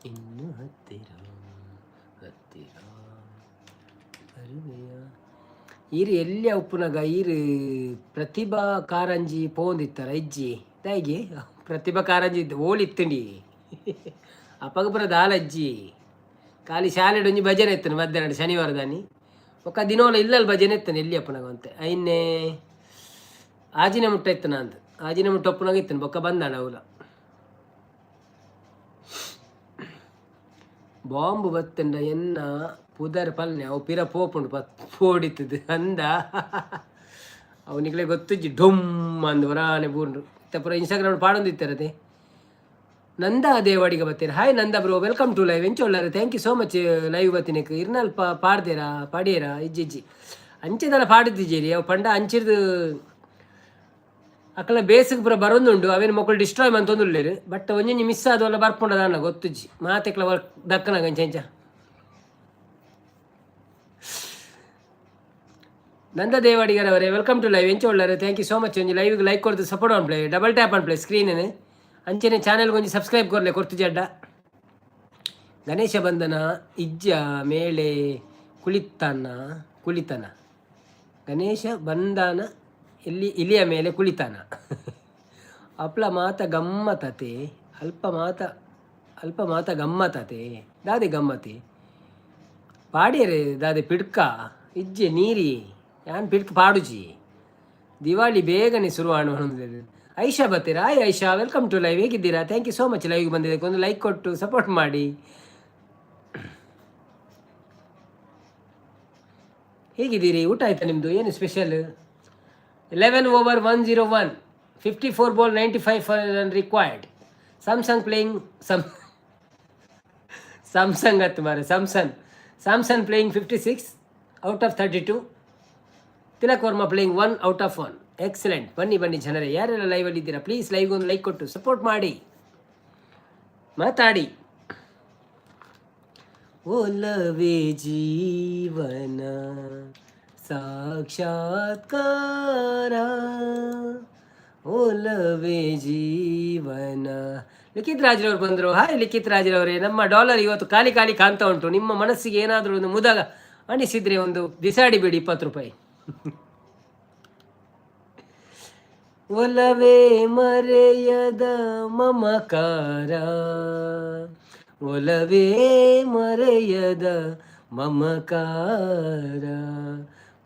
A: ಇನ್ನು ಹತ್ತಿರ ಹತ್ತಿರ ಬರುವೆಯ? ಈರ್ ಎಲ್ಲಿ ಉಪ್ಪುನಗ ಈರ್ ಪ್ರತಿಭಾ ಕಾರಂಜಿ ಪೋಂದಿತ್ತರ ಇಜ್ಜಿ ದಾಯಿಗೆ? ಪ್ರತಿಭಾ ಕಾರಂಜಿ ಓಲ್ ಇತ್ತುಂಡಿ? ಅಪಗ ಪೂರ ದಾಲ ಇಜ್ಜಿ. ಖಾಲಿ ಶಾಲೆಡ್ ಒಂಜಿ ಭಜನೆ ಇತ್ತುಂಡು ಮಧ್ಯಾಹ್ನ ಶನಿವಾರದಾನಿ. ಬೊಕ್ಕ ದಿನೋಲ ಇಲ್ಲಲ್ ಭಜನೆ ಇತ್ತುಂಡು ಎಲ್ಲಿ ಅಪ್ಪುನಗ ಅಂತೆ. ಐನೆ ಆಜಿನ ಮುಟ್ಟ ಇತ್ತು ನಂದು, ಆಜಿನ ಮುಟ್ಟ ಒಪ್ಪುನಾಗ ಇತ್ತು, ಬೊಕ್ಕ ಬಂದಾಣ ಅವಲ. ಬಾಂಬ್ ಬತ್ತಂಡ ಎನ್ನ ಪುದರ್ ಪಲ್ನೆ ಅವು ಪಿರ ಪೋಪುಂಡು ಪತ್ ಪೋಡಿತ್ತದು ಅಂದ. ಅವನಿಗಲೇ ಗೊತ್ತುಜ್ಜಿ, ಢೊಮ್ ಅಂದ್ ವರಾನೆ ಬೂರ್ಂಡು. ಇತ್ತೆ ಪೂರ Instagram ಪಾಡೊಂದಿತ್ತರತೆ. Nanda Devadiga ಬತ್ತೀರ. Hi Nanda bro, welcome to live. ಎಂಚ ಉಳ್ಳಾರ? Thank you so much live ಬತ್ತಿನಕ್. ಇರ್ನಲ್ ಪಾಡ್ದೇರಾ? ಪಾಡಿಯರಾ? ಇಜ್ಜಿ ಇಜ್ಜಿ, ಅಂಚೆದಲ್ಲ ಪಾಡಿದ್ದಿಜ್ಜೇರಿ. ಅವು ಪಂಡ ಅಂಚಿರ್ದು ಅಕಲ ಬೇಸಿಗೆ ಪೂರ ಬರೊಂದುಂಡು. ಅವೇನು ಮಕ್ಕಳು ಡಿಸ್ಟ್ರಾಯ್ ಮಂತೊಂದುಲ್ಲೇರು. ಬಟ್ ಒಂಜೊಂಜಿ ಮಿಸ್ ಆದವಲ್ಲ, ಬರ್ಪುಂಡ ದಾನ್ನ ಗೊತ್ತುಜ್ಜಿ. ಮಾತೆಕ್ಲ ವರ್ಕ್ ದಕ್ಕನಾಗ ಅಂಚ ಅಂಚ. ನಂದ ದೇವಾಡಿಗರವರೇ, welcome to live. ಎಂಚ ಉಳ್ಳಾರೆ? Thank you so much. ಒಂಜಿ ಲೈವ್ಗೆ ಲೈಕ್ ಕೊಡ್ದು ಸಪೋರ್ಟ್ ಆನ್ ಪ್ಲೇ, ಡಬಲ್ ಟ್ಯಾಪ್ ಆನ್ ಪ್ಲೇ ಸ್ಕ್ರೀನ್. ಅಂಚನೆ ಚಾನೆಲ್ಗೆ ಒಂಜಿ ಸಬ್ಸ್ಕ್ರೈಬ್ ಕೊರ್ಲೆ ಕೊರ್ತು ಜಡ್ಡ. ಗಣೇಶ ಬಂಧನ ಇಜ್ಜ ಮೇಳೆ ಕುಳಿತಾನ ಕುಳಿತನ. ಗಣೇಶ ಬಂದಾನ ಇಲ್ಲಿ ಇಲಿಯ ಮೇಲೆ ಕುಳಿತಾನ. ಅಪ್ಲ ಮಾತ ಗಮ್ಮತತೆ, ಅಲ್ಪ ಮಾತ ಅಲ್ಪ ಮಾತ ಗಮ್ಮತತೆ. ದಾದೆ ಗಮ್ಮತಿ ಪಾಡಿಯರೆ? ದಾದೆ ಪಿಡ್ಕ ಇಜ್ಜೆ ನೀರಿ ಯಾನ್ ಪಿಡ್ಕ ಪಾಡುಜಿ. ದಿವಾಳಿ ಬೇಗನೆ ಶುರು ಆಣು. Aisha ಬತ್ತೀರಾ? Hi Aisha, welcome to live. ಹೇಗಿದ್ದೀರಾ? Thank you so much ಲೈವ್ಗೆ ಬಂದಿದ್ದಕ್ಕೆ. ಒಂದು ಲೈಕ್ ಕೊಟ್ಟು ಸಪೋರ್ಟ್ ಮಾಡಿ. ಹೇಗಿದ್ದೀರಿ? ಊಟ ಆಯ್ತಾ ನಿಮ್ಮದು? ಏನು special? 11 over 101, 54 ball, 95 run required. Samsung playing some Samsung ಅತ್ತು ಮಾರೆ, Samson Samson playing 56 out of 32. Tilak Varma playing 1 out of 1. Excellent. ಬನ್ನಿ ಬನ್ನಿ ಜನರೇ, ಯಾರೆಲ್ಲ ಲೈವಲ್ಲಿ ಇದ್ದೀರಾ, ಪ್ಲೀಸ್ ಲೈವ್ ಒಂದು ಲೈಕ್ ಕೊಟ್ಟು ಸಪೋರ್ಟ್ ಮಾಡಿ, ಮಾತಾಡಿ. ಒಲವೇ ಜೀವನ ಸಾಕ್ಷಾತ್ಕಾರ, ಒಲವೇ ಜೀವನ. ಲಿಖಿತ್ ರಾಜ್ರವ್ರು ಬಂದರು. ಹಾಯ್ ಲಿಖಿತ್ ರಾಜ್ರವರೇ. ನಮ್ಮ ಡಾಲರ್ ಇವತ್ತು ಖಾಲಿ ಖಾಲಿ ಕಾಣ್ತಾ ಉಂಟು. ನಿಮ್ಮ ಮನಸ್ಸಿಗೆ ಏನಾದರೂ ಒಂದು ಮುದಗ ಅನಿಸಿದ್ರೆ ಒಂದು ಬಿಸಾಡಿ ಬಿಡಿ 20 ರೂಪಾಯಿ. ಒಲವೇ ಮರೆಯದ ಮಮಕಾರ, ಒಲವೇ ಮರೆಯದ ಮಮಕಾರ,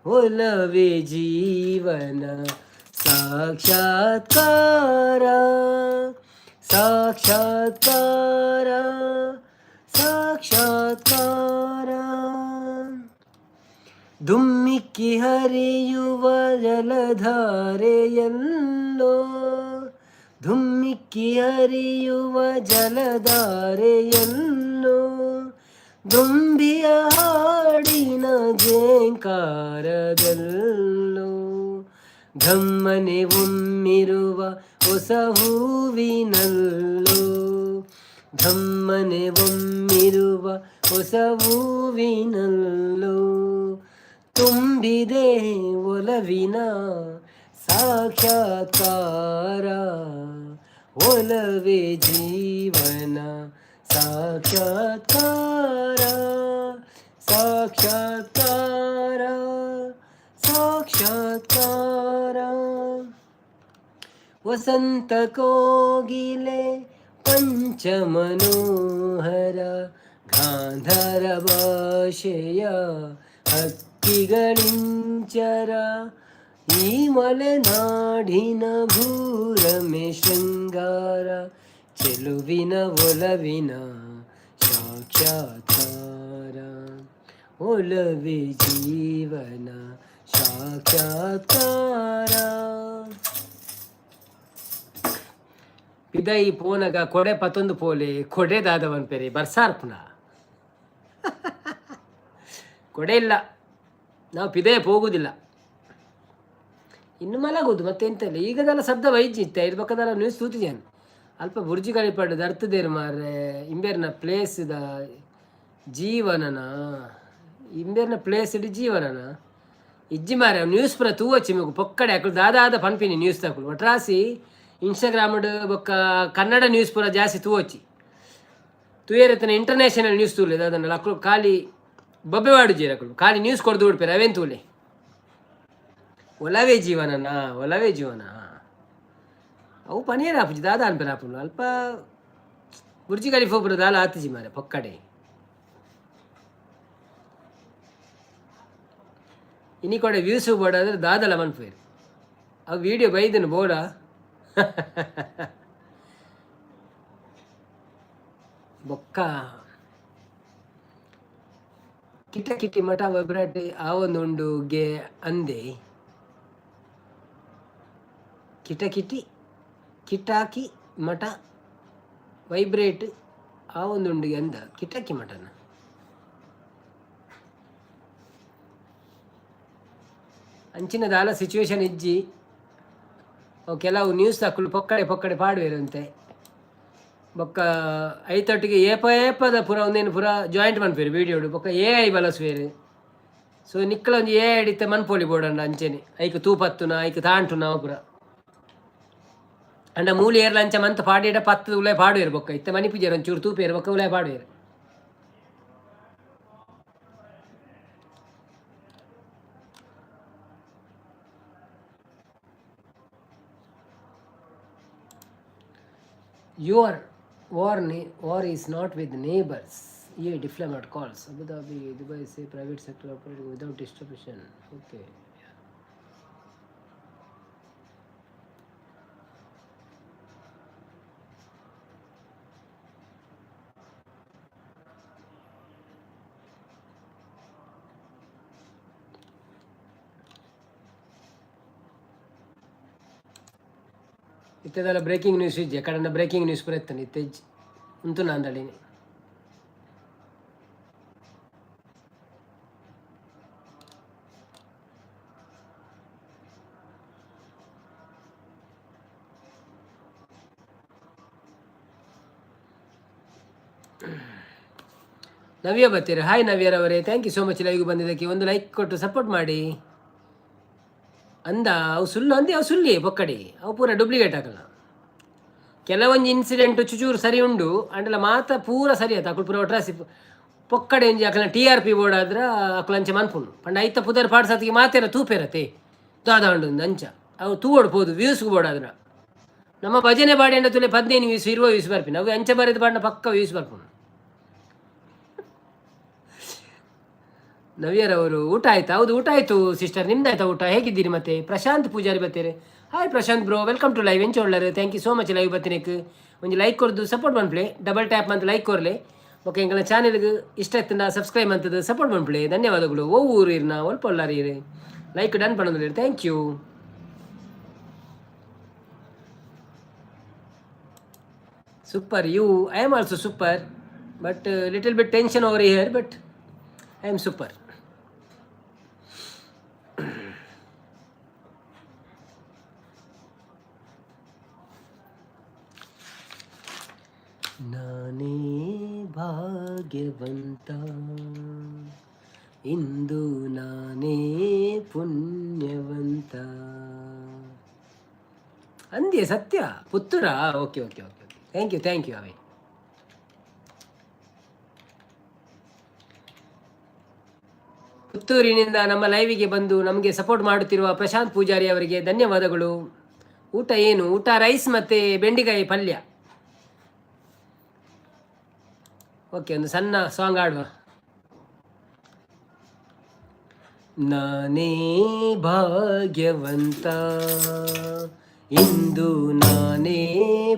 A: ಒಲವೇ ಜೀವನ ಸಾಕ್ಷಾತ್ಕಾರ, ಸಾಕ್ಷಾತ್ಕಾರ, ಸಾಕ್ಷಾತ್ಕಾರ. ಧುಮ್ಮಿಕ್ಕಿ ಹರಿಯುವ ಜಲಧಾರೆಯಲ್ಲೋ, ಧುಮ್ಮಿಕ್ಕಿ ಹರಿಯುವ ಜಲಧಾರೆಯಲ್ಲೋ, ದುಂಬಿಯ ಹಾಡಿನ ಜೇಂಕಾರದಲ್ಲೋ, ಘಮ್ಮನೆ ಒಮ್ಮಿರುವ ಹೊಸ ಹೂವಿನಲ್ಲೋ, ಘಮ್ಮನೆ ಒಮ್ಮಿರುವ ಹೊಸ ಹೂವಿನಲ್ಲೋ, ತುಂಬಿದೆ ಒಲವಿನ ಸಾಕ್ಷಾತ್ಕಾರ. ಒಲವೇ ಜೀವನ ಸಾಕ್ಷಾತ್ಕಾರ, ಸಾಕ್ಷಾತ್ಕಾರ, ಸಾಕ್ಷಾತ್ಕಾರ. ವಸಂತ ಕೋಗಿಲೆ ಪಂಚಮನೋಹರ ಗಾಂಧಾರ ಭಾಷೆಯ ಹಕ್ಕಿಗಳಿಂಚರ, ಈ ಮಲೆನಾಡಿನ ಭೂರಮೆ ಶೃಂಗಾರ, ಚೆಲುವಿನ ಒಲವಿನ ಸಾಕ್ಷಾತ್ಕಾರ. ಒಲವೇ ಜೀವನ ಸಾಕ್ಷಾತ್ಕಾರ. ಪಿದಯಿ ಪೋನಗ ಕೊಡೆ ಪತ್ತೊಂದು ಪೋಲೆ, ಕೊಡೆ ದಾದವನ್ ಪೆರೆ ಬರ್ಸಾರ್ಪುನ. ಕೊಡೆ ಇಲ್ಲ, ನಾವು ಪಿದಯ ಹೋಗುದಿಲ್ಲ. ಇನ್ನು ಮಲಗುದು, ಮತ್ತೆ ಎಂತ ಇಲ್ಲ. ಈಗದೆಲ್ಲ ಶಬ್ದ ವೈದ್ಯ ಇರ್ಬೇಕಾದಲ್ಲ ನ್ಯೂಸ್ ತೂತಿದ್ದೇನೆ. ಅಲ್ಪ ಬುರ್ಜಿ ಕಲಿಪಾಡು ದರ್ತದೇರು ಮಾರ್ರೆ. ಇಂಬೇರ್ನ ಪ್ಲೇಸ್ದ ಜೀವನನ, ಇಂಬೇರ್ನ ಪ್ಲೇಸ್ ಇಡಿ ಜೀವನನ ಇಜ್ಜಿ ಮಾರೆ. ನ್ಯೂಸ್ ಪುರ ತೂವಚ್ಚಿ ಮಿಗು ಪೊಕ್ಕಡೆ. ಅಕುಲು ದಾದಾದ ಪನ್ಪಿನಿ ನ್ಯೂಸ್ ತಕುಲು. ಒಟ್ರಾಸಿ ಇನ್ಸ್ಟಾಗ್ರಾಮ್ ಬೊಕ್ಕ ಕನ್ನಡ ನ್ಯೂಸ್ ಪುರ ಜಾಸ್ತಿ ತೂವಚ್ಚಿ. ತೂಯರತನ ಇಂಟರ್ನ್ಯಾಷನಲ್ ನ್ಯೂಸ್ ತೂಲೆ ದಾದನ. ಅಕುಲು ಖಾಲಿ ಬೊಬ್ಬೆ ವಾಡುಜೇರು. ಅಕುಲು ಖಾಲಿ ನ್ಯೂಸ್ ಕೊಡ್ದು ಬಿಡ್ಪೇರು, ಅವೇನು ತೂಲೆ. ಒಲವೇ ಜೀವನನಾ? ಒಲವೇ ಜೀವನ. ಅವು ಪನೀರ್ ಆಪುಜಿ, ದಾದ ಅನ್ಪೇರ್ ಆಪುಂಡು. ಅಲ್ಪ ಬುರ್ಜಿ ಖಲೀಫಾ ಪೂರ ದಾಲ ಆತಿಜಿ ಮಾರೆ ಪೊಕ್ಕಡೆ. ಇನಿ ಕೊಡೆ ವ್ಯೂಸ್ ಬೋಡಾದ್ರೆ ದಾದಲ ಮನ್ಪುವೆರ್. ಅವು ವೀಡಿಯೋ ಬೈದನು ಬೋಡ. ಬೊಕ್ಕ ಕಿಟ ಕಿಟಿ ಮಠ ವೈಬ್ರೇಟ್ ಆವೊಂದುಂಡು ಗೆ ಅಂದೆ. ಕಿಟಕಿಟಿ ಕಿಟಾಕಿ ಮಠ ವೈಬ್ರೇಟ್ ಆವೊಂದುಂಡು ಅಂದ. ಕಿಟಕಿ ಮಠನ ಅಂಚಿನ ದಾಲ ಸಿಚುವೇಶನ್ ಇಜ್ಜಿ. ಅವು ಕೆಲವು ನ್ಯೂಸ್ ಅಕುಲು ಪೊಕ್ಕಡೆ ಪೊಕ್ಕಡೆ ಪಾಡುವೆರಂತೆ. ಬೊಕ್ಕ ಐತೊಟ್ಟಿಗೆ ಏಪ ಏಪದ ಪೂರ ಒಂದೇನು ಪೂರ ಜಾಯಿಂಟ್ ಮನ್ಪೇರು ವೀಡಿಯೋಡು. ಬೊಕ್ಕ ಎ I ಬಳಸುವೇರು. ಸೊ ನಿಕ್ಕಲ ಒಂಜಿ ಎ I ಇತ್ತೆ ಮನ್ಪೊಲಿ ಬೋಡಂಡ ಅಂಚೆನೆ. ಐಕ್ ತೂಪತ್ತುನ, ಐಕ್ ತಾಂಟುನ ಪೂರ. ಅಂಡ ಮೂಲಿ ಏರ್ಲ ಅಂಚ ಮಂತ್ ಪಾಡಿಡ ಪತ್ತು ಉಲಾಯಿ ಪಾಡುವೆರು. ಬೊಕ್ಕ ಇತ್ತೆ ಮನಿಪುಜೆರ್, ಒಂಚೂರು ತೂಪೇರು, ಬೊಕ್ಕ ಉಲಾಯಿ ಪಾಡುವೆರು. Your war is not with neighbors. EA diplomat calls Abu Dhabi, Dubai say private sector operating without disruption. Okay. ಇತ್ತೆದಲ್ಲ breaking news ಇಜ್ಜೆ ಕಡನ ಬ್ರೇಕಿಂಗ್ ನ್ಯೂಸ್ ಪೂರ ಇತ್ತೆ ಇಜ್ಜಿ ಉಂತು ನಾಂದಳಿನಿ. ನವ್ಯ ಬರ್ತೀರ. ಹಾಯ್ ನವ್ಯರವರೇ, thank you so much ಲೈವ್ಗೆ ಬಂದಿದ್ದಕ್ಕೆ. ಒಂದು ಲೈಕ್ ಕೊಟ್ಟು ಸಪೋರ್ಟ್ ಮಾಡಿ. ಅಂದ ಅವು ಸುಳ್ಳು ಅಂದೆ, ಅವು ಸುಳ್ಳಿ ಪೊಕ್ಕಡಿ, ಅವು ಪೂರ ಡೂಪ್ಲಿಕೇಟ್ ಆಗಲ್ಲ. ಕೆಲವೊಂಜಿ ಇನ್ಸಿಡೆಂಟ್ ಚುಚೂರು ಸರಿ ಉಂಡು ಅಂಡಲ ಮಾತ ಪೂರ ಸರಿ ಆಯ್ತು. ಅಕುಲು ಪೂರ ಒಟ್ರಾಸಿ ಪೊಕ್ಕಡೆ ಒಂಜಿ ಅಕಲ್ನ ಟಿ ಆರ್ ಪಿ ಬೋರ್ಡ್ ಆದ್ರೆ ಅಕುಲು ಅಂಚೆ ಮನ್ಪುಂಡು. ಪಂಡ ಐತ ಪುದರ್ ಪಾಡ್ಸತ್ತಿಗೆ ಮಾತೆರ ತೂಪೇರತೆ ದಾದ ಉಂಡು ಅಂಚ ಅವು ತೂವೋಡು ಪೋದು ವ್ಯೂಸ್ಗೆ ಬೋರ್ಡ್ ಆದ್ರ. ನಮ್ಮ ಭಜನೆ ಬಾಡಿ ಅಂಡ ತುಲೆ 15 ವ್ಯೂಸ್ 20 ವ್ಯೂಸ್ ಬರ್ಪಿನ. ಅವು ಅಂಚೆ ಬರೆದು ಪಾಡಿನ ಪಕ್ಕ ವ್ಯೂಸ್ ಬರ್ಪುಂಡು. ನವ್ಯರವರು ಊಟ ಆಯ್ತಾ? ಹೌದು, ಊಟ ಆಯಿತು ಸಿಸ್ಟರ್, ನಿಮ್ದಾಯ್ತಾ ಊಟ? ಹೇಗಿದ್ದೀರಿ? ಮತ್ತೆ ಪ್ರಶಾಂತ್ ಪೂಜಾರಿ ಬರ್ತೀರಿ. Hi Prashanth bro, welcome to live. ಎಂಚ thank you so much live ಬತ್ತಿನಕ್. ಒಂಜಿ ಲೈಕ್ ಕೊರ್ದು ಸಪೋರ್ಟ್ ಮನ್ಪ್ಲೆ. ಡಬಲ್ ಟ್ಯಾಪ್ ಅಂತ ಲೈಕ್ ಕೊರ್ಲೆ. ಓಕೆ, ಎಂಕಲ್ನ ಚಾನೆಲ್ಗೆ ಇಷ್ಟ ಆಯ್ತಂಡ ಸಬ್ಸ್ಕ್ರೈಬ್ ಅಂತದ್ದು ಸಪೋರ್ಟ್ ಮನ್ಪ್ಲೆ. ಧನ್ಯವಾದಗಳು. ಓ ಊರು ಇರ್ನ ಒಲ್ಪ ಒಲ್ಲಾರಿ ಲೈಕ್ ಡನ್ ಪನ್ನೊಂದು. Thank you. Super you. I am also super, but little bit tension over here, but I am super. ನಾನೇ ಭಾಗ್ಯವಂತ, ಇಂದು ನಾನೇ ಪುಣ್ಯವಂತ ಅಂದ್ಯ ಸತ್ಯ ಪುತ್ತೂರಾ? Okay okay okay okay, thank you, thank you. ಅವೇ ಪುತ್ತೂರಿನಿಂದ ನಮ್ಮ ಲೈವಿಗೆ ಬಂದು ನಮಗೆ ಸಪೋರ್ಟ್ ಮಾಡುತ್ತಿರುವ ಪ್ರಶಾಂತ್ ಪೂಜಾರಿ ಅವರಿಗೆ ಧನ್ಯವಾದಗಳು. ಊಟ ಏನು? ಊಟ ರೈಸ್ ಮತ್ತು ಬೆಂಡಿಕಾಯಿ ಪಲ್ಯ. ಓಕೆ, ಒಂದು ಸಣ್ಣ ಸಾಂಗ್ ಆಡುವ. ನಾನೇ ಭಾಗ್ಯವಂತ, ಇಂದು ನಾನೇ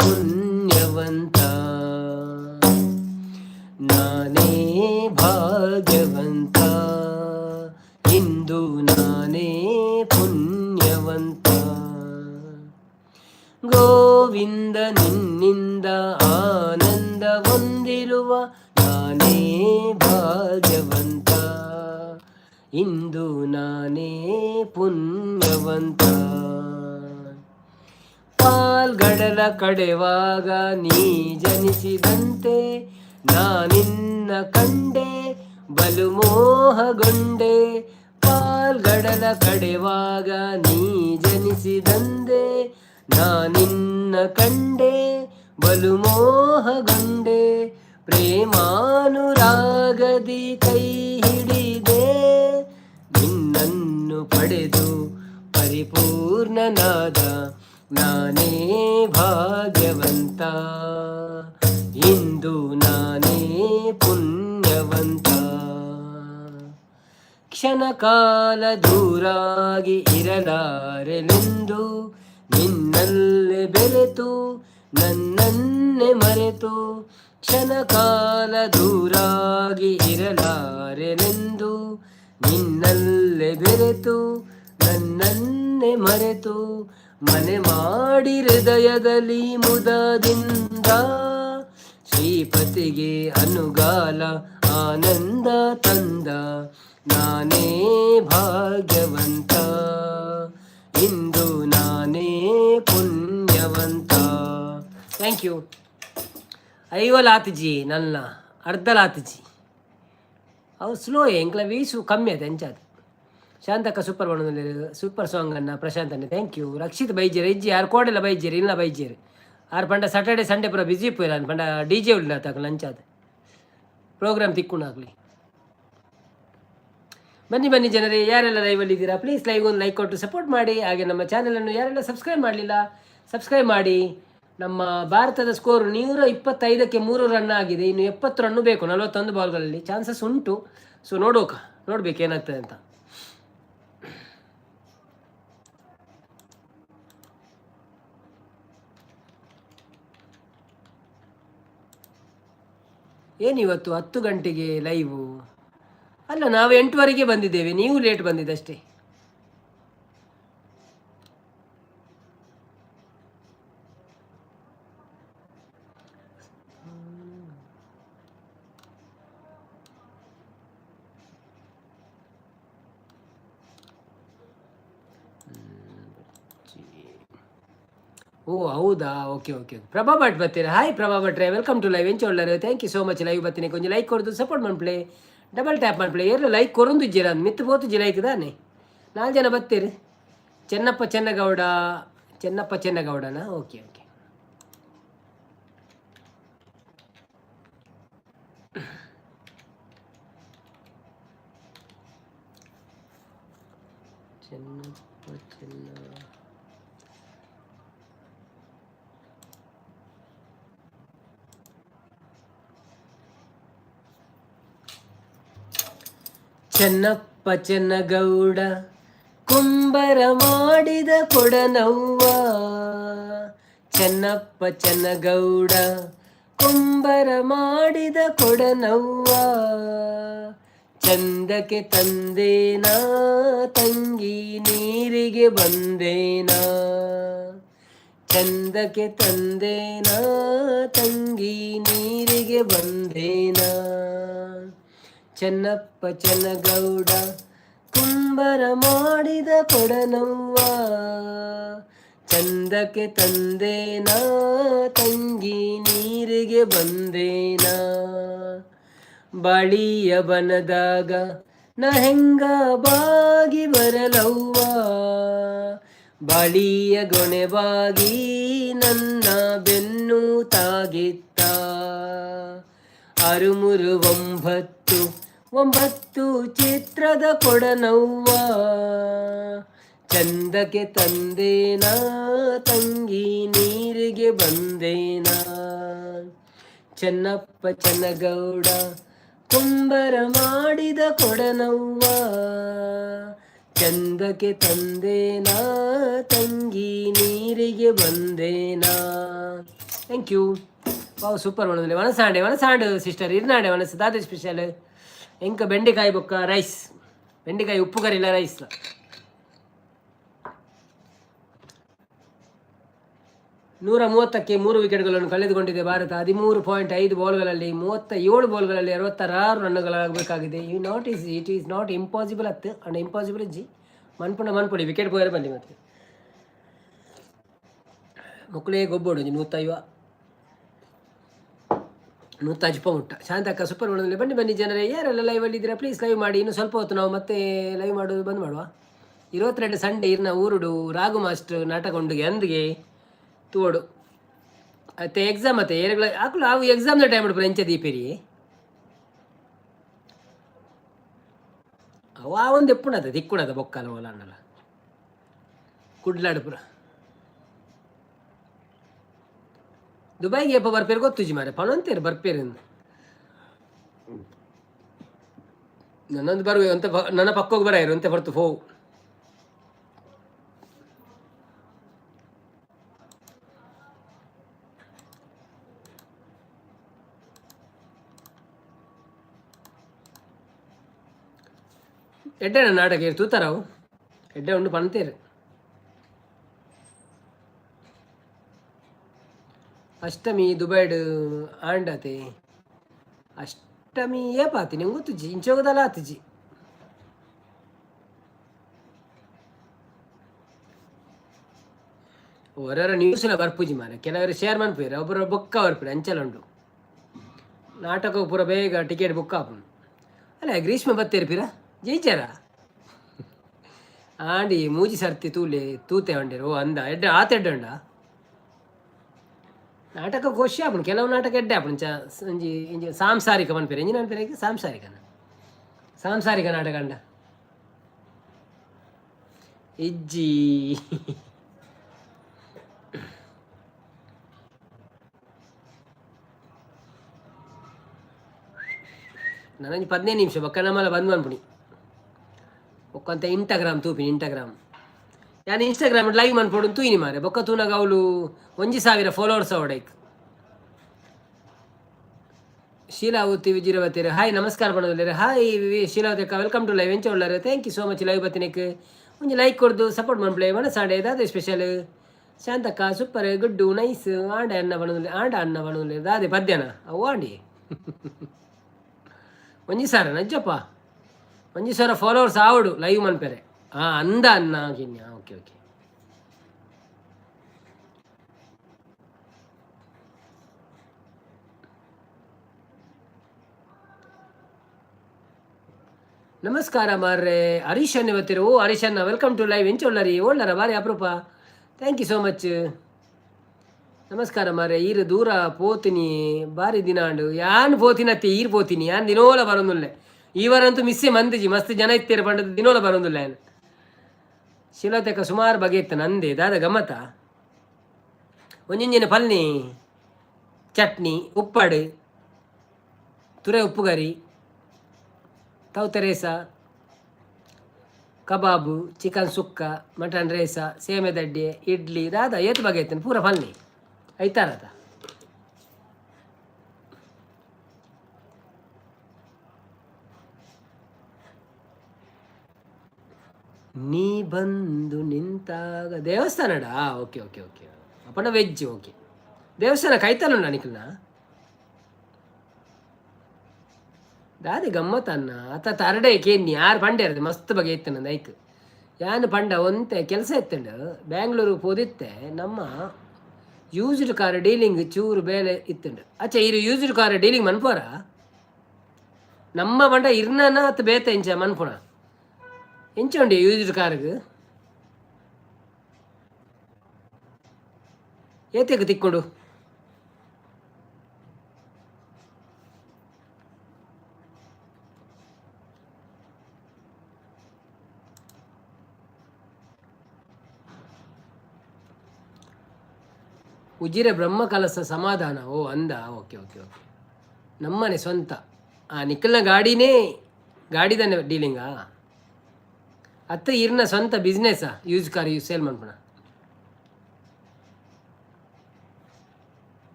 A: ಪುಣ್ಯವಂತ, ನಾನೇ ಭಾಗ್ಯವಂತ, ಇಂದು ನಾನೇ ಪುಣ್ಯವಂತ. ಗೋವಿಂದ ನಿನ್ನಿಂದ ಆನಂದ ಹೊಂದಿರುವ ನಾನೇ ಭಾಗ್ಯವಂತ, ಇಂದು ನಾನೇ ಪುಣ್ಯವಂತ. ಪಾಲ್ಗಡಲ ಕಡೆವಾಗ ನೀ ಜನಿಸಿದಂತೆ ನಾನಿನ್ನ ಕಂಡೆ, ಬಲು ಮೋಹಗೊಂಡೆ. ಪಾಲ್ಗಡಲ ಕಡೆವಾಗ ನೀ ಜನಿಸಿದಂದೆ ನಾನಿನ್ನ ಕಂಡೆ, ಬಲು ಮೋಹಗೊಂಡೆ. ಪ್ರೇಮಾನುರಾಗದಿ ಕೈ ಹಿಡಿದೆ, ನಿನ್ನನ್ನು ಪಡೆದು ಪರಿಪೂರ್ಣನಾದ, ನಾನೇ ಭಾಗ್ಯವಂತ, ಇಂದು ನಾನೇ ಪುಣ್ಯವಂತ. ಕ್ಷಣಕಾಲ ದೂರಾಗಿ ಇರಲಾರೆನೆಂದು, ನಿನ್ನಲ್ಲೇ ಬೆರೆತು ನನ್ನನ್ನೇ ಮರೆತು. ಕ್ಷಣಕಾಲ ದೂರಾಗಿ ಇರಲಾರೆನೆಂದು, ನಿನ್ನಲ್ಲೇ ಬೆರೆತು ನನ್ನನ್ನೇ ಮರೆತು. ಮನೆ ಮಾಡಿ ಹೃದಯದಲ್ಲಿ ಮುದದಿಂದ, ಶ್ರೀಪತಿಗೆ ಅನುಗಾಲ ಆನಂದ ತಂದ. ನಾನೇ ಭಾಗ್ಯವಂತ, ಇಂದು ನಾನೇ ಪುಣ್ಯವಂತ. Thank you. ಐವ ಲಾತ್ಜಿ, ನನ್ನ ಅರ್ಧ ಲಾತ್ಜಿ. ಅವು ಸ್ಲೋ, ಎಂಕ್ಲ ವೀಸು ಕಮ್ಮಿ ಅದು ಎಂಚಾದ. ಶಾಂತಕ್ಕ ಸೂಪರ್ ಬಣ್ಣದಲ್ಲಿ ಸೂಪರ್ ಸಾಂಗ್ ಅನ್ನ ಪ್ರಶಾಂತ್ ಅನ್ನ. Thank you. Rakshit ಬೈಜೇರ್ ಇಜ್ಜಿ, ಯಾರು ಕೋಡೆಲ್ಲ ಬೈಜೇರ್ ಇಲ್ಲ ಬೈಜೇರ್ ಆರು. ಪಂಡ ಸ್ಯಾಟರ್ಡೆ ಸಂಡೇ ಪೂರ ಬಿಸಿ ಪೋಯಿರ. ಪಂಡ ಡಿ ಜೆ ಉಲ್ಲ ತಕ್ಕ ಲಂಚಾದ ಪ್ರೋಗ್ರಾಮ್ ತಿಕ್ಕುಣಾಗ್ಲಿ. ಬನ್ನಿ ಬನ್ನಿ ಜನರೇ, ಯಾರೆಲ್ಲ ಲೈವಲ್ಲಿ ಇದ್ದೀರಾ ಪ್ಲೀಸ್ ಲೈವ್ ಒಂದು ಲೈಕ್ ಕೊಟ್ಟು ಸಪೋರ್ಟ್ ಮಾಡಿ. ಹಾಗೆ ನಮ್ಮ ಚಾನಲನ್ನು ಯಾರೆಲ್ಲ ಸಬ್ಸ್ಕ್ರೈಬ್ ಮಾಡಲಿಲ್ಲ, ಸಬ್ಸ್ಕ್ರೈಬ್ ಮಾಡಿ. ನಮ್ಮ ಭಾರತದ ಸ್ಕೋರ್ 125ಕ್ಕೆ 3 ರನ್ ಆಗಿದೆ. ಇನ್ನು 70 ರನ್ನು ಬೇಕು 41 ಬಾಲ್ಗಳಲ್ಲಿ. ಚಾನ್ಸಸ್ ಉಂಟು. ಸೊ ನೋಡೋಕ ನೋಡ್ಬೇಕು ಏನಾಗ್ತದೆ ಅಂತ. ಏನಿವತ್ತು 10 ಗಂಟೆಗೆ ಲೈವು? ಅಲ್ಲ, ನಾವು 8ವರೆಗೆ ಬಂದಿದ್ದೇವೆ, ನೀವು ಲೇಟ್ ಬಂದಿದ್ದಷ್ಟೇ. ಓ ಹೌದಾ? Okay okay. ಪ್ರಭಾ ಭಟ್ ಬರ್ತೀರಾ? ಹಾಯ್ ಪ್ರಭಾ ಭಟ್ರೆ, welcome to live. ಎಂಚ ಉಳ್ಳಾರು? Thank you so much. Live ಬರ್ತೀನಿ, ಕೊಂಚ ಲೈಕ್ ಕೊಡ್ದು ಸಪೋರ್ಟ್ ಮನ್ಪ್ಲೆ, ಡಬಲ್ ಟ್ಯಾಪ್ ಮನ್ಪ್ಲೆ. ಏರ್ಲ ಲೈಕ್ ಕೊರೊಂದು ಇಜ್ಜಿರ, ಮಿತ್ತು ಪೋತುಜಿ ಲೈಕ್ ದಾನೆ. ನಾಲ್ಕು ಜನ ಬರ್ತೀರಿ. ಚೆನ್ನಪ್ಪ ಚೆನ್ನಗೌಡ, ಚೆನ್ನಪ್ಪ ಚೆನ್ನಗೌಡನಾ? Okay okay. ಚೆನ್ನಪ್ಪ ಚೆನ್ನ ಚೆನ್ನಪ್ಪ ಚೆನ್ನಗೌಡ ಕುಂಬರ ಮಾಡಿದ ಕೊಡನವ್ವ. ಚೆನ್ನಪ್ಪ ಚೆನ್ನಗೌಡ ಕುಂಬರ ಮಾಡಿದ ಕೊಡನವ್ವ. ಚಂದಕ್ಕೆ ತಂದೇನಾ ತಂಗಿ, ನೀರಿಗೆ ಬಂದೇನಾ? ಚಂದಕ್ಕೆ ತಂದೇನಾ ತಂಗಿ, ನೀರಿಗೆ ಬಂದೇನಾ? ಚೆನ್ನಪ್ಪ ಚೆನ್ನಗೌಡ ಕುಂಬರ ಮಾಡಿದ ಕೊಡನವ್ವ. ಚಂದಕ್ಕೆ ತಂದೇನಾ ತಂಗಿ, ನೀರಿಗೆ ಬಂದೇನಾ? ಬಾಳಿಯ ಬನದಾಗ ನ ಹೆಂಗ ಬಾಗಿ ಬರಲವ್ವ? ಬಾಳಿಯ ಗೊಣೆ ಬಾಗಿ ನನ್ನ ಬೆನ್ನು ತಾಗಿತ್ತ. ಆರು ಮೂರು ಒಂಬತ್ತು ಒಂಬತ್ತು ಚಿತ್ರದ ಕೊಡನವ್ವ. ಚಂದಕ್ಕೆ ತಂದೇನಾ ತಂಗಿ, ನೀರಿಗೆ ಬಂದೇನಾ? ಚೆನ್ನಪ್ಪ ಚೆನ್ನಗೌಡ ಕುಂಬರ ಮಾಡಿದ ಕೊಡನವ್ವ. ಚಂದಕ್ಕೆ ತಂದೇನಾ ತಂಗಿ, ನೀರಿಗೆ ಬಂದೇನಾ? Thank you. Wow, super. ಒಣದಲ್ಲಿ ವನಸಾಂಡೆ ವನಸಾಂಡು ಸಿಸ್ಟರ್ ಇರ್ನಾಡೆ ವನಸು ದಾದ ಸ್ಪೆಷಲ್? ಎಂಕ ಬೆಂಡೆಕಾಯಿ ಬೊಕ್ಕ ರೈಸ್, ಬೆಂಡೆಕಾಯಿ ಉಪ್ಪು ಕರಿಲ್ಲ ರೈಸ್. 130ಕ್ಕೆ 3 ವಿಕೆಟ್ಗಳನ್ನು ಕಳೆದುಕೊಂಡಿದೆ Bharat. 13.5 ಬಾಲ್ಗಳಲ್ಲಿ, 37 ಬಾಲ್ಗಳಲ್ಲಿ 66 ರನ್ನುಗಳಾಗಬೇಕಾಗಿದೆ. You not is it is not impossible ಅತ್ತು ಅಂಡ್ ಇಂಪಾಸಿಬಲ್ ಇಜ್ಜಿ. ಮನ್ಪುಂಡ ಮನ್ಪುಡಿ, ವಿಕೆಟ್ ಪೋಯರೆ ಬನ್ನಿ. ಮತ್ತೆ ಮಕ್ಕಳೇ ಗೊಬ್ಬೋಡು ನೂತೈವ ನೂತಾಜಿಪ ಮುಟ್ಟ. ಶಾಂತಕ್ಕ ಸೂಪರ್ ಮಾಡೋದಿಲ್ಲ. ಬನ್ನಿ ಬನ್ನಿ ಜನರೇ, ಯಾರೆಲ್ಲ ಲೈವಲ್ಲಿ ಇದ್ದೀರಾ ಪ್ಲೀಸ್ ಲೈವ್ ಮಾಡಿ. ಇನ್ನು ಸ್ವಲ್ಪ ಹೊತ್ತು ನಾವು ಮತ್ತೆ ಲೈವ್ ಮಾಡೋದು ಬಂದ್ ಮಾಡುವ. 22 ಸಂಡೇ ಇರ್ನ ಊರುಡು ರಾಘು ಮಾಸ್ಟರ್ ನಾಟಕ ಉಂಡುಗೆ ಅಂದ್ಗೆ ತೋಡು. ಮತ್ತೆ ಎಕ್ಸಾಮ್ ಮತ್ತೆ ಏರ್ಗಳ ಹಾಕಲು ಅವು ಎಕ್ಸಾಮ್ನ ಟೈಮ್ ಉಂಟು. ಎಂಚ ದೀಪೇರಿ ಅವ ಒಂದು ಎಪ್ಪುಣದ ದಿಕ್ಕುಣದ ಬೊಕ್ಕಲ ಓಲ ಅನ್ನಲ್ಲ. ಕುಡ್ಲಾಡು ಪೂರ. ದುಬೈಗೆ ಏಪ ಬರ್ಪೇರು ಗೊತ್ತುಜಿ ಮಾರೆ, ಪಣಂತೇರು ಬರ್ಪೇರು. ನನ್ನೊಂದು ಬರುವೆ ಅಂತ, ನನ್ನ ಪಕ್ಕೋಗಿ ಬರಾಯರು ಅಂತೆ ಹೊರತು ಹೋವು. ಎಡ್ಡೆ ನಾಟಕ ತೂತಾರವು, ಎಡ್ಡೆ ಉಂಡು ಪಂತೇರು. ಅಷ್ಟಮಿ ದುಬೈಡ್ ಆಂಡತೆ. ಅಷ್ಟಮಿ ಏಪಾತಿ ನಿಂಗೆ ಗೊತ್ತುಜಿ, ಇಂಚೋಗದಲ್ಲ ಆತುಜಿ. ಹೊರರ ನ್ಯೂಸ್ಲ ಬರ್ಪುಜಿ ಮಾರೆ, ಕೆಲವರು ಶೇರ್ ಮನ್ಪುವೆರ್, ಒಬ್ಬರು ಬೊಕ್ಕ ಬರ್ಪುಡು ಅಂಚಲ ಉಂಡು. ನಾಟಕ ಪೂರ ಬೇಗ ಟಿಕೆಟ್ ಬುಕ್ ಆಪುಂಡು. ಅಲ್ಲ ಗ್ರೀಷ್ಮ ಬತ್ತೇರು ಪಿರ ಜಯಿಚಾರ ಆಂಡಿ ಮೂಜಿ ಸರ್ತಿ ತೂಲೆ ತೂತೆ ಉಂಡೇರು. ಓ ಅಂದ ಎಡ್ಡೆ ಆತ ಎಡ್ಡೆ ಉಂಡ ನಾಟಕ ಖುಷಿ ಆಪುಂಡು. ಕೆಲವು ನಾಟಕ ಎಡ್ಡೆ ಆಪುಂಡು. ಚ ಒಂಜಿ ಇಂಜಿ ಸಾಂಸಾರಿಕ ಮನ್ಪೆರ್, ಎಂಜಿನ ಮನ್ಪೆರ್, ಸಾಂಸಾರಿಕನ ಸಾಂಸಾರಿಕ ನಾಟಕ ಅಂಡ ಇಜ್ಜಿ. ನನಂಜಿ 15 ನಿಮಿಷ ಬೊಕ್ಕ ನಮ್ಮಲ ಬಂದ್ ಮನ್ಪುಣಿ. ಒಕ್ಕಂತ ಇನ್ಸ್ಟಾಗ್ರಾಮ್ ತೂಪಿನಿ. ಇನ್ಸ್ಟಾಗ್ರಾಮ್ ಯಾನ್ ಇನ್ಸ್ಟಾಗ್ರಾಮ್ ಲೈವ್ ಮನ್ಪೊಡು ತೂಯಿನಿ ಮಾರೆ. ಬೊಕ್ಕ ತೂನಗ ಅವ್ಲು 1000 ಫಾಲೋವರ್ಸ್ ಅವಡೈಕ್. ಶೀಲಾವತಿ ವಿಜಿರವತಿ ಹಾಯ್, ನಮಸ್ಕಾರ ಪಣೋದಿಲ್ಲೆರ್. ಹಾಯ್ ಶೀಲಾವತಿ ಅಕ್ಕ, welcome to live. ಎಂಚ ಉಳ್ಳಾರು? Thank you so much live ಬತ್ತಿನಕ್. ಒಂಜಿ ಲೈಕ್ ಕೊರ್ದು ಸಪೋರ್ಟ್ ಮನ್ಪುಲೆ. ಮನಸಾಂಡೆ ದಾದೆ ಸ್ಪೆಷಲ್? ಶಾಂತಕ್ಕ ಸೂಪರ್, ಗುಡ್ಡು ನೈಸ್. ಆಂಡ ಅನ್ನ ಪಣೋದಿಲ್ಲೆ, ಆಂಡ ಅನ್ನ ಪಣೋದಿಲ್ಲೆ. ದಾದೆ ಪದ್ಯನ ಅವು ಆಂಡಿ? 1000 ನಜ್ಜಪ್ಪ, 1000 ಫಾಲೋವರ್ಸ್ ಆವಡು ಲೈವ್ ಮನ್ಪೆರೆ. ಹಾಂ, ಅಂದ ಅನ್ನ ಕಿನ್ಯ. Okay okay. ನಮಸ್ಕಾರ ಮಾರ್ರೆ. ಹರೀಶ್ ಅಣ್ಣ ಬರ್ತೀರ. ಓ ಹರೀಶ್ ಅಣ್ಣ, welcome to live. ಎಂಚ ಉಳ್ಳರಿ? ಓಳ್ಳರ? ಬಾರಿ ಅಪರೂಪ. Thank you so much. ನಮಸ್ಕಾರ ಮಾರ್ರೆ. ಈರು ದೂರ ಪೋತಿನಿ ಬಾರಿ ದಿನ ಅಂಡು. ಯಾನ್ ಪೋತಿನತ್ತೆ ಈರ್ ಪೋತಿನಿ, ಯಾನ್ ದಿನೋಲ ಬರೋದಿಲ್ಲ. ಈ ವಾರಂತೂ ಮಿಸ್ಸೆ ಮಂದಿಜಿ, ಮಸ್ತ್ ಜನ ಇತ್ತೀರ ಪಂಡದ ದಿನೋಲ ಬರೋದಿಲ್ಲ ಯಾನ್. ಶಿಲತೆಕ ಸುಮಾರು ಬಗೆ ಇತ್ತು ನಂದೆ ದಾದ ಗಮ್ಮತ. ಒಂಜಿಂಜಿನ ಪಲ್ನಿ ಚಟ್ನಿ, ಉಪ್ಪಾಡು, ತುರೆ ಉಪ್ಪುಗರಿ, ತೌತೆ ಕಬಾಬು, ಚಿಕನ್ ಸುಕ್ಕ, ಮಟನ್ ರೇಸ, ಸೇಮೆದಡ್ಡೆ, ಇಡ್ಲಿ, ದಾದ ಏತ್ ಬಗೆ ಇತ್ತೇನೆ ಪೂರ ಫಲ್ನಿ ಐತಾರತ. ನೀ ಬಂದು ನಿಂತಾಗ ದೇವಸ್ಥಾನಡಾ? ಓಕೆ ಓಕೆ ಓಕೆ, ಅಪ್ಪನ ವೆಜ್ ಓಕೆ. ದೇವಸ್ಥಾನ ಕೈತಲುಂಡ ನಿಖಲ್ನ? ದಾದೆ ಗಮ್ಮತ್ ಅನ್ನ ಅತ್ತ ತರಡೆ ಕೇನ್ನಿ ಯಾರು ಪಂಡೆ ಮಸ್ತ್ ಬಗೆ ಇತ್ತು ನಂದು ಐಕ್. ಯಾನ್ ಪಂಡ ಒಂತೆ ಕೆಲಸ ಇತ್ತಂಡು, ಬ್ಯಾಂಗ್ಳೂರು ಪೋದಿತ್ತೆ. ನಮ್ಮ ಯೂಸ್ಡ್ ಕಾರ್ ಡೀಲಿಂಗ್ ಚೂರು ಬೇಲೆ ಇತ್ತಂಡು. ಅಚ್ಚ, ಇರು ಯೂಸ್ಡ್ ಕಾರ್ ಡೀಲಿಂಗ್ ಮನ್ಪೋರ? ನಮ್ಮ ಪಂಡ ಇರ್ನನ ಅತ್ತ ಬೇತೆ ಇಂಚ ಮನ್ಪುಣ? ಎಂಚ ಉಂಡು ಯೂಸ್ಡ್ ಕಾರ್ಗ್? ಏತೆಗ್ ತಿಕ್ಕೊಂಡು? ಉಜಿರೆ ಬ್ರಹ್ಮ ಕಲಸ ಸಮಾಧಾನ. ಓ ಅಂದ, ಓಕೆ ಓಕೆ ಓಕೆ. ನಮ್ಮನೆ ಸ್ವಂತ ಆ ನಿಖಲ್ನ ಗಾಡಿನೇ ಗಾಡಿದನೆ ಡೀಲಿಂಗಾ ಅತ್ತ ಇರ್ನ ಸ್ವಂತ ಬಿಸ್ನೆಸ್ಸಾ? ಯೂಸ್ ಕಾರ್ ಯೂಸ್ ಸೇಲ್ ಮನ್ಪುಣ?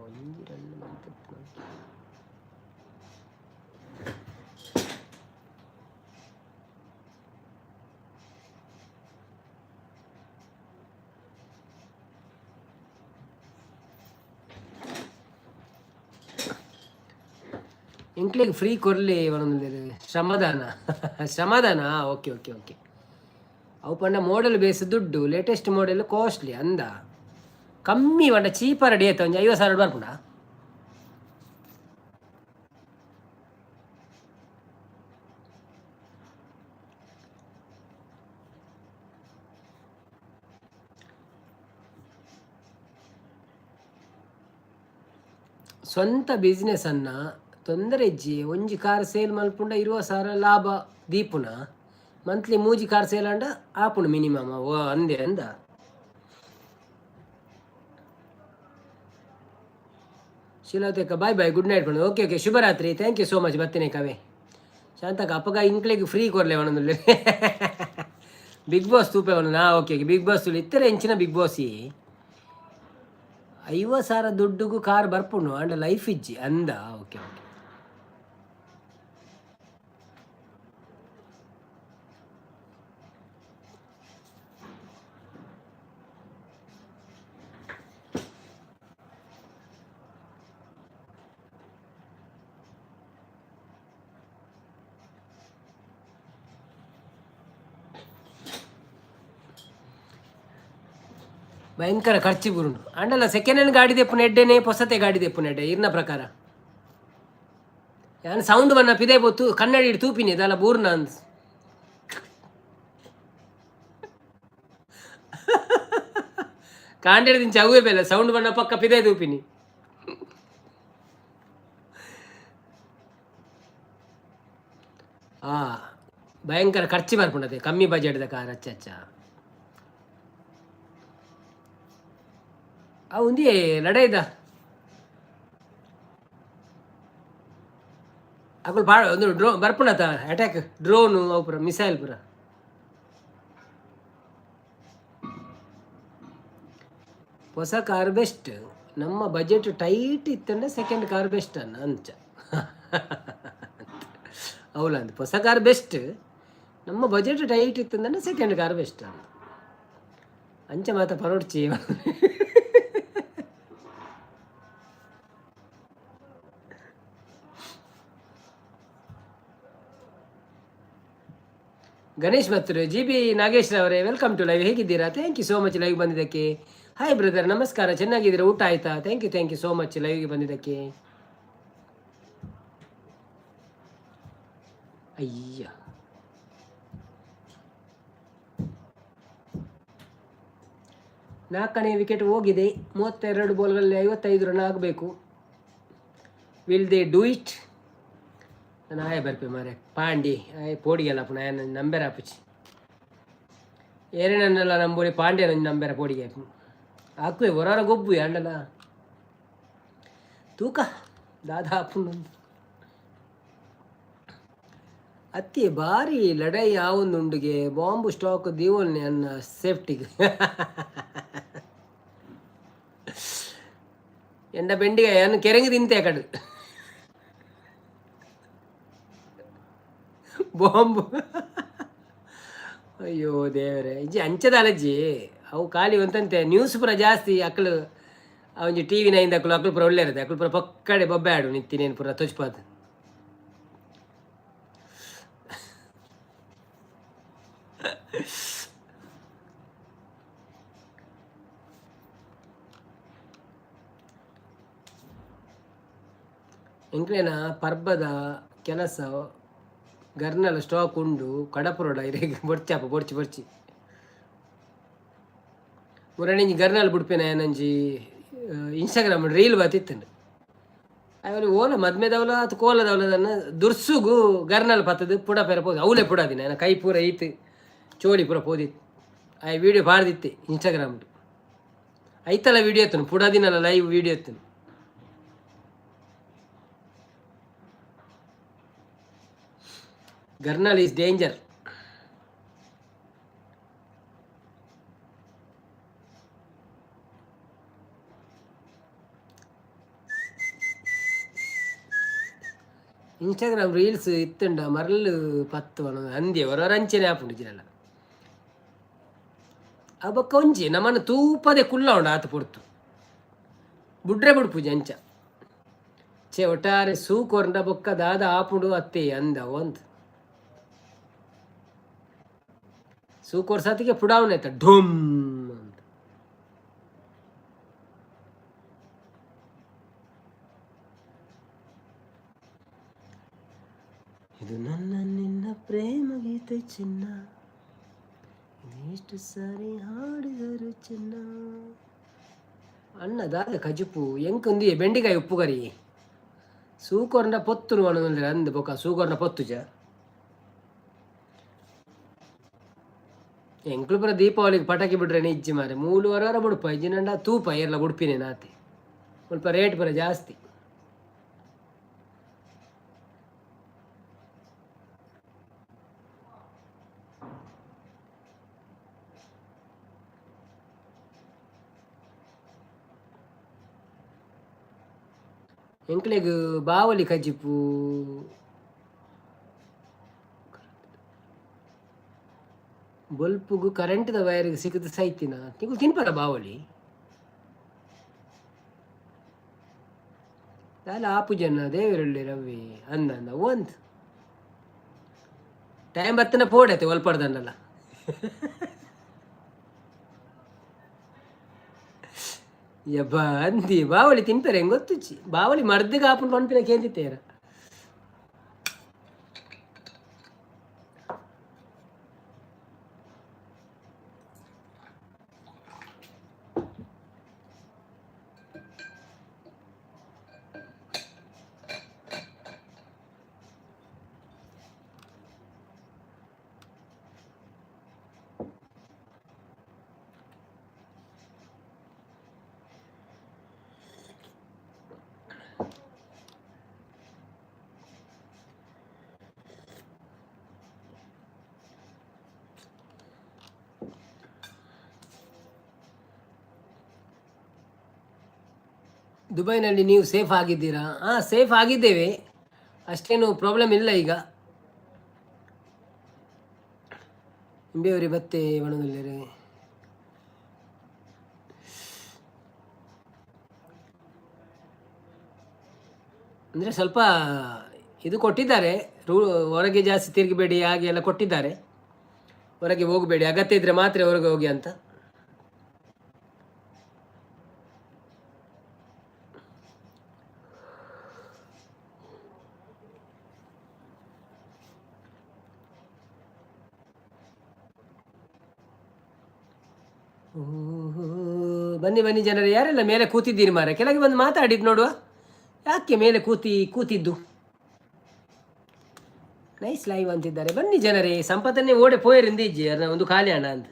A: ಒಂಜಿ ರಡ್ಡ್ ಮಂತ್. ಎಂಕ್ಲೆಗ್ ಫ್ರೀ ಕೊರ್ಲಿ ಪನೊಂದುಲ್ಲೆರ್. ಶ್ರಮದಾನ, ಶ್ರಮದಾನ. Okay okay okay. ಅವು ಪಂಡ ಮೋಡಲ್ ಬೇಸ್ ದುಡ್ಡು, ಲೇಟೆಸ್ಟ್ ಮಾಡೆಲ್ ಕಾಸ್ಟ್ಲಿ ಅಂದ. ಕಮ್ಮಿ ಪಂಡ ಚೀಪರ್ ರೇಟ್ ಒಂಜಿ 50,000 ಬರ್ಪುಂಡ? ಸ್ವಂತ ಬಿಸ್ನೆಸ್ ಅನ್ನ ತೊಂದರೆ ಇಜ್ಜಿ. ಒಂಜಿ ಕಾರ್ ಸೇಲ್ ಮಲ್ಪುಂಡ 20,000 ಲಾಭ ದೀಪುನ. ಮಂತ್ಲಿ ಮೂಜಿ ಕಾರ್ ಸೇಲ್ ಆಂಡ ಆಪುಂಡು ಮಿನಿಮಮ್. ಓ ಅಂದೆ ಅಂದ. Sheelavathi bye bye, good night ಪಂಡ. ಓಕೆ ಓಕೆ, ಶುಭರಾತ್ರಿ. Thank you so much ಬತ್ತಿನ ಕವೆ. ಶಾಂತಕ್ಕ, ಅಪ್ಪಗ ಇಂಕ್ಲೆಗ್ ಫ್ರೀ ಕೊರ್ಲೆ ಒಣಂದುಲ್ಲೆ. ಬಿಗ್ ಬಾಸ್ ತೂಪೆ ಒಣ ನಾ. ಓಕೆ, ಬಿಗ್ ಬಾಸ್ ತುಳಿ ಇತ್ತರೆ ಎಂಚಿನ ಬಿಗ್ ಬಾಸ್. 50,000 ದುಡ್ಡುಗು ಕಾರ್ ಬರ್ಪುಂಡು, ಆಂಡ ಲೈಫ್ ಇಜ್ಜಿ ಅಂದ. ಓಕೆ ಓಕೆ, ಭಯಂಕರ ಖರ್ಚು ಬುರುಂಡು. ಆಂಡಲ ಸೆಕೆಂಡ್ ಹ್ಯಾಂಡ್ ಗಾಡಿ ದೆಪ್ಪುನ ಎಡ್ಡೆನೆ, ಪೊಸತೆ ಗಾಡಿ ದೆಪ್ಪುನ ಎಡ್ಡೆ ಇರ್ನ ಪ್ರಕಾರ? ಯಾನ್ ಸೌಂಡ್ ಬನ್ನ ಪಿದೆ ಪೋತು ಕನ್ನಡಿ ತೂಪಿನಿ ದಾಲ ಬೂರ್ನ ಅಂದ್. ಕಾಂಡೆಡ್ ದಿಂಚ ಅವೇ ಬೇಲೆ ಸೌಂಡ್ ಬನ್ನ ಪಕ್ಕ ಪಿದೆ ತೂಪಿನಿ. ಆ ಭಯಂಕರ ಖರ್ಚು ಬರ್ಪುಂಡತೆ ಕಮ್ಮಿ ಬಜೆಟ್ದ ಕಾರ್. ಅಚ್ಚ ಅಚ್ಚ. ಆ ಉಂದಿ ಲಡಾಯ್ದ ಅಕುಲು ಪಾಡ ಒಂದು ಡ್ರೋ ಬರ್ಪುಂಡತ ಅಟ್ಯಾಕ್ ಡ್ರೋನು ಅವು ಪೂರ, ಮಿಸೈಲ್ ಪೂರ. ಹೊಸ ಕಾರ್ ಬೆಸ್ಟ್. ನಮ್ಮ ಬಜೆಟ್ ಟೈಟ್ ಇತ್ತಂದ್ರೆ ಸೆಕೆಂಡ್ ಕಾರ್ ಬೆಸ್ಟ್ ಅನ್ನ ಅಂಚ. ಅವಲ ಅಂದ್, ಹೊಸ ಕಾರ್ ಬೆಸ್ಟ್, ನಮ್ಮ ಬಜೆಟ್ ಟೈಟ್ ಇತ್ತಂದ್ರೆ ಸೆಕೆಂಡ್ ಕಾರ್ ಬೆಸ್ಟ್ ಅಂತ. ಅಂಚ ಮಾತ ಪರೋಡ್ಚಿ. ಗಣೇಶ್ ಮತ್ತು ಜಿ ಬಿ ನಾಗೇಶ್ ಅವರೇ, welcome to live. ಹೇಗಿದ್ದೀರಾ? Thank you so much live ಬಂದಿದ್ದಕ್ಕೆ. ಹಾಯ್ ಬ್ರದರ್, ನಮಸ್ಕಾರ. ಚೆನ್ನಾಗಿದ್ದೀರಾ? ಊಟ ಆಯ್ತಾ? Thank you, thank you so much ಲೈವ್ಗೆ ಬಂದಿದ್ದಕ್ಕೆ. ಅಯ್ಯ, ನಾಲ್ಕನೇ ವಿಕೆಟ್ ಹೋಗಿದೆ. 32 ಬಾಲ್ಗಳಲ್ಲಿ 55 ರನ್ ಆಗಬೇಕು. Will they do it? ನಾನು ಆಯ ಬರ್ಪೆ ಮಾರೆ. ಪಾಂಡಿ ಆಯ್ ಪೋಡಿಗೆಲ್ಲ ಪುನಃ ನಂಬೆರ ಆಪುಚಿ. ಏರೇನನ್ನೆಲ್ಲ ನಂಬೋಲಿ, ಪಾಂಡ್ಯ ನಂಜಿ ನಂಬೆರ ಪೋಡಿಗೆ ಹಾಕುವೆ. ಹೊರರ ಗೊಬ್ಬು ಅಂಡಲ ತೂಕ ದಾದಾ ಆಪುಂಡು. ಅತ್ತಿ ಬಾರಿ ಲಡಾಯಿ ಆವೊಂದುಂಡುಗೆ. ಬಾಂಬ್ ಸ್ಟಾಕ್ ದೀವೊಲ್ನೆ ಅನ್ನ ಸೇಫ್ಟಿಗೆ. ಎಂಡ ಬೆಂಡಿಗೆ ಅನ್ನ ಕೆರಂಗಿ ತಿಂತೆ ಕಡು ಬಾಂಬ್. ಅಯ್ಯೋ ದೇವರೇ, ಇಜ್ಜಿ ಅಂಚದ ಅಲಜ್ಜಿ. ಅವು ಖಾಲಿ ಒಂತಂತೆ ನ್ಯೂಸ್ ಪೂರ ಜಾಸ್ತಿ. ಅಕ್ಲು ಒಂಜಿ ಟಿವಿ ನೈನ್ ಅಕ್ಲು ಅಕ್ಲು ಪೂರ ಒಳ್ಳೆ ಇರುತ್ತೆ. ಅಕ್ಲು ಪೂರ ಪಕ್ಕಡೆ ಬೊಬ್ಬೆ ಆಡು ನಿತ್ತಿನೇನು ಪೂರ ತೊಚ್ಪಾದ್. ಎಂಕ್ಲೆನ ಪರ್ಬದ ಕೆಲಸ ಗರ್ನಲ ಸ್ಟಾಕ್ ಉಂಡು ಕಡಪುರಡ ಇರೆಗ್ ಬೊಡ್ಚಾಪ ಬೊಡ್ಚಿ ಬೊಡ್ಚಿ. ಮುರಣಿಂಜಿ ಗರ್ನಲ್ ಬುಡ್ಪಿನ ಏನಂಜಿ ಇನ್ಸ್ಟಾಗ್ರಾಮ್ ರೀಲ್ ಬತ್ತಿತ್ತಂಡು. ಅವನು ಓಲ ಮದ್ಮೆದವಲ ಅದು ಕೋಲದವಲದನ್ನ ದುರ್ಸುಗು ಗರ್ನಲ್ ಪತ್ತದು ಪುಡ ಪೆರ ಪೋದು. ಅವಲೇ ಪುಡದಿನ ಏನ ಕೈ ಪೂರ ಈತ್ ಚೋಲಿ ಪೂರ ಪೋದಿತ್ತು. ಆ ವಿಡಿಯೋ ಪಾಡ್ದಿತ್ತೆ ಇನ್ಸ್ಟಾಗ್ರಾಮ್. ಐತಲ ವಿಡಿಯೋ ಎತ್ತನು ಪುಡದಿನಲ್ಲ ಲೈವ್ ವಿಡಿಯೋ ಎತ್ತನು. ಗರ್ನಲ್ is danger. Instagram reels ಇತ್ತುಂಡ ಮರಳು ಪತ್ತು ಅಂದ್ಯ ಹೊರ ಅಂಚೆನೆ ಆಪುಂಡು ಜಿರಲ್ಲ. ಆ ಬೊಕ್ಕ ಒಂಜಿ ನಮ್ಮನ್ನು ತೂಪದೆ ಕುಲ್ಲ ಉಂಡು ಆತ ಪೊರ್ತು ಬುಡ್ರೆ ಬುಡ್ಪುಜಿ ಅಂಚ. ಛೇ, ಒಟ್ಟಾರೆ ಸೂ ಕೊರ್ಂಡ ಬೊಕ್ಕ ದಾದ ಆಪುಂಡು ಅತ್ತೆ ಅಂದ ಒಂದ್ ಸೂ ಕೊರ್ಸಾತಿಗೆ ಪುಡಾವನೆ ಆಯ್ತ ಢುಮ್ ಅಂತ. ಇದು ನನ್ನ ನಿನ್ನ ಪ್ರೇಮ ಗೀತೆ ಚಿನ್ನ, ಎಷ್ಟು ಸಾರಿ ಹಾಡಿದರು ಚಿನ್ನ. ಅಣ್ಣ ದಾದ ಕಜಿಪು ಎಂಕೊಂದಿ? ಬೆಂಡಿಕಾಯಿ ಉಪ್ಪು ಕರಿ. ಸೂಕೊರ್ನ ಪೊತ್ತುನು ಅಂದ್ ಬೊಕ ಸೂಕೊರ್ನ ಪೊತ್ತುಜ. ಎಂಕ್ಲು ಪೂರ ದೀಪಾವಳಿಗೆ ಪಟಾಕಿ ಬಿಡ್ರೆ ಇಜ್ಜಿ ಮಾರೆ, ಮೂಲು ವರ ವರ ಬುಡ್ಪ ಇಜ್ಜಿನಂಡ ತೂಪ ಏರ್ಲ ಬುಡ್ಪಿನೇ ನಾತೆ. ಸ್ವಲ್ಪ ರೇಟ್ ಪೂರ ಜಾಸ್ತಿ. ಎಂಕ್ಲೆಗ್ ಬಾವಲಿ ಕಜಿಪು ಬೊಲ್ಪುಗು ಕರೆಂಟ್ದ ವೈರ್ಗ್ ಸಿಕ್ಕದ ಸೈತಿನ. ನಿಕುಲು ತಿನ್ಪರ ಬಾವಲಿ? ದಾಲ ಆಪುಜನ್ನ ದೇವೆರುಳ್ಳಿ ರವಿ ಅಂದ ಅಂದ ಒಂದ್ ಟೈಮ್ ಬತ್ತನ ಪೋಡೈತೆ ಒಲ್ಪಡ್ದನ್ನಲ್ಲ. ಯಬ್ಬ ಅಂದಿ ಬಾವಲಿ ತಿನ್ಪೆರೆ ಹೆಂಗ್ ಗೊತ್ತುಚ್ಚಿ. ಬಾವಲಿ ಮರ್ದಿಗೆ ಆಪುಂಡು ಪನ್ಪಿನ ಕೇಂದಿತ್ತೇರ. ದುಬೈನಲ್ಲಿ ನೀವು ಸೇಫ್ ಆಗಿದ್ದೀರಾ? ಹಾಂ, ಸೇಫ್ ಆಗಿದ್ದೇವೆ, ಅಷ್ಟೇನು ಪ್ರಾಬ್ಲಮ್ ಇಲ್ಲ ಈಗ. ಇಂಬೇವರಿ ಬತ್ತೆ ಬಣದಲ್ಲೇರೆ. ಅಂದರೆ ಸ್ವಲ್ಪ ಇದು ಕೊಟ್ಟಿದ್ದಾರೆ, ಹೊರಗೆ ಜಾಸ್ತಿ ತಿರುಗಬೇಡಿ ಹಾಗೆ ಎಲ್ಲ ಕೊಟ್ಟಿದ್ದಾರೆ. ಹೊರಗೆ ಹೋಗಬೇಡಿ, ಅಗತ್ಯ ಇದ್ದರೆ ಮಾತ್ರ ಹೊರಗೆ ಹೋಗಿ ಅಂತ. ಬನ್ನಿ ಬನ್ನಿ ಜನರೇ, ಯಾರೆಲ್ಲ ಮೇಲೆ ಕೂತಿದ್ದೀರಿ ಮಾರೆ, ಕೆಳಗೆ ಬಂದು ಮಾತಾಡಿದ್ದು ನೋಡುವ. ಯಾಕೆ ಮೇಲೆ ಕೂತಿದ್ದು? ನೈಸ್ ಲೈವ್ ಅಂತಿದ್ದಾರೆ. ಬನ್ನಿ ಜನರೇ, ಸಂಪತ್ತನ್ನೇ ಓಡೆ ಪೋಯರಿಂದ ಇಜ್ಜಿ ಒಂದು ಖಾಲಿ ಹಣ ಅಂತ.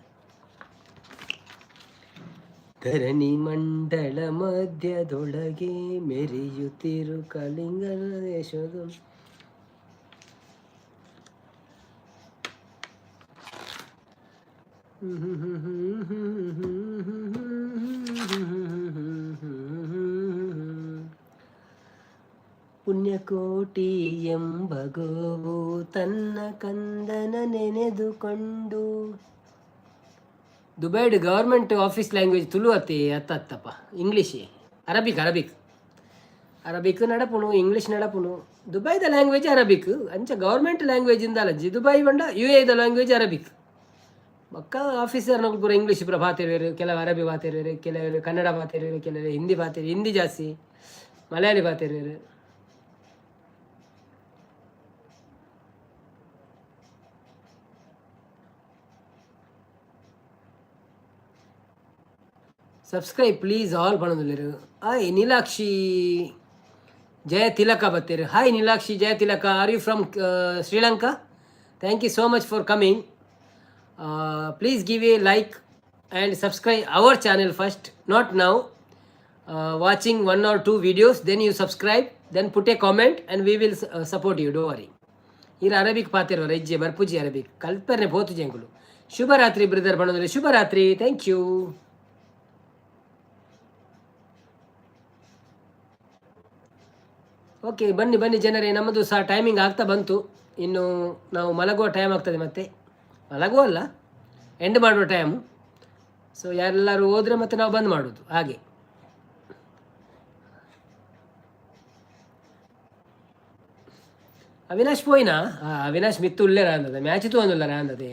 A: ಧರಣಿ ಮಂಡಳ ಮಧ್ಯದೊಳಗೆ ಮೆರೆಯುತ್ತಿರು ಕಲಿಂಗನ ದೇಶದ. ಪುಣ್ಯಕೋಟಿ ಎಂಬ ಗೋವು ತನ್ನ ಕಂದನ ನೆನೆದುಕೊಂಡು. ದುಬೈಡ್ ಗವರ್ಮೆಂಟ್ ಆಫೀಸ್ ಲ್ಯಾಂಗ್ವೇಜ್ ತುಳು ಅತ್ತಿ ಅತ್ತತ್ತಪ್ಪ, ಇಂಗ್ಲೀಷ್, ಅರಬಿಕ್, ಅರಬಿಕ್ ಅರಬಿಕ್ ನಡಪುಣು, ಇಂಗ್ಲೀಷ್ ನಡಪುಣು. ದುಬೈದ ಲ್ಯಾಂಗ್ವೇಜ್ ಅರಬಿಕ್ ಅಂಚ ಗವರ್ಮೆಂಟ್ ಲ್ಯಾಂಗ್ವೇಜ್ ಇಂದಾಲಜ್ಜಿ. ದುಬೈ ಬಂಡ you ಎದ ಲ್ಯಾಂಗ್ವೇಜ್ ಅರಬಿಕ್. ಬೊಕ್ಕ ಆಫೀಸರ್ನಕುಲು ಪೂರ ಇಂಗ್ಲೀಷ್ ಪೂರ ಪಾತೆರುವೆರ್, ಕೆಲವು ಅರಬಿ ಪಾತೆರುವೆರ್, ಕೆಲವರು ಕನ್ನಡ ಪಾತೆರುವೆರ್, ಕೆಲವರು ಹಿಂದಿ ಪಾತೆರು, ಹಿಂದಿ ಜಾಸ್ತಿ, ಮಲಯಾಳಿ ಪಾತೆರುವೆರ್. ಸಬ್ಸ್ಕ್ರೈಬ್ ಪ್ಲೀಸ್ ಆಲ್ ಪಣೊಂದುಲ್ಲೆರ್. ಹಾಯ್ ನೀಲಾಕ್ಷಿ ಜಯ ತಿಲಕ ಬತ್ತೆರ್. Hi Neelakshi Jaya Tilaka, are you from Sri Lanka? Thank you so much for coming. Please give a like and subscribe our channel first, not now. Watching one or two videos, then you subscribe, then put a comment and we will support you, don't worry. ಈರ್ Arabic ಪಾತೆರ್ವರ ಇಜ್ಜೆ ಬರ್ಪುಜಿ Arabic ಕಲ್ಪರ್ನೆ ಪೋತುಜಿ ಎಂಕುಲು. ಶುಭರಾತ್ರಿ brother ಪಣೊಂದುಲ್ಲೆ. ಶುಭರಾತ್ರಿ, thank you. Okay, ಬನ್ನಿ ಬನ್ನಿ ಜನರೇ, ನಮ್ಮದು ಸಹ timing ಆಗ್ತಾ ಬಂತು. ಇನ್ನು ನಾವು ಮಲಗುವ ಟೈಮ್ ಆಗ್ತದೆ. ಮತ್ತೆ ಮಲಗುವ ಅಲ್ಲ, ಎಂಡ್ ಮಾಡುವ ಟೈಮು. ಸೊ ಯಾರೆಲ್ಲರೂ ಹೋದರೆ ಮತ್ತೆ ನಾವು ಬಂದ್ ಮಾಡೋದು ಹಾಗೆ. ಅವಿನಾಶ್ ಪೋಯಿನಾ? ಅವಿನಾಶ್ ಮಿತ್ತು ಉಲ್ಲೇರ ಅಂದದ, ಮ್ಯಾಚ್ ತೂವೊಂದುಲ್ಲರ ಅಂದದೆ.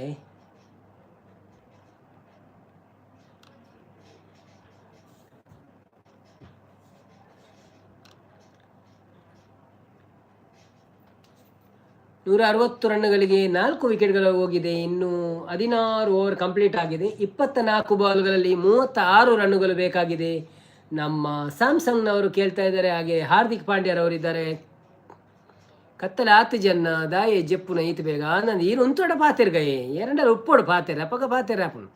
A: 160 ರನ್ಗಳಿಗೆ 4 ವಿಕೆಟ್ಗಳು ಹೋಗಿದೆ. ಇನ್ನು 16 ಓವರ್ ಕಂಪ್ಲೀಟ್ ಆಗಿದೆ. 24 ಬಾಲ್ಗಳಲ್ಲಿ 36 ರನ್ನುಗಳು ಬೇಕಾಗಿದೆ. ನಮ್ಮ ಸ್ಯಾಮ್ಸಂಗ್ನವರು ಕೇಳ್ತಾ ಇದ್ದಾರೆ, ಹಾಗೆ ಹಾರ್ದಿಕ್ ಪಾಂಡ್ಯರವರಿದ್ದಾರೆ. ಕತ್ತಲೆ ಆತು ಜನ್ನ ದಾಯೆ ಜೆಪ್ಪುನ ಈತ ಬೇಗ ಆನಂದ ಈರು ಉಂತೋಡ ಪಾತೆರ್ಗಯೇ ಎರಡಲ್ಲಿ ಉಪ್ಪೋಡು ಪಾತೆರ್ ಅಪಗ ಪಾತೆರ್ ಆಪುನು.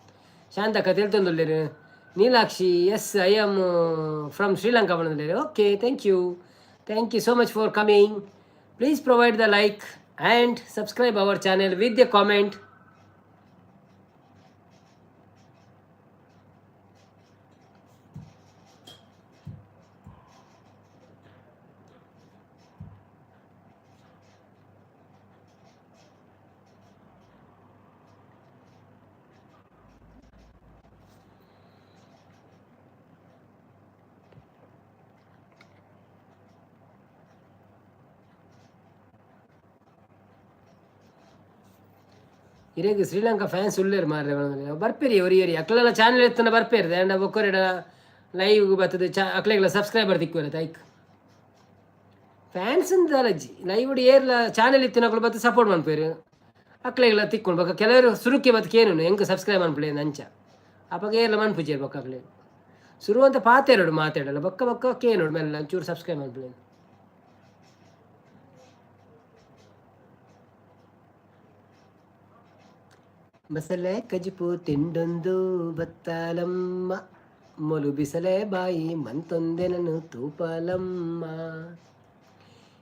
A: Shantakka ತೆಲ್ತೊಂದುಲ್ಲೆರ್. Neelakshi yes I am from Sri Lanka ಪಂಡೊಂದುಲ್ಲೆರ್. Okay, thank you, thank you so much for coming. Please provide the like and subscribe our channel with a comment. ಇರೆಗ್ ಶ್ರೀಲಂಕಾ ಫ್ಯಾನ್ಸ್ ಉಲ್ಲೇರು ಮಾರ್ರೆ ಬರ್ಪೇರಿ ಒರಿ ಒರಿ ಅಕ್ಲೆನ ಚಾನೆಲ್ ಎತ್ತನ ಬರ್ಪೇರು ದಂಡ ಬೊಕ್ಕೊರೆಡ ಲೈವ್ ಬತ್ತದ ಚಾ ಅಕ್ಲೆಗ್ಲ ಸಬ್ಸ್ಕ್ರೈಬರ್ ತಿಕ್ಕುವೆರ್ ಐಕ್ fans ಅಂದಲಜ್ಜಿ live ಏರ್ಲ channel ಇತ್ತಿನಕುಲು ಬತ್ತು ಸಪೋರ್ಟ್ ಮನ್ಪೇರು ಅಕ್ಲೆಗ್ಲ ತಿಕ್ಕೊಂಡು ಬೊಕ್ಕ ಕೆಲವರು ಸುರುಕ್ಕೆ ಬತ್ತು ಕೇನುನು ಎಂಕ್ ಸಬ್ಸ್ಕ್ರೈಬ್ ಮನ್ಪುಲೆ ಅಂಚ ಅಪಗ ಏರ್ಲ ಮನ್ಪುಜೆರ್ ಬೊಕ್ಕ ಅಕ್ಲೆ ಸುರು ಅಂತ ಪಾತೆರೊಡು ಮಾತಾಡಲ್ಲ ಬೊಕ್ಕ ಬೊಕ್ಕ ಕೇನೋಡು ಮೆಲ್ಲ ಒಂಚೂರು ಸಬ್ಸ್ಕ್ರೈಬ್ ಮನ್ಪುಲೆ. ಬಸಲೆ ಕಜಿಪು ತಿಂಡೊಂದು ಬತ್ತಾಲಮ್ಮ ಮೊಲು ಬಿಸಲೆ ಬಾಯಿ ಮಂತೊಂದೆನನು ತೂಪಾಲಮ್ಮ.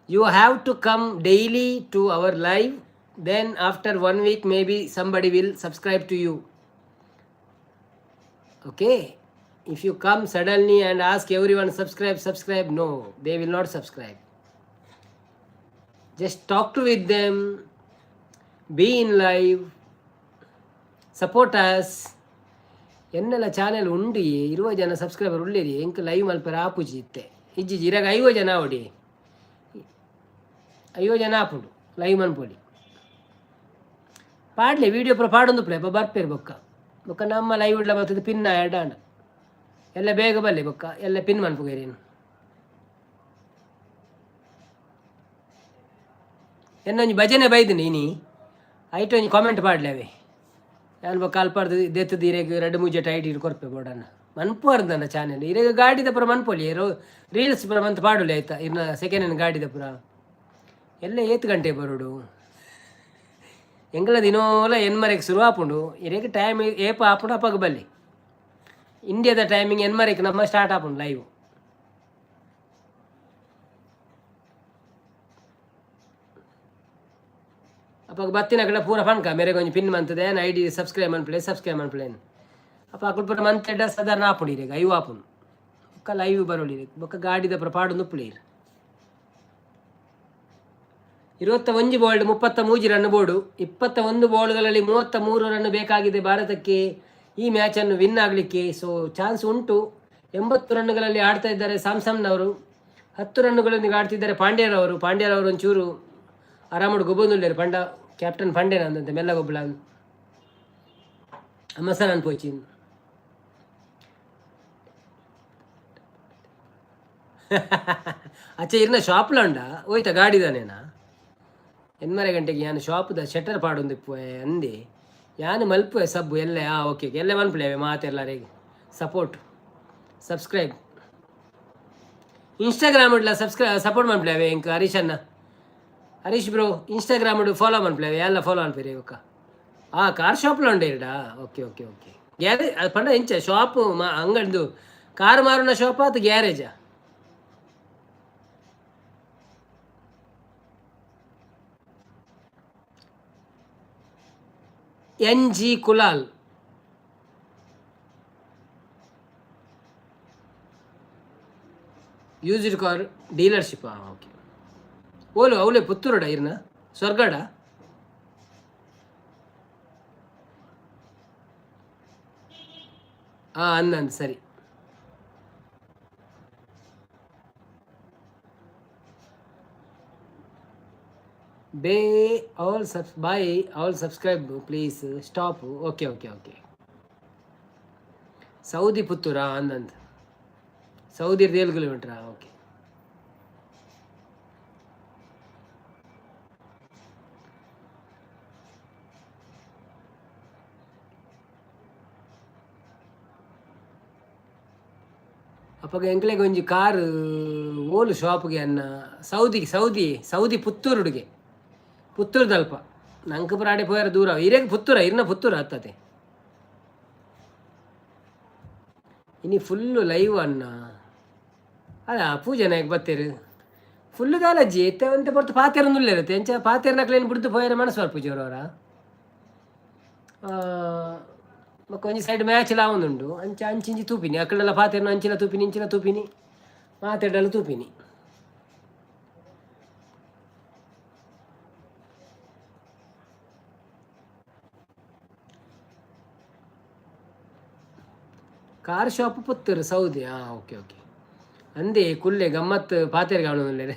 A: You have to come daily to our live, then after 1 week maybe somebody will subscribe to you. Okay, if you come suddenly and ask everyone subscribe subscribe, no, they will not subscribe. Just talk to with them, be in live, support us. ಎನ್ನೆಲ್ಲ channel ಉಂಡು 20 ಜನ subscriber ಉಳ್ಳೇರಿ ಎಂಕ್ live ಮಲ್ಪೆರೆ ಆಪುಜಿ ಇತ್ತೆ ಇಜ್ಜಿ ಇರಾಗ 50 ಜನ ಆವಡಿ 50 ಜನ ಆಪುಂಡು ಲೈವ್ ಮನ್ಪೊಲಿ ಪಾಡ್ಲೆ ವೀಡಿಯೋ ಪೂರ ಪಾಡೊಂದು ಪ್ಲೇ ಬರ್ಪೇರು ಬೊಕ್ಕ ಬೊಕ್ಕ ನಮ್ಮ ಲೈವ್ ಇಡ್ಲ ಬರ್ತದೆ ಪಿನ್ ಎಡಾಂಡ ಎಲ್ಲ ಬೇಗ ಬಲ್ಲೆ ಬೊಕ್ಕ ಎಲ್ಲ ಪಿನ್ ಮನ್ಪುಗೇರೇನು ಎನ್ನೊಂಜಿ ಭಜನೆ ಬೈದಿನಿ ಇನಿ ಐಟ್ ಒಂಜಿ ಕಾಮೆಂಟ್ ಪಾಡ್ಲೆ ಅವೇ ಯಾನ್ ಬೊಕ್ಕ ಅಲ್ಪರ್ದು ದೆತ್ತದು ಇರೆಗ್ ರಡ್ಡ್ ಮೂಜೆ ಟೈಟ್ ಇಡ್ ಕೊರ್ಪೆ ಬೋಡನ್ನ ಮನ್ಪುವರ್ದನ್ನ ಚಾನೆಲ್ ಇರೆಗ್ ಗಾಡಿದ ಪೂರ ಮನ್ಪೊಲಿ ರೀಲ್ಸ್ ಪೂರ ಮಂತ್ ಪಾಡೊಲಿ ಆಯ್ತಾ ಇರ್ನ ಸೆಕೆಂಡ್ ಹ್ಯಾಂಡ್ ಗಾಡಿದ ಪೂರ ಎಲ್ಲ ಏತ್ ಗಂಟೆ ಬರೋಡು ಎಂಕಲ ದಿನೋಲ ಎನ್ಮರೆಗ್ ಶುರು ಆಪುಂಡು ಇರೆಗ್ ಟೈಮ್ ಏಪ ಆಪುಂಡು ಅಪಗ ಬಲ್ಲಿ ಇಂಡಿಯಾದ ಟೈಮಿಂಗ್ ಎನ್ಮರೆಗ್ ನಮ್ಮ ಸ್ಟಾರ್ಟ್ ಆಪುಂಡು ಲೈವ್. ಅಪಗ ಬತ್ತಿನ ಕಡೆ ಪೂರ ಫಣ್ಕ ಮೇರೆಗೆ ಒಂಜಿ ಪಿನ್ ಮಂತದೆ I D subscribe ಮನ್ಪುಲೆ ಸಬ್ಸ್ಕ್ರೈಬ್ ಮನ್ಪುಲೆ ಅಪ್ಪ ಅಕುಲು ಪೂರ ಮಂತ್ ಎಡ್ಡ ಸಾಧಾರಣ ಆಪುಂಡು ಇರೆಗ್ ಐವು ಆಪುಂಡು ಬೊಕ್ಕ ಲೈವ್ ಬರೋಲಿ ಇರೆಗ್ ಬೊಕ್ಕ ಗಾಡಿದ ಪೂರ ಪಾಡೊಂದು ಉಪ್ಪುಲೆ. 21 ಬಾಲ್ 33 ರನ್ ಬೋರ್ಡು. 21 ಬಾಲ್ಗಳಲ್ಲಿ 33 ರನ್ ಬೇಕಾಗಿದೆ ಭಾರತಕ್ಕೆ ಈ ಮ್ಯಾಚನ್ನು ವಿನ್ ಆಗಲಿಕ್ಕೆ. ಸೊ ಚಾನ್ಸ್ ಉಂಟು. 80 ರನ್ಗಳಲ್ಲಿ ಆಡ್ತಾ ಇದ್ದಾರೆ ಸ್ಯಾಮ್ಸನ್‌ನವರು, 10 ರನ್ನುಗಳೊಂದಿಗೆ ಆಡ್ತಿದ್ದಾರೆ ಪಾಂಡ್ಯರವರು. ಪಾಂಡ್ಯರವರು ಒಂಚೂರು ಆರಾಮಡು ಗೊಬ್ಬೊಂದುಲ್ಲೆರ್ ಪಂಡ ಕ್ಯಾಪ್ಟನ್ ಪಂಡೇನ ಅಂದಂತೆ ಮೆಲ್ಲ ಗೊಬ್ಬಲ ಅಮಸನ್ ಅನ್ಪೋಚಿ. ಅಚ್ಚೆ ಇರ್ನ ಶಾಪ್ಲ ಉಂಡ ಹೋಯ್ತ ಗಾಡಿದಾನೇನಾ ಎನ್ಮರೆ ಗಂಟೆಗೆ ಯಾನ್ ಶಾಪ್ದ ಶಟರ್ ಪಾಡೊಂದಿಪ್ಪುವೆ ಅಂದೆ ಯಾನ್ ಮಲ್ಪುವೆ ಸಬ್ಬು ಎಲ್ಲೆ ಆ ಓಕೆ ಎಲ್ಲೆ ಮನ್ಪುಲೆ ಮಾತೆಲ್ಲರಿಗೆ ಸಪೋರ್ಟ್ ಸಬ್ಸ್ಕ್ರೈಬ್ ಇನ್ಸ್ಟಾಗ್ರಾಮ್ ಇಡ್ಲ ಸಪೋರ್ಟ್ ಮನ್ಪುಲೆ ಅವೆ ಎಂಕ್ ಹರೀಶ್ ಅಣ್ಣ ಹರೀಶ್ ಬ್ರೋ ಇನ್ಸ್ಟಾಗ್ರಾಮ್ ಫಾಲೋ ಮನ್ಪುಲೆ ಎಲ್ಲ ಫಾಲೋ ಅನ್ಪೇರಿ ಬೊಕ್ಕ ಆ ಕಾರ್ ಶಾಪ್ಲ ಉಂಡೆ ಇರ್ಡಾ ಓಕೆ ಓಕೆ ಓಕೆ ಗ್ಯಾರೇಜ್ ಅದು ಪಂಡ ಎಂಚ ಶಾಪ್ ಮಾ ಅಂಗಡಿದು ಕಾರ್ ಮಾರುನ ಶಾಪ್ ಆತು ಗ್ಯಾರೇಜಾ? N G Kulal used car dealership. Okay, ಓಲು ಅವಲೇ ಪುತ್ತೂರುಡ ಇರ್ನ ಸ್ವರ್ಗಡ? ಹಾಂ ಅಂದ ಅಂದ್ ಸರಿ. ಬೇ all subs bye all subscribe please stop. Okay okay okay Saudi ಪುತ್ತೂರಾ ಅಂದಂತ Saudi 7 ಕಿಲೋಮೀಟ್ರಾ? Okay. ಅಪಗ ಎಂಕ್ಲೆಗ್ ಒಂಜಿ ಕಾರ್ ಓಲು ಶಾಪ್ಗೆ ಅನ್ನ ಸೌದಿ ಸೌದಿ ಸೌದಿ ಪುತ್ತೂರುಡುಗೆ ಪುತ್ತೂರುದಲ್ಪ ನಂಕ್ ಪುರ ಪೋಯರ ದೂರ ಇರೆಗ್ ಪುತ್ತೂರ ಇರ್ನ ಪುತ್ತೂರು ಅತ್ತದೆ. ಇನಿ ಫುಲ್ಲು ಲೈವ್ ಅನ್ನ ಅಲ್ಲ ಪೂಜೆ ನಾಯಕ್ ಬತ್ತೇರು ಫುಲ್ಲು ದಾಲಜ್ಜಿ ಇತ್ತೆ ಒಂತೆ ಪೊರ್ತು ಪಾತೆರೊಂದುಲ್ಲೆರ್ ಎಂಚ ಪಾತೆರ್ನಕ್ಲೇನು ಬುಡ್ದು ಪೋಯರೆ ಮನಸ್ಸು ಪೂಜೆ ಅವರ. ಬೊಕ್ಕ ಒಂಜಿ ಸೈಡ್ ಮ್ಯಾಚ್ ಲಾವೊಂದುಂಡು ಅಂಚ ಅಂಚಿಂಚಿ ತೂಪಿನಿ ಅಕಡೆಲ್ಲ ಪಾತೆರ್ನ ಅಂಚಿನ ತೂಪಿನಿ ಇಂಚಿನ ತೂಪಿನಿ ಮಾತೆಡ್ಡಲ ತೂಪಿನಿ. ಕಾರ್ ಶಾಪ್ ಪುತ್ತೂರು ಸೌದಿ ಹಾಂ ಓಕೆ ಓಕೆ ಅಂದೆ ಕುಲ್ಲೆ ಗಮ್ಮತ್ ಪಾತೆರ್ ಕಾಣುಲ್ಲೇರೆ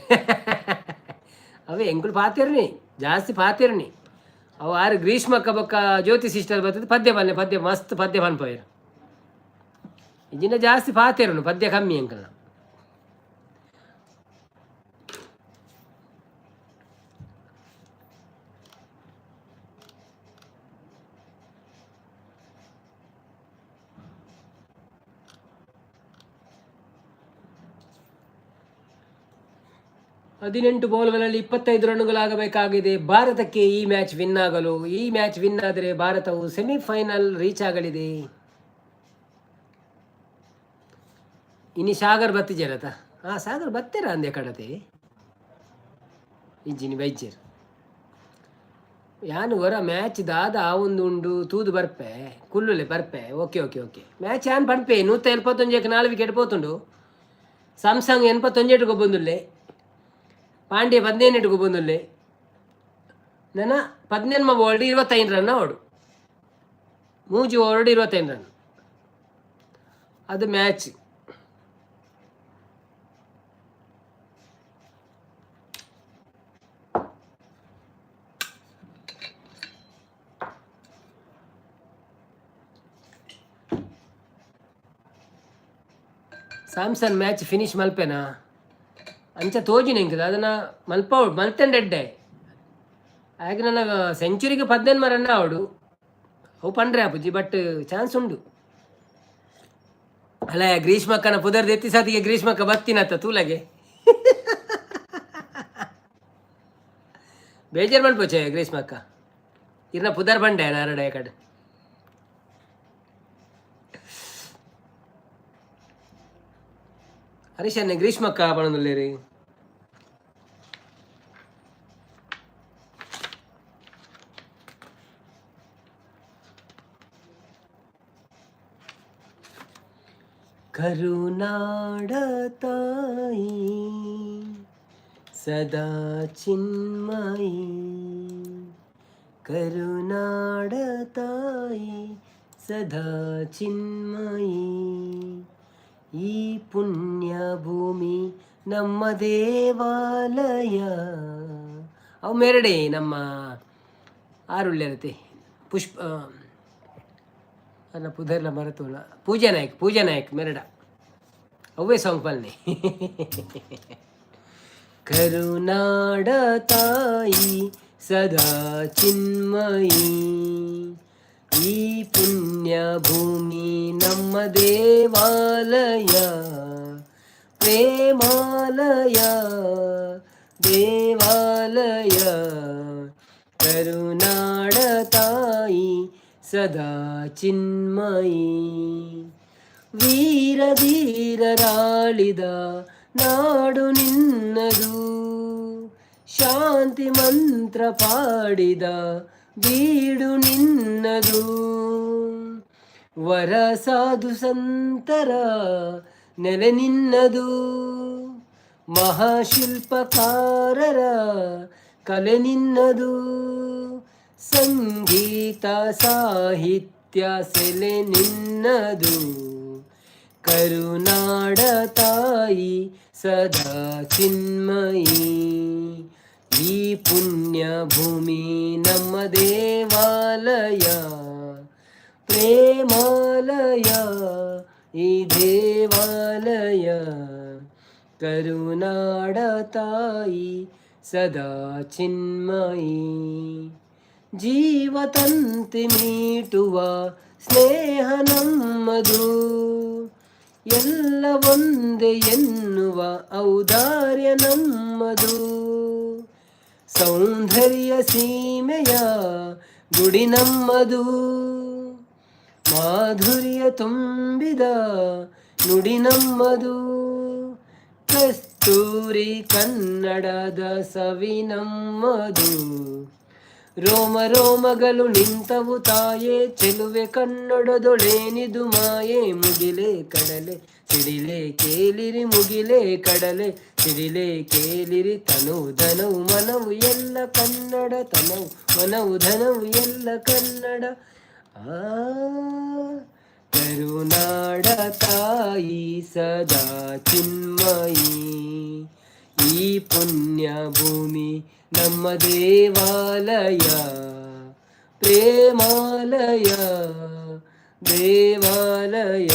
A: ಅವೇ ಎಂಕುಲು ಪಾತೆರ್ನಿ ಜಾಸ್ತಿ ಪಾತೆರ್ನಿ ಅವು ಆರು ಗ್ರೀಷ್ಮಕ್ಕ ಬೊಕ್ಕ ಜ್ಯೋತಿ ಸಿಸ್ಟರ್ ಬರ್ತದೆ ಪದ್ಯ ಪನ್ನೆ ಪದ್ಯ ಮಸ್ತ್ ಪದ್ಯ ಪನ್ಪೋಯರು ಇಜಿನ ಜಾಸ್ತಿ ಪಾತೆರುನು ಪದ್ಯ ಕಮ್ಮಿ ಎಂಕಲ್ನ. 18 ಬಾಲ್ಗಳಲ್ಲಿ 25 ರನ್ನುಗಳಾಗಬೇಕಾಗಿದೆ ಭಾರತಕ್ಕೆ ಈ ಮ್ಯಾಚ್ ವಿನ್ ಆಗಲು. ಈ ಮ್ಯಾಚ್ ವಿನ್ ಆದರೆ ಭಾರತವು ಸೆಮಿಫೈನಲ್ ರೀಚ್ ಆಗಲಿದೆ. ಇನಿ ಸಾಗರ್ ಬತ್ತಿಜೇರತ ಹಾಂ ಸಾಗರ್ ಬತ್ತೀರ ಅಂದೆ ಕಡತೆ ಇಜ್ಜಿನಿ ಬೈಜೇರ್ ಯಾನು ಹೊರ ಮ್ಯಾಚ್ ದಾದ ಒಂದು ಉಂಡು ತೂದು ಬರ್ಪೆ ಕುಲ್ಲುಲೆ ಬರ್ಪೆ ಓಕೆ ಓಕೆ ಓಕೆ ಮ್ಯಾಚ್ ಯಾನ್ ಪನ್ಪೆ 171ಕ್ಕೆ 4 ವಿಕೆಟ್ ಪೋತುಂಡು. ಸ್ಯಾಮ್ಸಂಗ್ 81 ಗೊಬ್ಬೊಂದುಲ್ಲೆ ಪಾಂಡ್ಯ 15 ಗೊಬ್ಬೊಂದುಲ್ಲೆ ನನ 18 ಬಾಲ್ಡ್ 25 ರನ್ ಓಡು 3 ಓವರ್ಡ್ 25 ರನ್ ಅದು ಮ್ಯಾಚ್. ಸ್ಯಾಮ್ಸನ್ ಮ್ಯಾಚ್ ಫಿನಿಶ್ ಮಲ್ಪೆನಾ ಅಂಚ ತೋಜಿನ ಎಂಕುಲು ಅದನ್ನ ಮಲ್ಪ ಮಲ್ತೆಂಡ ಎಡ್ಡೆ ಆಗ ನನ್ನ ಸೆಂಚುರಿಗೆ 18 ರನ್ ಆವಡು ಅವು ಪಂಡ್ರೆ ಆಪುಜಿ ಬಟ್ ಚಾನ್ಸ್ ಉಂಡು. ಅಲ್ಲ ಗ್ರೀಷ್ಮಕ್ಕನ ಪುದರ್ದ ಎತ್ತಿ ಸಾತಿಗೆ ಗ್ರೀಷ್ಮಕ್ಕ ಬತ್ತಿನತ್ತ ತೂಲಗೆ ಬೇಜಾರು ಮಲ್ಪೊಚೆ ಗ್ರೀಷ್ಮಕ್ಕ ಇರ್ನ ಪುದರ್ ಬಂಡೆ ನಾರಡ ಕಡೆ. ಹರೀಶ್ ಗ್ರೀಷ್ಮಕ್ಕ ಪಣೊಂದುಲ್ಲೆರ್. ಕರುನಾಡ ತಾಯಿ ಸದಾ ಚಿನ್ಮಯಿ ಕರುನಾಡ ತಾಯಿ ಸದಾ ಚಿನ್ಮಯಿ ಈ ಪುಣ್ಯ ಭೂಮಿ ನಮ್ಮ ದೇವಾಲಯ. ಅವು ಮೆರಡೆ ನಮ್ಮ ಆರುಳ್ಳಿರತೆ ಪುಷ್ಪ ಅಲ್ಲ ಪುದರ್ಲ ಮರತೋಲ ಪೂಜಾ ನಾಯಕ್ ಪೂಜಾ ನಾಯಕ್ ಮೆರಡ ಅವೇ ಸಾಂಗ್ ಪಲ್ನೆ. ಕರುನಾಡ ತಾಯಿ ಸದಾ ಚಿನ್ಮಯಿ ಈ ಪುಣ್ಯ ಭೂಮಿ ನಮ್ಮ ದೇವಾಲಯ ಪ್ರೇಮಾಲಯ ದೇವಾಲಯ ಕರುನಾಡ ತಾಯಿ ಸದಾ ಚಿನ್ಮಯಿ ವೀರ ಧೀರರಾಳಿದ ನಾಡು ನಿನ್ನದು ಶಾಂತಿ ಮಂತ್ರ ಪಾಡಿದ ಬೀಡು ನಿನ್ನದು ವರ ಸಾಧು ಸಂತರ ನೆಲೆ ನಿನ್ನದು ಮಹಾಶಿಲ್ಪಕಾರರ ಕಲೆ ನಿನ್ನದು ಸಂಗೀತ ಸಾಹಿತ್ಯ ಸೆಲೆ ನಿನ್ನದು ಕರುನಾಡ ತಾಯಿ ಸದಾ ಚಿನ್ಮಯಿ ಈ ಪುಣ್ಯ ಭೂಮಿ ನಮ್ಮ ದೇವಾಲಯ ಪ್ರೇಮಾಲಯ ಈ ದೇವಾಲಯ ಕರುನಾಡ ತಾಯಿ ಸದಾ ಚಿನ್ಮಯಿ ಜೀವತಂತಿ ಮೀಟುವ ಸ್ನೇಹ ನಮ್ಮದು. ಎಲ್ಲ ಒಂದೇ ಎನ್ನುವ ಔದಾರ್ಯ ನಮ್ಮದು. ಸೌಂದರ್ಯ ಸೀಮೆಯ ಗುಡಿ ನಮ್ಮದು, ಮಾಧುರ್ಯ ತುಂಬಿದ ನುಡಿ ನಮ್ಮದು. ಕಸ್ತೂರಿ ಕನ್ನಡದ ಸವಿ ನಮ್ಮದು. ರೋಮ ರೋಮಗಳು ನಿಂತವು ತಾಯೇ, ಚೆಲುವೆ ಕನ್ನಡದೊಳೇನಿದು ಮಾಯೆ. ಮುಗಿಲೆ ಕಡಲೆ ಸಿಡಿಲೆ ಕೇಳಿರಿ, ಮುಗಿಲೆ ಕಡಲೆ ಸಿಡಿಲೆ ಕೇಳಿರಿ. ತನು ಧನವು ಮನವು ಎಲ್ಲ ಕನ್ನಡ, ತನವು ಮನವು ಧನವು ಎಲ್ಲ ಕನ್ನಡ. ಆ ಕರುನಾಡ ತಾಯಿ ಸದಾ ಚಿನ್ಮಯಿ, ಈ ಪುಣ್ಯ ಭೂಮಿ ನಮ್ಮ ದೇವಾಲಯ, ಪ್ರೇಮಾಲಯ ದೇವಾಲಯ.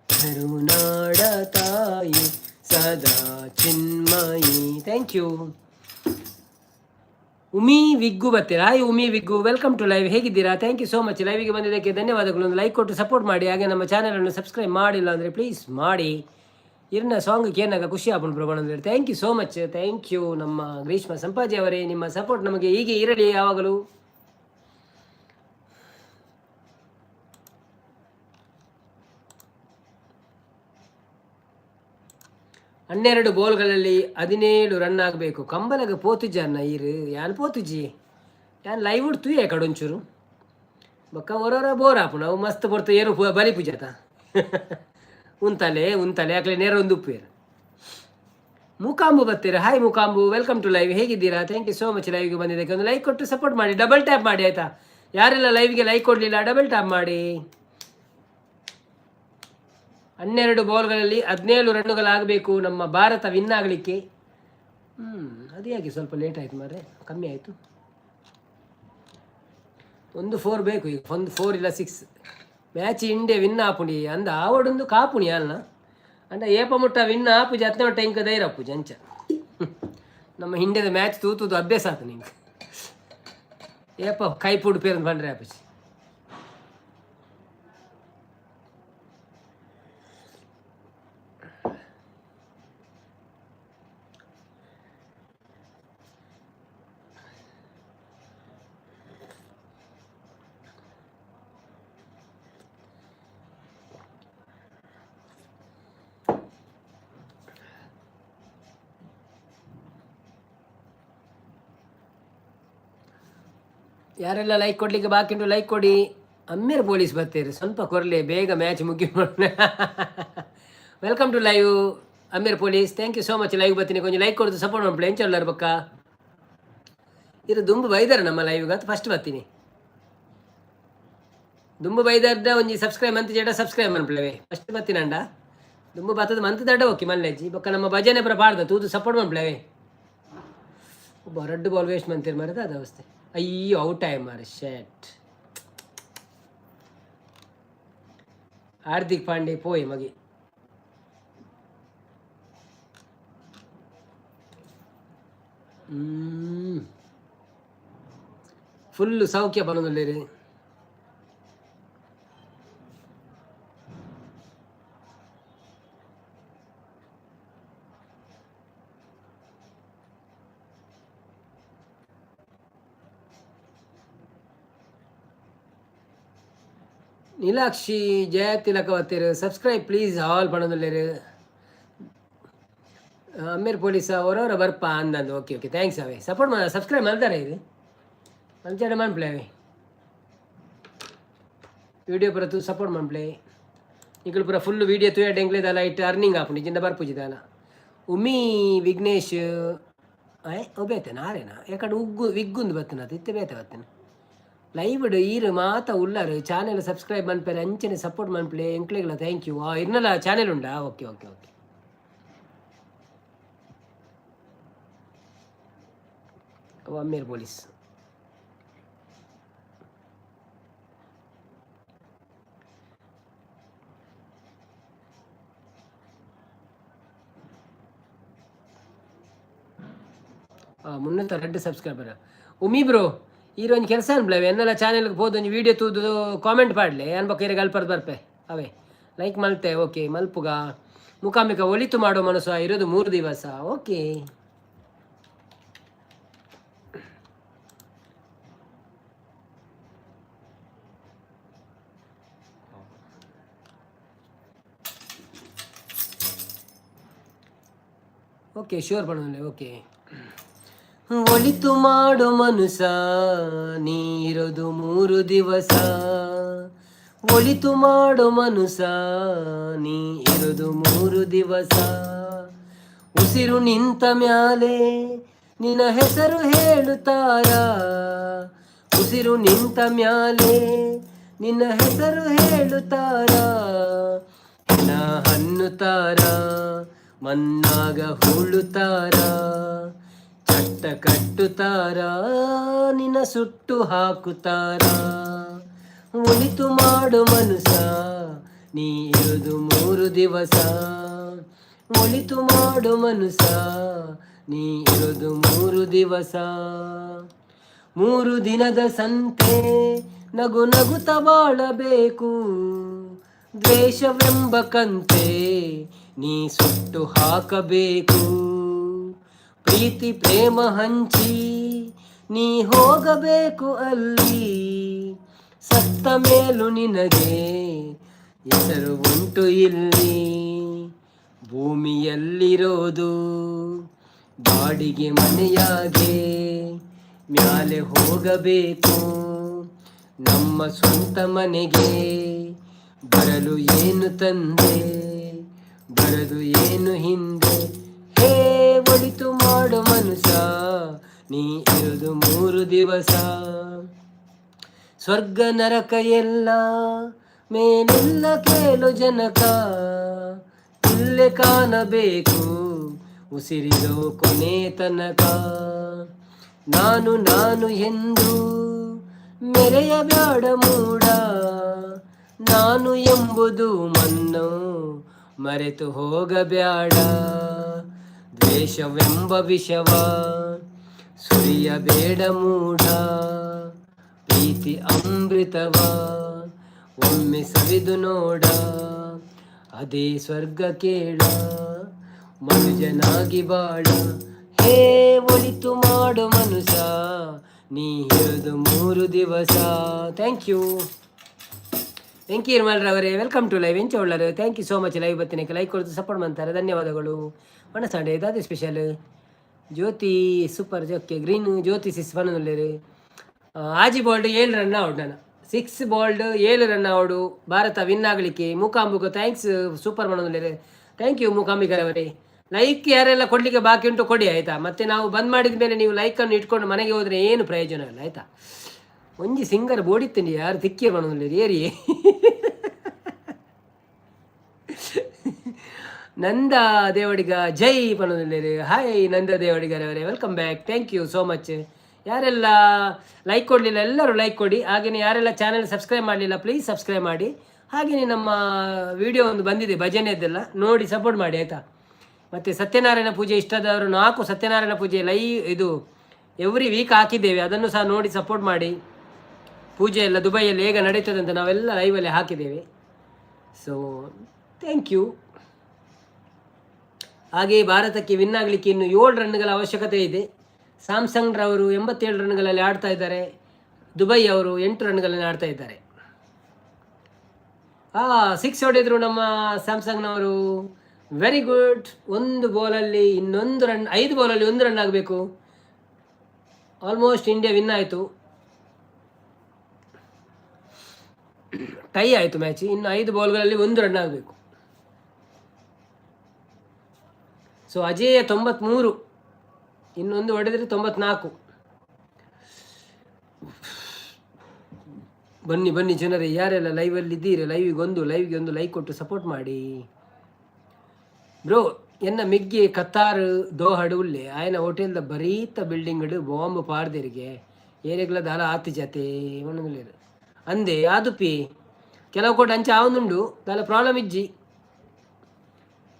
A: ಕರುನಾಡ ತಾಯಿ ಸದಾ ಚಿನ್ಮಯಿ. Thank you. ಉಮಿ wig ಬರ್ತೀರಾ? Hi Umi wig, welcome to live. ಹೇಗಿದ್ದೀರಾ? Thank you so much. ಲೈವಿಗೆ ಬಂದಿದ್ದಕ್ಕೆ ಧನ್ಯವಾದಗಳು. ಒಂದು ಲೈಕ್ ಕೊಟ್ಟು ಸಪೋರ್ಟ್ ಮಾಡಿ. ಹಾಗೆ ನಮ್ಮ ಚಾನಲನ್ನು ಸಬ್ಸ್ಕ್ರೈಬ್ ಮಾಡಿಲ್ಲ ಅಂದರೆ ಪ್ಲೀಸ್ ಮಾಡಿ. ಇರ್ನ ಸಾಂಗ್ ಕೇನಾಗ ಖುಷಿ ಆಪುಂಡು ಪ್ರಮಾಣ ಅಂದರೆ. Thank you so much, thank you. ನಮ್ಮ ಗ್ರೀಷ್ಮ ಸಂಪಾಜಿ ಅವರೇ, ನಿಮ್ಮ ಸಪೋರ್ಟ್ ನಮಗೆ ಹೀಗೆ ಇರಲಿ ಯಾವಾಗಲೂ. 12 ಬಾಲ್ಗಳಲ್ಲಿ 17 ರನ್ ಆಗಬೇಕು. ಕಂಬಲಗ ಪೋತುಜಿ ಅನ್ನ ಈರು ಯಾನ್ ಪೋತುಜಿ, ಯಾನ್ ಲೈವ್ ತೂಯೆ ಕಡೊಂಚೂರು ಬೊಕ್ಕ ಒರೊರ ಬೋರ್ ಆಪುಂಡು. ಅವು ಮಸ್ತ್ ಪೊರ್ತು ಏರು ಬಲಿ ಪೂಜಾತ ಉಂತಲೆ ಉಂತಲೆ ಅಕ್ಲೆ ನೇರ ಒಂದು ಉಪ್ಪೇರು. ಮೂಕಾಂಬು ಬರ್ತೀರಾ? Hi Mookambu, welcome to live. ಹೇಗಿದ್ದೀರಾ? Thank you so much. ಲೈವ್ಗೆ ಬಂದಿದ್ದಕ್ಕೆ ಒಂದು ಲೈಕ್ ಕೊಟ್ಟು ಸಪೋರ್ಟ್ ಮಾಡಿ, ಡಬಲ್ ಟ್ಯಾಪ್ ಮಾಡಿ ಆಯಿತಾ. ಯಾರೆಲ್ಲ ಲೈವ್ಗೆ ಲೈಕ್ ಕೊಡಲಿಲ್ಲ, ಡಬಲ್ ಟ್ಯಾಪ್ ಮಾಡಿ. 12 ಬಾಲ್ಗಳಲ್ಲಿ 17 ರನ್ನುಗಳಾಗಬೇಕು ನಮ್ಮ ಭಾರತ ವಿನ್ ಆಗಲಿಕ್ಕೆ. ಅದು ಯಾಕೆ ಸ್ವಲ್ಪ ಲೇಟ್ ಆಯಿತು ಮಾರ್ರೆ? ಕಮ್ಮಿ ಆಯಿತು. ಒಂದು ಫೋರ್ ಬೇಕು ಈಗ, ಒಂದು ಫೋರ್ ಇಲ್ಲ ಸಿಕ್ಸ್. ಮ್ಯಾಚ್ ಇಂಡಿಯಾ ವಿನ್ ಆಪುಂಡಿ ಅಂದ ಆವಡೊಂದು ಕಾಪುಣಿ ಅಲ್ಲ ಅಂಡ ಏಪ ಮುಟ್ಟ ವಿನ್ ಆಪುಜಿ ಅತ್ನ ಮುಟ್ಟ ಇಂಕ ಧೈರ್ಯ ಆಪುಜಿ ಅಂಚ. ನಮ್ಮ ಇಂಡಿಯಾದ ಮ್ಯಾಚ್ ತೂತುದು ಅಭ್ಯಾಸ ಆತು ನಿಂಗೆ. ಏಪ ಕೈ ಪುಡು ಪೇರು ಬಂದ್ರೆ ಆಪುಜಿ. ಯಾರೆಲ್ಲ ಲೈಕ್ ಕೊಡ್ಲಿಕ್ಕೆ ಬಾಕಿ ಉಂಟು ಲೈಕ್ ಕೊಡಿ. ಅಮ್ಮೇರ್ ಪೊಲೀಸ್ ಬರ್ತೀರಿ, ಸ್ವಲ್ಪ ಕೊರಲಿ, ಬೇಗ ಮ್ಯಾಚ್ ಮುಗಿ. Welcome to live Ameer police, thank you so much. Live ಬರ್ತೀನಿ, ಕೊಂಚ ಲೈಕ್ ಕೊಡ್ದು ಸಪೋರ್ಟ್ ಮಾಡ್ಬಿಡಿ. ಎಂಚೊಲ್ಲಾರ ಬಕ್ಕ ಇದು ದುಂಬು ಬೈದಾರೆ ನಮ್ಮ ಲೈವ್ಗೆ ಅಂತ ಫಸ್ಟ್ ಬರ್ತೀನಿ. ದುಂಬು ಬೈದಾರ್ದ ಒಂಜಿ ಸಬ್ಸ್ಕ್ರೈಬ್ ಮಂತ್ ಜಡ ಸಬ್ಸ್ಕ್ರೈಬ್ ಮನ್ಪ್ಲವೆ ಫಸ್ಟ್ ಬರ್ತೀನಂಡ. ದುಂಬು ಬತ್ತದ ಮಂತ್ ದಡ್ಡ ಓಕೆ ಮಲ್ಲೆಜ್ಜಿ ಬೊಕ್ಕ ನಮ್ಮ ಭಜನೆ ಪುರ ಪಾಡ್ದ ತೂದು ಸಪೋರ್ಟ್ ಮನ್ಪ್ಲವೆ. ಒಬ್ಬ ರೆಡ್ ಬಾಲ್ ವೇಸ್ಟ್ ಮಂತೀರಿ ಮರದ ಅದು ಅವಸ್ಥೆ. ಅಯ್ಯೋ ಔಟ್ ಆಯ್ ಮಾರ, ಶೆಟ್. ಹಾರ್ದಿಕ್ ಪಾಂಡೆ ಪೋಯ್ ಮಗೆ. ಫುಲ್ ಸೌಖ್ಯ ಬರೋದಿಲ್ಲ. ನೀಲಾಕ್ಷಿ ಜಯತಿಲಕ ಬತ್ತೀರು, ಸಬ್ಸ್ಕ್ರೈಬ್ ಪ್ಲೀಸ್ ಆಲ್ ಪಣೊಂದುಲ್ಲೆರ್. ಅಮ್ಮೇರ್ ಪೊಲೀಸ ಒರೊರ ಬರ್ಪ ಅಂದಂದು. ಓಕೆ ಓಕೆ, thanks ಅವೇ. ಸಪೋರ್ಟ್ ಮಾ ಸಬ್ಸ್ಕ್ರೈಬ್ ಮಲ್ತಾರೆ ಇದು ಮಲ್ಚಡ ಮನ್ಪ್ಲೆ ಅವೇ. ವಿಡಿಯೋ ಪೂರ ತೂ ಸಪೋರ್ಟ್ ಮನ್ಪ್ಲೆ. ನಿಕುಲು ಪೂರ ಫುಲ್ ವೀಡಿಯೋ ತೂಯಡ್ ಎಂಕ್ಲೆ ಲೈಟ್ ಅರ್ನಿಂಗ್ ಆಪುಂಡು, ಇಜ್ಜಿಂಡ ಬರ್ಪುಜಿ ದಾಲ. ಉಮಿ ವಿಘ್ನೇಶ್ ಏ ಓ ಬೇತೆ ನಾರೇನಾ ಯಾಕಡೆ ಉಗ್ಗು ವಿಗ್ಗುಂದು ಬತ್ತನ ಇತ್ತೆ ಬೇತೆ ಬತ್ತನ. ಲೈವ್ ಈರು ಮಾತ ಉಲ್ಲರು ಚಾನೆಲ್ ಸಬ್ಸ್ಕ್ರೈಬ್ ಮನ್ಪೆರೆ ಅಂಚನೆ ಸಪೋರ್ಟ್ ಮನ್ಪ್ಲೆ ಎಂಕ್ಲೆಗ್ಲ thank you. ಇರ್ನಲ ಚಾನೆಲ್ ಉಂಡಾ? Okay okay okay. ಅಮ್ಮೇರ್ ಪೊಲೀಸ್ ಮುನ್ನೂತ ರೆಡ್ ಸಬ್ಸ್ಕ್ರೈಬರ್. ಉಮಿ ಬ್ರೋ, ಈರ್ ಒಂಜಿ ಕೆಲಸ ಅನ್ಬ್ಲವೆ ಎನ್ನಲ ಚಾನೆಲ್ಗೆ ಪೋದು ಒಂಜಿ ವೀಡಿಯೋ ತೂದು ಕಾಮೆಂಟ್ ಪಾಡ್ಲೆ. ಅನ್ ಬೊಕ್ಕ ಇರೆಗ್ ಅಲ್ಪರ್ದ್ ಬರ್ಪೆ ಅವೇ. ಲೈಕ್ ಮಲ್ತೆ, ಓಕೆ. ಮಲ್ಪುಗ ಮುಖಾಮಿಕ ಒಲಿತು ಮಾಡೋ ಮನಸ್ಸು ಇರೋದು 3 ದಿವಸ. ಓಕೆ, ಓಕೆ, ಶ್ಯೂರ್ ಪಣೋಲೆ. ಓಕೆ, ಒಳಿತು ಮಾಡು ಮನುಸ, ನೀರೋದು 3 ದಿವಸ. ಒಳಿತು ಮಾಡು ಮನುಸ, ನೀ ಇರೋದು 3 ದಿವಸ. ಉಸಿರು ನಿಂತ ಮ್ಯಾಲೆ ನಿನ್ನ ಹೆಸರು ಹೇಳುತ್ತಾರ, ಉಸಿರು ನಿಂತ ಮ್ಯಾಲೆ ನಿನ್ನ ಹೆಸರು ಹೇಳುತ್ತಾರ, ಹೆಣ ಹನ್ನುತ್ತಾರ, ಮಣ್ಣಾಗ ಹೂಳುತ್ತಾರ, ಚಟ್ಟ ಕಟ್ಟುತ್ತಾರ, ನಿನ್ನ ಸುಟ್ಟು ಹಾಕುತ್ತಾರ. ಒಳಿತು ಮಾಡು ಮನುಸ, ನೀ ಇರುದು 3 ದಿವಸ. ಒಳಿತು ಮಾಡು ಮನುಸ, ನೀ ಇರುದು 3 ದಿವಸ. 3 ದಿನದ ಸಂತೆ ನಗು ನಗುತ ಬಾಳಬೇಕು, ದ್ವೇಷವೆಂಬ ಕಂತೆ ನೀ ಸುಟ್ಟು ಹಾಕಬೇಕು. ಪ್ರೀತಿ ಪ್ರೇಮ ಹಂಚಿ ನೀ ಹೋಗಬೇಕು ಅಲ್ಲಿ, ಸತ್ತ ಮೇಲೂ ನಿನಗೆ ಹೆಸರು ಉಂಟು ಇಲ್ಲಿ. ಭೂಮಿಯಲ್ಲಿರೋದು ಬಾಡಿಗೆ ಮನೆಯಾಗೆ, ಮ್ಯಾಲೆ ಹೋಗಬೇಕು ನಮ್ಮ ಸ್ವಂತ ಮನೆಗೆ. ಬರಲು ಏನು ತಂದೆ, ಬರದು ಏನು ಹಿಂದೆ. ಹೇ ಒಳಿತು ಮಾಡು ಮನುಷ್ಯ, ನೀ ಇರುದು 3 ದಿವಸ. ಸ್ವರ್ಗ ನರಕ ಎಲ್ಲ ಮೇಲೆಲ್ಲ ಕೇಳು ಜನಕ, ಇಲ್ಲೇ ಕಾಣಬೇಕು ಉಸಿರಿರೋ ಕೊನೆ ತನಕ. ನಾನು ನಾನು ಎಂದು ಮೆರೆಯಬೇಡ ಮೂಡ, ನಾನು ಎಂಬುದು ಮಣ್ಣು ಮರೆತು ಹೋಗಬ್ಯಾಡ. ದ್ವೇಷವೆಂಬ ವಿಷವ ಸುರಿಯಬೇಡ ಮೂಢ, ಪ್ರೀತಿ ಅಮೃತವ ಒಮ್ಮೆ ಸವಿದು ನೋಡ, ಅದೇ ಸ್ವರ್ಗ ಕೇಳ ಮನುಜನಾಗಿ ಬಾಳ. ಹೇ ಒಳಿತು ಮಾಡು ಮನುಷ್ಯ, ನೀ ಇರೋದು 3 ದಿವಸ. Thank you Venky ಇರ್ಮಲ್ರವರೇ, welcome to live. ಎಂಚ ಉಳ್ಳರು? Thank you so much. Live ಬತ್ತಿನಕ್ಕೆ like ಕೊಡ್ತು ಸಪೋರ್ಟ್ ಮಾಡ್ತಾರೆ, ಧನ್ಯವಾದಗಳು. ಒಣ ಸಂಡೆ ದಾದೆ ಸ್ಪೆಷಲ್? ಜ್ಯೋತಿ ಸೂಪರ್ ಜೊಕ್ಕೆ ಗ್ರೀನ್ ಜ್ಯೋತಿ ಸಿಸ್ ಪನೊಂದುಲ್ಲೆರ್. 6 ಬಾಲ್ಡ್ 7 ರನ್ ಔಟ್ ನಾನು, 6 ball 7 run out. Bharat win ಆಗಲಿಕ್ಕೆ. ಮೂಕಾಂಬಿಕ thanks super ಪನೊಂದುಲ್ಲೆರ್. Thank you ಮೂಕಾಂಬಿಕರವರೇ. ಲೈಕ್ ಯಾರೆಲ್ಲ ಕೊಡಲಿಕ್ಕೆ ಬಾಕಿ ಉಂಟು ಕೊಡಿ, ಆಯಿತಾ? ಮತ್ತೆ ನಾವು ಬಂದ್ ಮಾಡಿದ ಮೇಲೆ ನೀವು ಲೈಕನ್ನು ಇಟ್ಕೊಂಡು ಮನೆಗೆ ಹೋದರೆ ಏನು ಪ್ರಯೋಜನ ಇಲ್ಲ, ಆಯಿತಾ? ಒಂಜಿ ಸಿಂಗರ್ ಬೋಡಿತ್ತೀನಿ, ಯಾರು ತಿಕ್ಕಿ ಪನೊಂದುಲ್ಲೆರ್ ಏರಿ. ನಂದ ದೇವಡಿಗ ಜೈ ಪನೊಂದುಲ್ಲೆರ್. ಹಾಯ್ ನಂದ ದೇವಡಿಗರವರೇ, welcome back, thank you so much. ಯಾರೆಲ್ಲ ಲೈಕ್ ಕೊಡಲಿಲ್ಲ ಎಲ್ಲರೂ ಲೈಕ್ ಕೊಡಿ. ಹಾಗೆಯೇ ಯಾರೆಲ್ಲ ಚಾನೆಲ್ ಸಬ್ಸ್ಕ್ರೈಬ್ ಮಾಡಲಿಲ್ಲ ಪ್ಲೀಸ್ ಸಬ್ಸ್ಕ್ರೈಬ್ ಮಾಡಿ. ಹಾಗೆಯೇ ನಮ್ಮ ವಿಡಿಯೋ ಒಂದು ಬಂದಿದೆ ಭಜನೆಯದ್ದೆಲ್ಲ ನೋಡಿ ಸಪೋರ್ಟ್ ಮಾಡಿ, ಆಯಿತಾ? ಮತ್ತು ಸತ್ಯನಾರಾಯಣ ಪೂಜೆ ಇಷ್ಟದವರು 4 ಸತ್ಯನಾರಾಯಣ ಪೂಜೆ ಲೈವ್ ಇದು ಎವ್ರಿ ವೀಕ್ ಹಾಕಿದ್ದೇವೆ, ಅದನ್ನು ಸಹ ನೋಡಿ ಸಪೋರ್ಟ್ ಮಾಡಿ. ಪೂಜೆ ಎಲ್ಲ ದುಬೈಯಲ್ಲಿ ಹೇಗೆ ನಡೀತದೆ ಅಂತ ನಾವೆಲ್ಲ ಲೈವಲ್ಲಿ ಹಾಕಿದ್ದೇವೆ. So thank you. ಹಾಗೆಯೇ ಭಾರತಕ್ಕೆ ವಿನ್ ಆಗಲಿಕ್ಕೆ ಇನ್ನು 7 ರನ್ಗಳ ಅವಶ್ಯಕತೆ ಇದೆ. ಸ್ಯಾಮ್ಸಂಗ್ರವರು 87 ರನ್ಗಳಲ್ಲಿ ಆಡ್ತಾ ಇದ್ದಾರೆ, ದುಬೈ ಅವರು 8 ರನ್ಗಳಲ್ಲಿ ಆಡ್ತಾ ಇದ್ದಾರೆ. 6 ಹೊಡೆದರು ನಮ್ಮ ಸ್ಯಾಮ್ಸಂಗ್ನವರು, ವೆರಿ ಗುಡ್. 1 ಬಾಲಲ್ಲಿ ಇನ್ನೊಂದು ರನ್, 5 ಬಾಲಲ್ಲಿ 1 ರನ್ ಆಗಬೇಕು. ಆಲ್ಮೋಸ್ಟ್ ಇಂಡಿಯಾ ವಿನ್ ಆಯಿತು, ಟೈ ಆಯಿತು ಮ್ಯಾಚ್. ಇನ್ನು 5 ಬಾಲ್ಗಳಲ್ಲಿ 1 ರನ್ ಆಗಬೇಕು. ಸೊ ಅಜೇಯ 93, ಇನ್ನೊಂದು ಹೊಡೆದರೆ 94. ಬನ್ನಿ ಬನ್ನಿ ಜನರೇ, ಯಾರೆಲ್ಲ ಲೈವಲ್ಲಿ ಇದ್ದೀರಿ ಲೈವಿಗೆ ಒಂದು ಲೈಕ್ ಕೊಟ್ಟು ಸಪೋರ್ಟ್ ಮಾಡಿ. ಬ್ರೋ ಎನ್ನ ಮೆಗ್ಗೆ ಕತ್ತಾರ್ ದೋಹಡು ಉಲ್ಲೆ ಆಯನ ಹೋಟೆಲ್ದ ಬರೀತ ಬಿಲ್ಡಿಂಗ್ ಬಾಂಬ್ ಪಾಡ್ದಿರಿಗೆ ಏರೆಗ್ಲ ದಾಲ ಆತಿ ಜಾತೆ ಒಂದೊಂದು ಅಂದೆ ಆದುಪಿ ಕೆಲವು ಕೋಟೆ ಅಂಚೆ ಆವೊಂದುಂಡು ದಾಲ ಪ್ರಾಬ್ಲಮ್ ಇಜ್ಜಿ.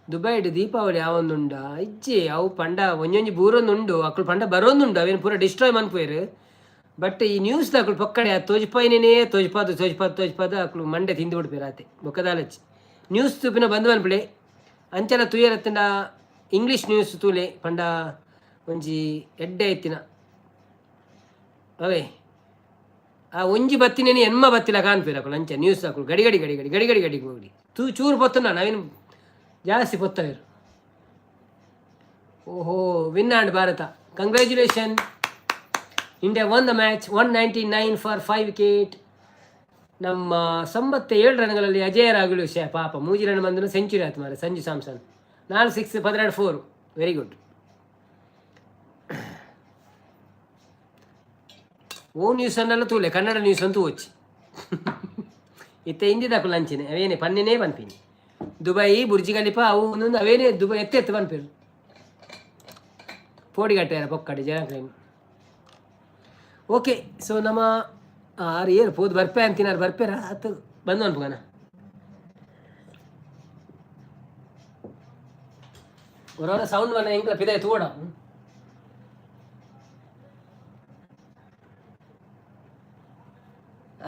A: ದುಬೈಡ್ ದೀಪಾವಳಿ ಆವೊಂದುಂಡ ಇಜ್ಜಿ, ಅವು ಪಂಡ ಒಂಜೊಂಜಿ ಬೂರೊಂದುಂಡು, ಅಕ್ಲು ಪಂಡ ಬರೋಂದುಂಡು, ಅವೇನು ಪೂರ ಡಿಸ್ಟ್ರಾಯ್ ಮನ್ಪುವೆರ್. ಬಟ್ ಈ ನ್ಯೂಸ್ ಅಕ್ಲು ಪೊಕ್ಕಡೆ ತೋಜ್ಪಾಯಿನೇ ತೋಜ್ಪಾದು ತೋಜ್ಪಾದು ತೋಜ್ಪಾದು ಅಕ್ಲು ಮಂಡೆ ತಿಂದು ಬಿಡ್ಪೇರು ಆತೆ ಬೊಕ್ಕದಾಲಚ್ಚಿ. ನ್ಯೂಸ್ ತೂಪಿನ ಬಂದ್ ಮನ್ಪುಲೆ. ಅಂಚಲ ತೂಯರತ್ತಂಡ ಇಂಗ್ಲೀಷ್ ನ್ಯೂಸ್ ತೂಲೆ ಪಂಡ ಒಂಜಿ ಎಡ್ಡೆ ಇತ್ತಿನ ಅವೇ. ಆ ಒಂಜಿ ಬತ್ತಿನೇನಿ ಎನ್ಮ ಬತ್ತಿಲ ಕಾನ್ಪೇರು ಅಕುಲು. ಅಂಚ ನ್ಯೂಸ್ ಅಕುಲು ಗಡಿ ಗಡಿ ಗಡಿ ಗಡಿ ಗಡಿ ಗಡಿ ಗಡಿ ಹೋಗಿ ತೂ ಚೂರು ಪೊತ್ತುನ ನಾವೇನು ಜಾಸ್ತಿ ಪೊತ್ತವೇರು. ಓಹೋ, win and Bharat, congratulation. India won the match, 199 for 5 wicket. ನಮ್ಮ 97 ರನ್ಗಳಲ್ಲಿ ಅಜೇಯರಾಗಲು ಶೇ ಪಾಪ ಮೂಜಿ ರನ್ ಬಂದನು ಸೆಂಚುರಿ ಆಯ್ತು ಮಾರೆ. ಸಂಜು ಸ್ಯಾಮ್ಸನ್ ನಾಲ್ಕು ಸಿಕ್ಸ್, 12 ಫೋರು, ವೆರಿ ಗುಡ್. ಓ ನ್ಯೂಸ್ ಅನ್ನಲ್ಲ ತೂಲೆ, ಕನ್ನಡ ನ್ಯೂಸ್ ಅಂತೂ వచ్చಿ ಇತ್ತೆ ಹಿಂದಿದಾಕು ಲಂಚಿನೆ ಅವೇನೆ ಪನ್ನಿನೇ ಪನ್ಪಿನಿ. ದುಬೈ ಬುರ್ಜಿ ಖಲೀಫಾ ಅವು ಒಂದೊಂದು ಅವೇನೆ ದುಬೈ ಎತ್ತೆ ಎತ್ತು ಪನ್ಪಿರು. ಪೋಡಿಗಟ್ಟೆರ ಪೊಕ್ಕಡೆ ಜನಕ್ಲೇನು. ಓಕೆ, ಸೊ ನಮ್ಮ ಆರು ಏರು ಪೋದು ಬರ್ಪೆ ಅಂತಿನಾರು ಬರ್ಪೇರ ಅತ್ತು ಬಂದು ಅನ್ಪುಗನ. ಹೊರವರ ಸೌಂಡ್ ಬನ್ನ ಎಂಕ್ಲ ಪಿದಾಯಿ ತೂಡ.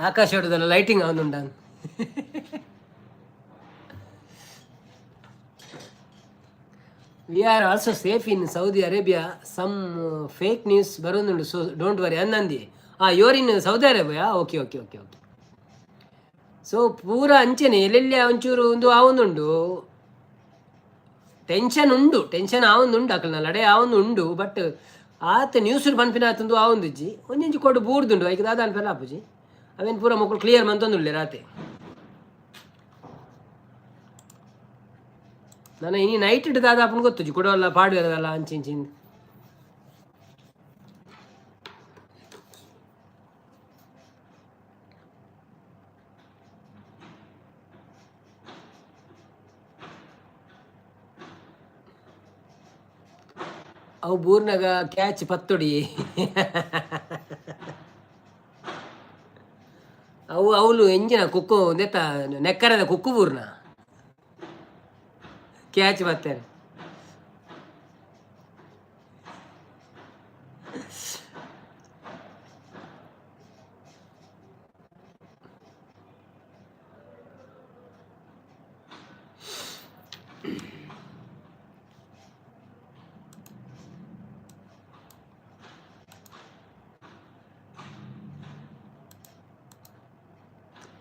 A: ಆಕಾಶ ಹೊಡೆದಲ್ಲ lighting ಅವನುಂಡ. We are also safe in Saudi Arabia. Some fake news ಬರೋದುಂಡು, so don't worry ಅನ್ನಂದಿ. ಹಾಂ, you're in Saudi Arabia? Okay okay okay okay. So ಪೂರ ಅಂಚೆನೆ ಎಲ್ಲೆಲ್ಲಿ ಒಂಚೂರು ಒಂದು ಆವೊಂದುಂಡು ಟೆನ್ಷನ್ ಉಂಡು, ಟೆನ್ಷನ್ ಆವೊಂದುಂಡು, ಅಕಲ್ನ ಲಡೆ ಆವೊಂದು ಉಂಡು. ಬಟ್ ಆತ ನ್ಯೂಸ್ ಪನ್ಪಿನ ಆತಂದು ಆವೊಂದುಜ್ಜಿ. ಒಂಜೊಂಜಿ ಕೊಡು ಬೂರ್ದುಂಡು, ಐಕ್ ದಾದ ಅನ್ಪೆಲ್ಲ ಆಪುಜಿ. ಅವೇನು ಪೂರ ಮೊಕ್ಕಳು ಕ್ಲಿಯರ್ ಮಂತೊಂದುಲ್ಲೆ ರಾತೆ. ನಾನು ಇನಿ ನೈಟ್ ದಾದ ಆಪುಂಡು ಗೊತ್ತುಜಿ. ಕೊಡವಲ್ಲ ಪಾಡುವೆರದಲ್ಲ ಅಂಚಿಂಚಿಂದು. ಅವು ಬೂರ್ನಾಗ ಕ್ಯಾಚ್ ಪತ್ತೊಡಿ. ಅವು ಅವಲು ಎಂಜಿನ ಕುಕ್ಕು ನೆತ್ತ ನೆಕ್ಕರದ ಕುಕ್ಕು ಬೂರ್ನ ಕ್ಯಾಚ್ ಬರ್ತಾರೆ.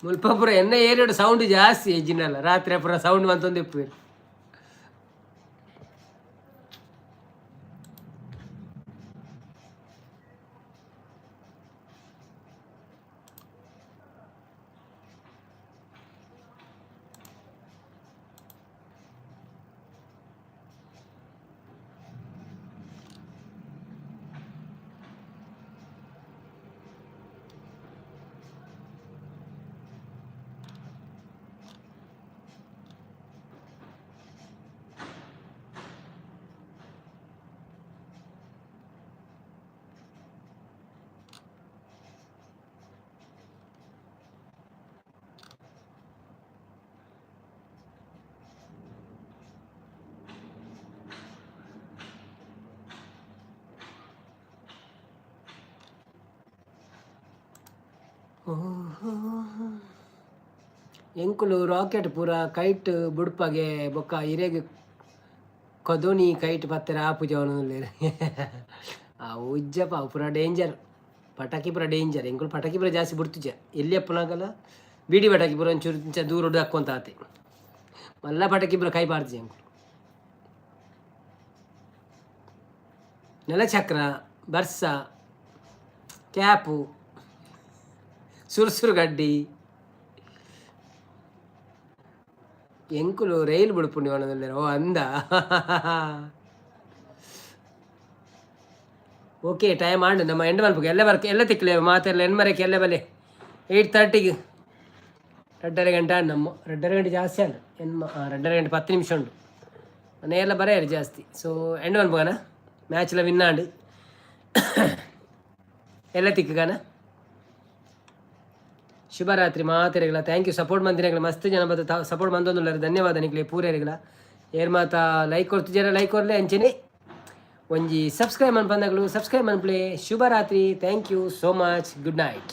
A: ಮುಲ್ಪ ಪೂರ ಎನ್ನ ಏರಿಯಾಡ್ ಸೌಂಡ್ ಜಾಸ್ತಿ ಎಜ್ಜಿನಲ್ಲ. ರಾತ್ರಿ ಪೂರ ಸೌಂಡ್ ಮಂತೊಂದು ಇಪ್ಪುವೆರ್. ಎಂಕುಲು ರಾಕೆಟ್ ಪೂರ ಕೈಟ್ ಬುಡ್ಪಗೆ ಬೊಕ್ಕ ಇರೆಗ್ ಕದೋನಿ ಕೈಟ್ ಪತ್ತೆರ ಆಪುಜ ಅವನು. ಆ ಉಜ್ಜಪ್ಪ ಪೂರ ಡೇಂಜರ್, ಪಟಾಕಿ ಪೂರ ಡೇಂಜರ್. ಎಂಕುಲು ಪಟಾಕಿ ಪೂರ ಜಾಸ್ತಿ ಬುಡ್ತುಜ. ಎಲ್ಲಿ ಅಪ್ಪನಾಗಲ್ಲ ಬೀಡಿ ಪಟಾಕಿ ಪೂರ ಒಂಚೂರು ಇಂಚ ದೂರ ಹಾಕೊಂತ ಆತೆ. ಮಲ್ಲ ಪಟಾಕಿ ಪೂರ ಕೈ ಪಾಡ್ತಿ ಎಂಕುಲು. ನೆಲಚಕ್ರ, ಬರ್ಸ, ಕ್ಯಾಪು, ಸುರುಸುರು ಗಡ್ಡಿ. ಎಂಕುಲು ರೈಲ್ ಬುಡ್ಪುಂಡಿ ಒಣದಲ್ಲೇರ. ಓ ಅಂದ. ಓಕೆ, ಟೈಮ್ ಆಂಡ್, ನಮ್ಮ ಎಂಡ್ ಮಲ್ಪುಗ. ಎಲ್ಲ ವರ್ಕ್ ಎಲ್ಲ ತಿಕ್ಲೆ ಮಾತೆಲ್ಲ ಎಣ್ಮರಕ್ಕೆ ಎಲ್ಲ ಬಲೆ. 8:30ಗೆ 2.5 ಗಂಟೆ ಆಂಡ್. ನಮ್ಮ 2.5 ಗಂಟೆ ಜಾಸ್ತಿ ಅಲ್ಲ ಎನ್ಮ 2.5 ಗಂಟೆ 10 ನಿಮಿಷ ಉಂಟು. ಎಲ್ಲ ಬರೆಯರು ಜಾಸ್ತಿ. ಸೊ ಎಂಡ್ ಮಲ್ಪುಗನ. ಮ್ಯಾಚ್ಲ ವಿನ್ ಆಂಡ್. ಎಲ್ಲ ತಿಕ್ಕುಗಾನ. ಶುಭರಾತ್ರಿ ಮಾತೆರೆಗಳ. Thank you support ಮಂದಿನಗಳ. ಮಸ್ತ್ ಜನ ಬತ್ತ ಸಪೋರ್ಟ್ ಮಂದೊಂದುಲ್ಲಾರ. ಧನ್ಯವಾದ ನಿಕ್ಲೆ ಪೂರೆರೆಗಳ. ಏರ್ ಮಾತ ಲೈಕ್ ಕೊರ್ತು ಜನ ಲೈಕ್ ಕೊರ್ಲೆ. ಅಂಚೆನೆ ಒಂಜಿ ಸಬ್ಸ್ಕ್ರೈಬ್ ಮನ್ಪಂದಗಳು ಸಬ್ಸ್ಕ್ರೈಬ್ ಮನ್ಪ್ಲೆ. ಶುಭರಾತ್ರಿ. Thank you so much. Good night.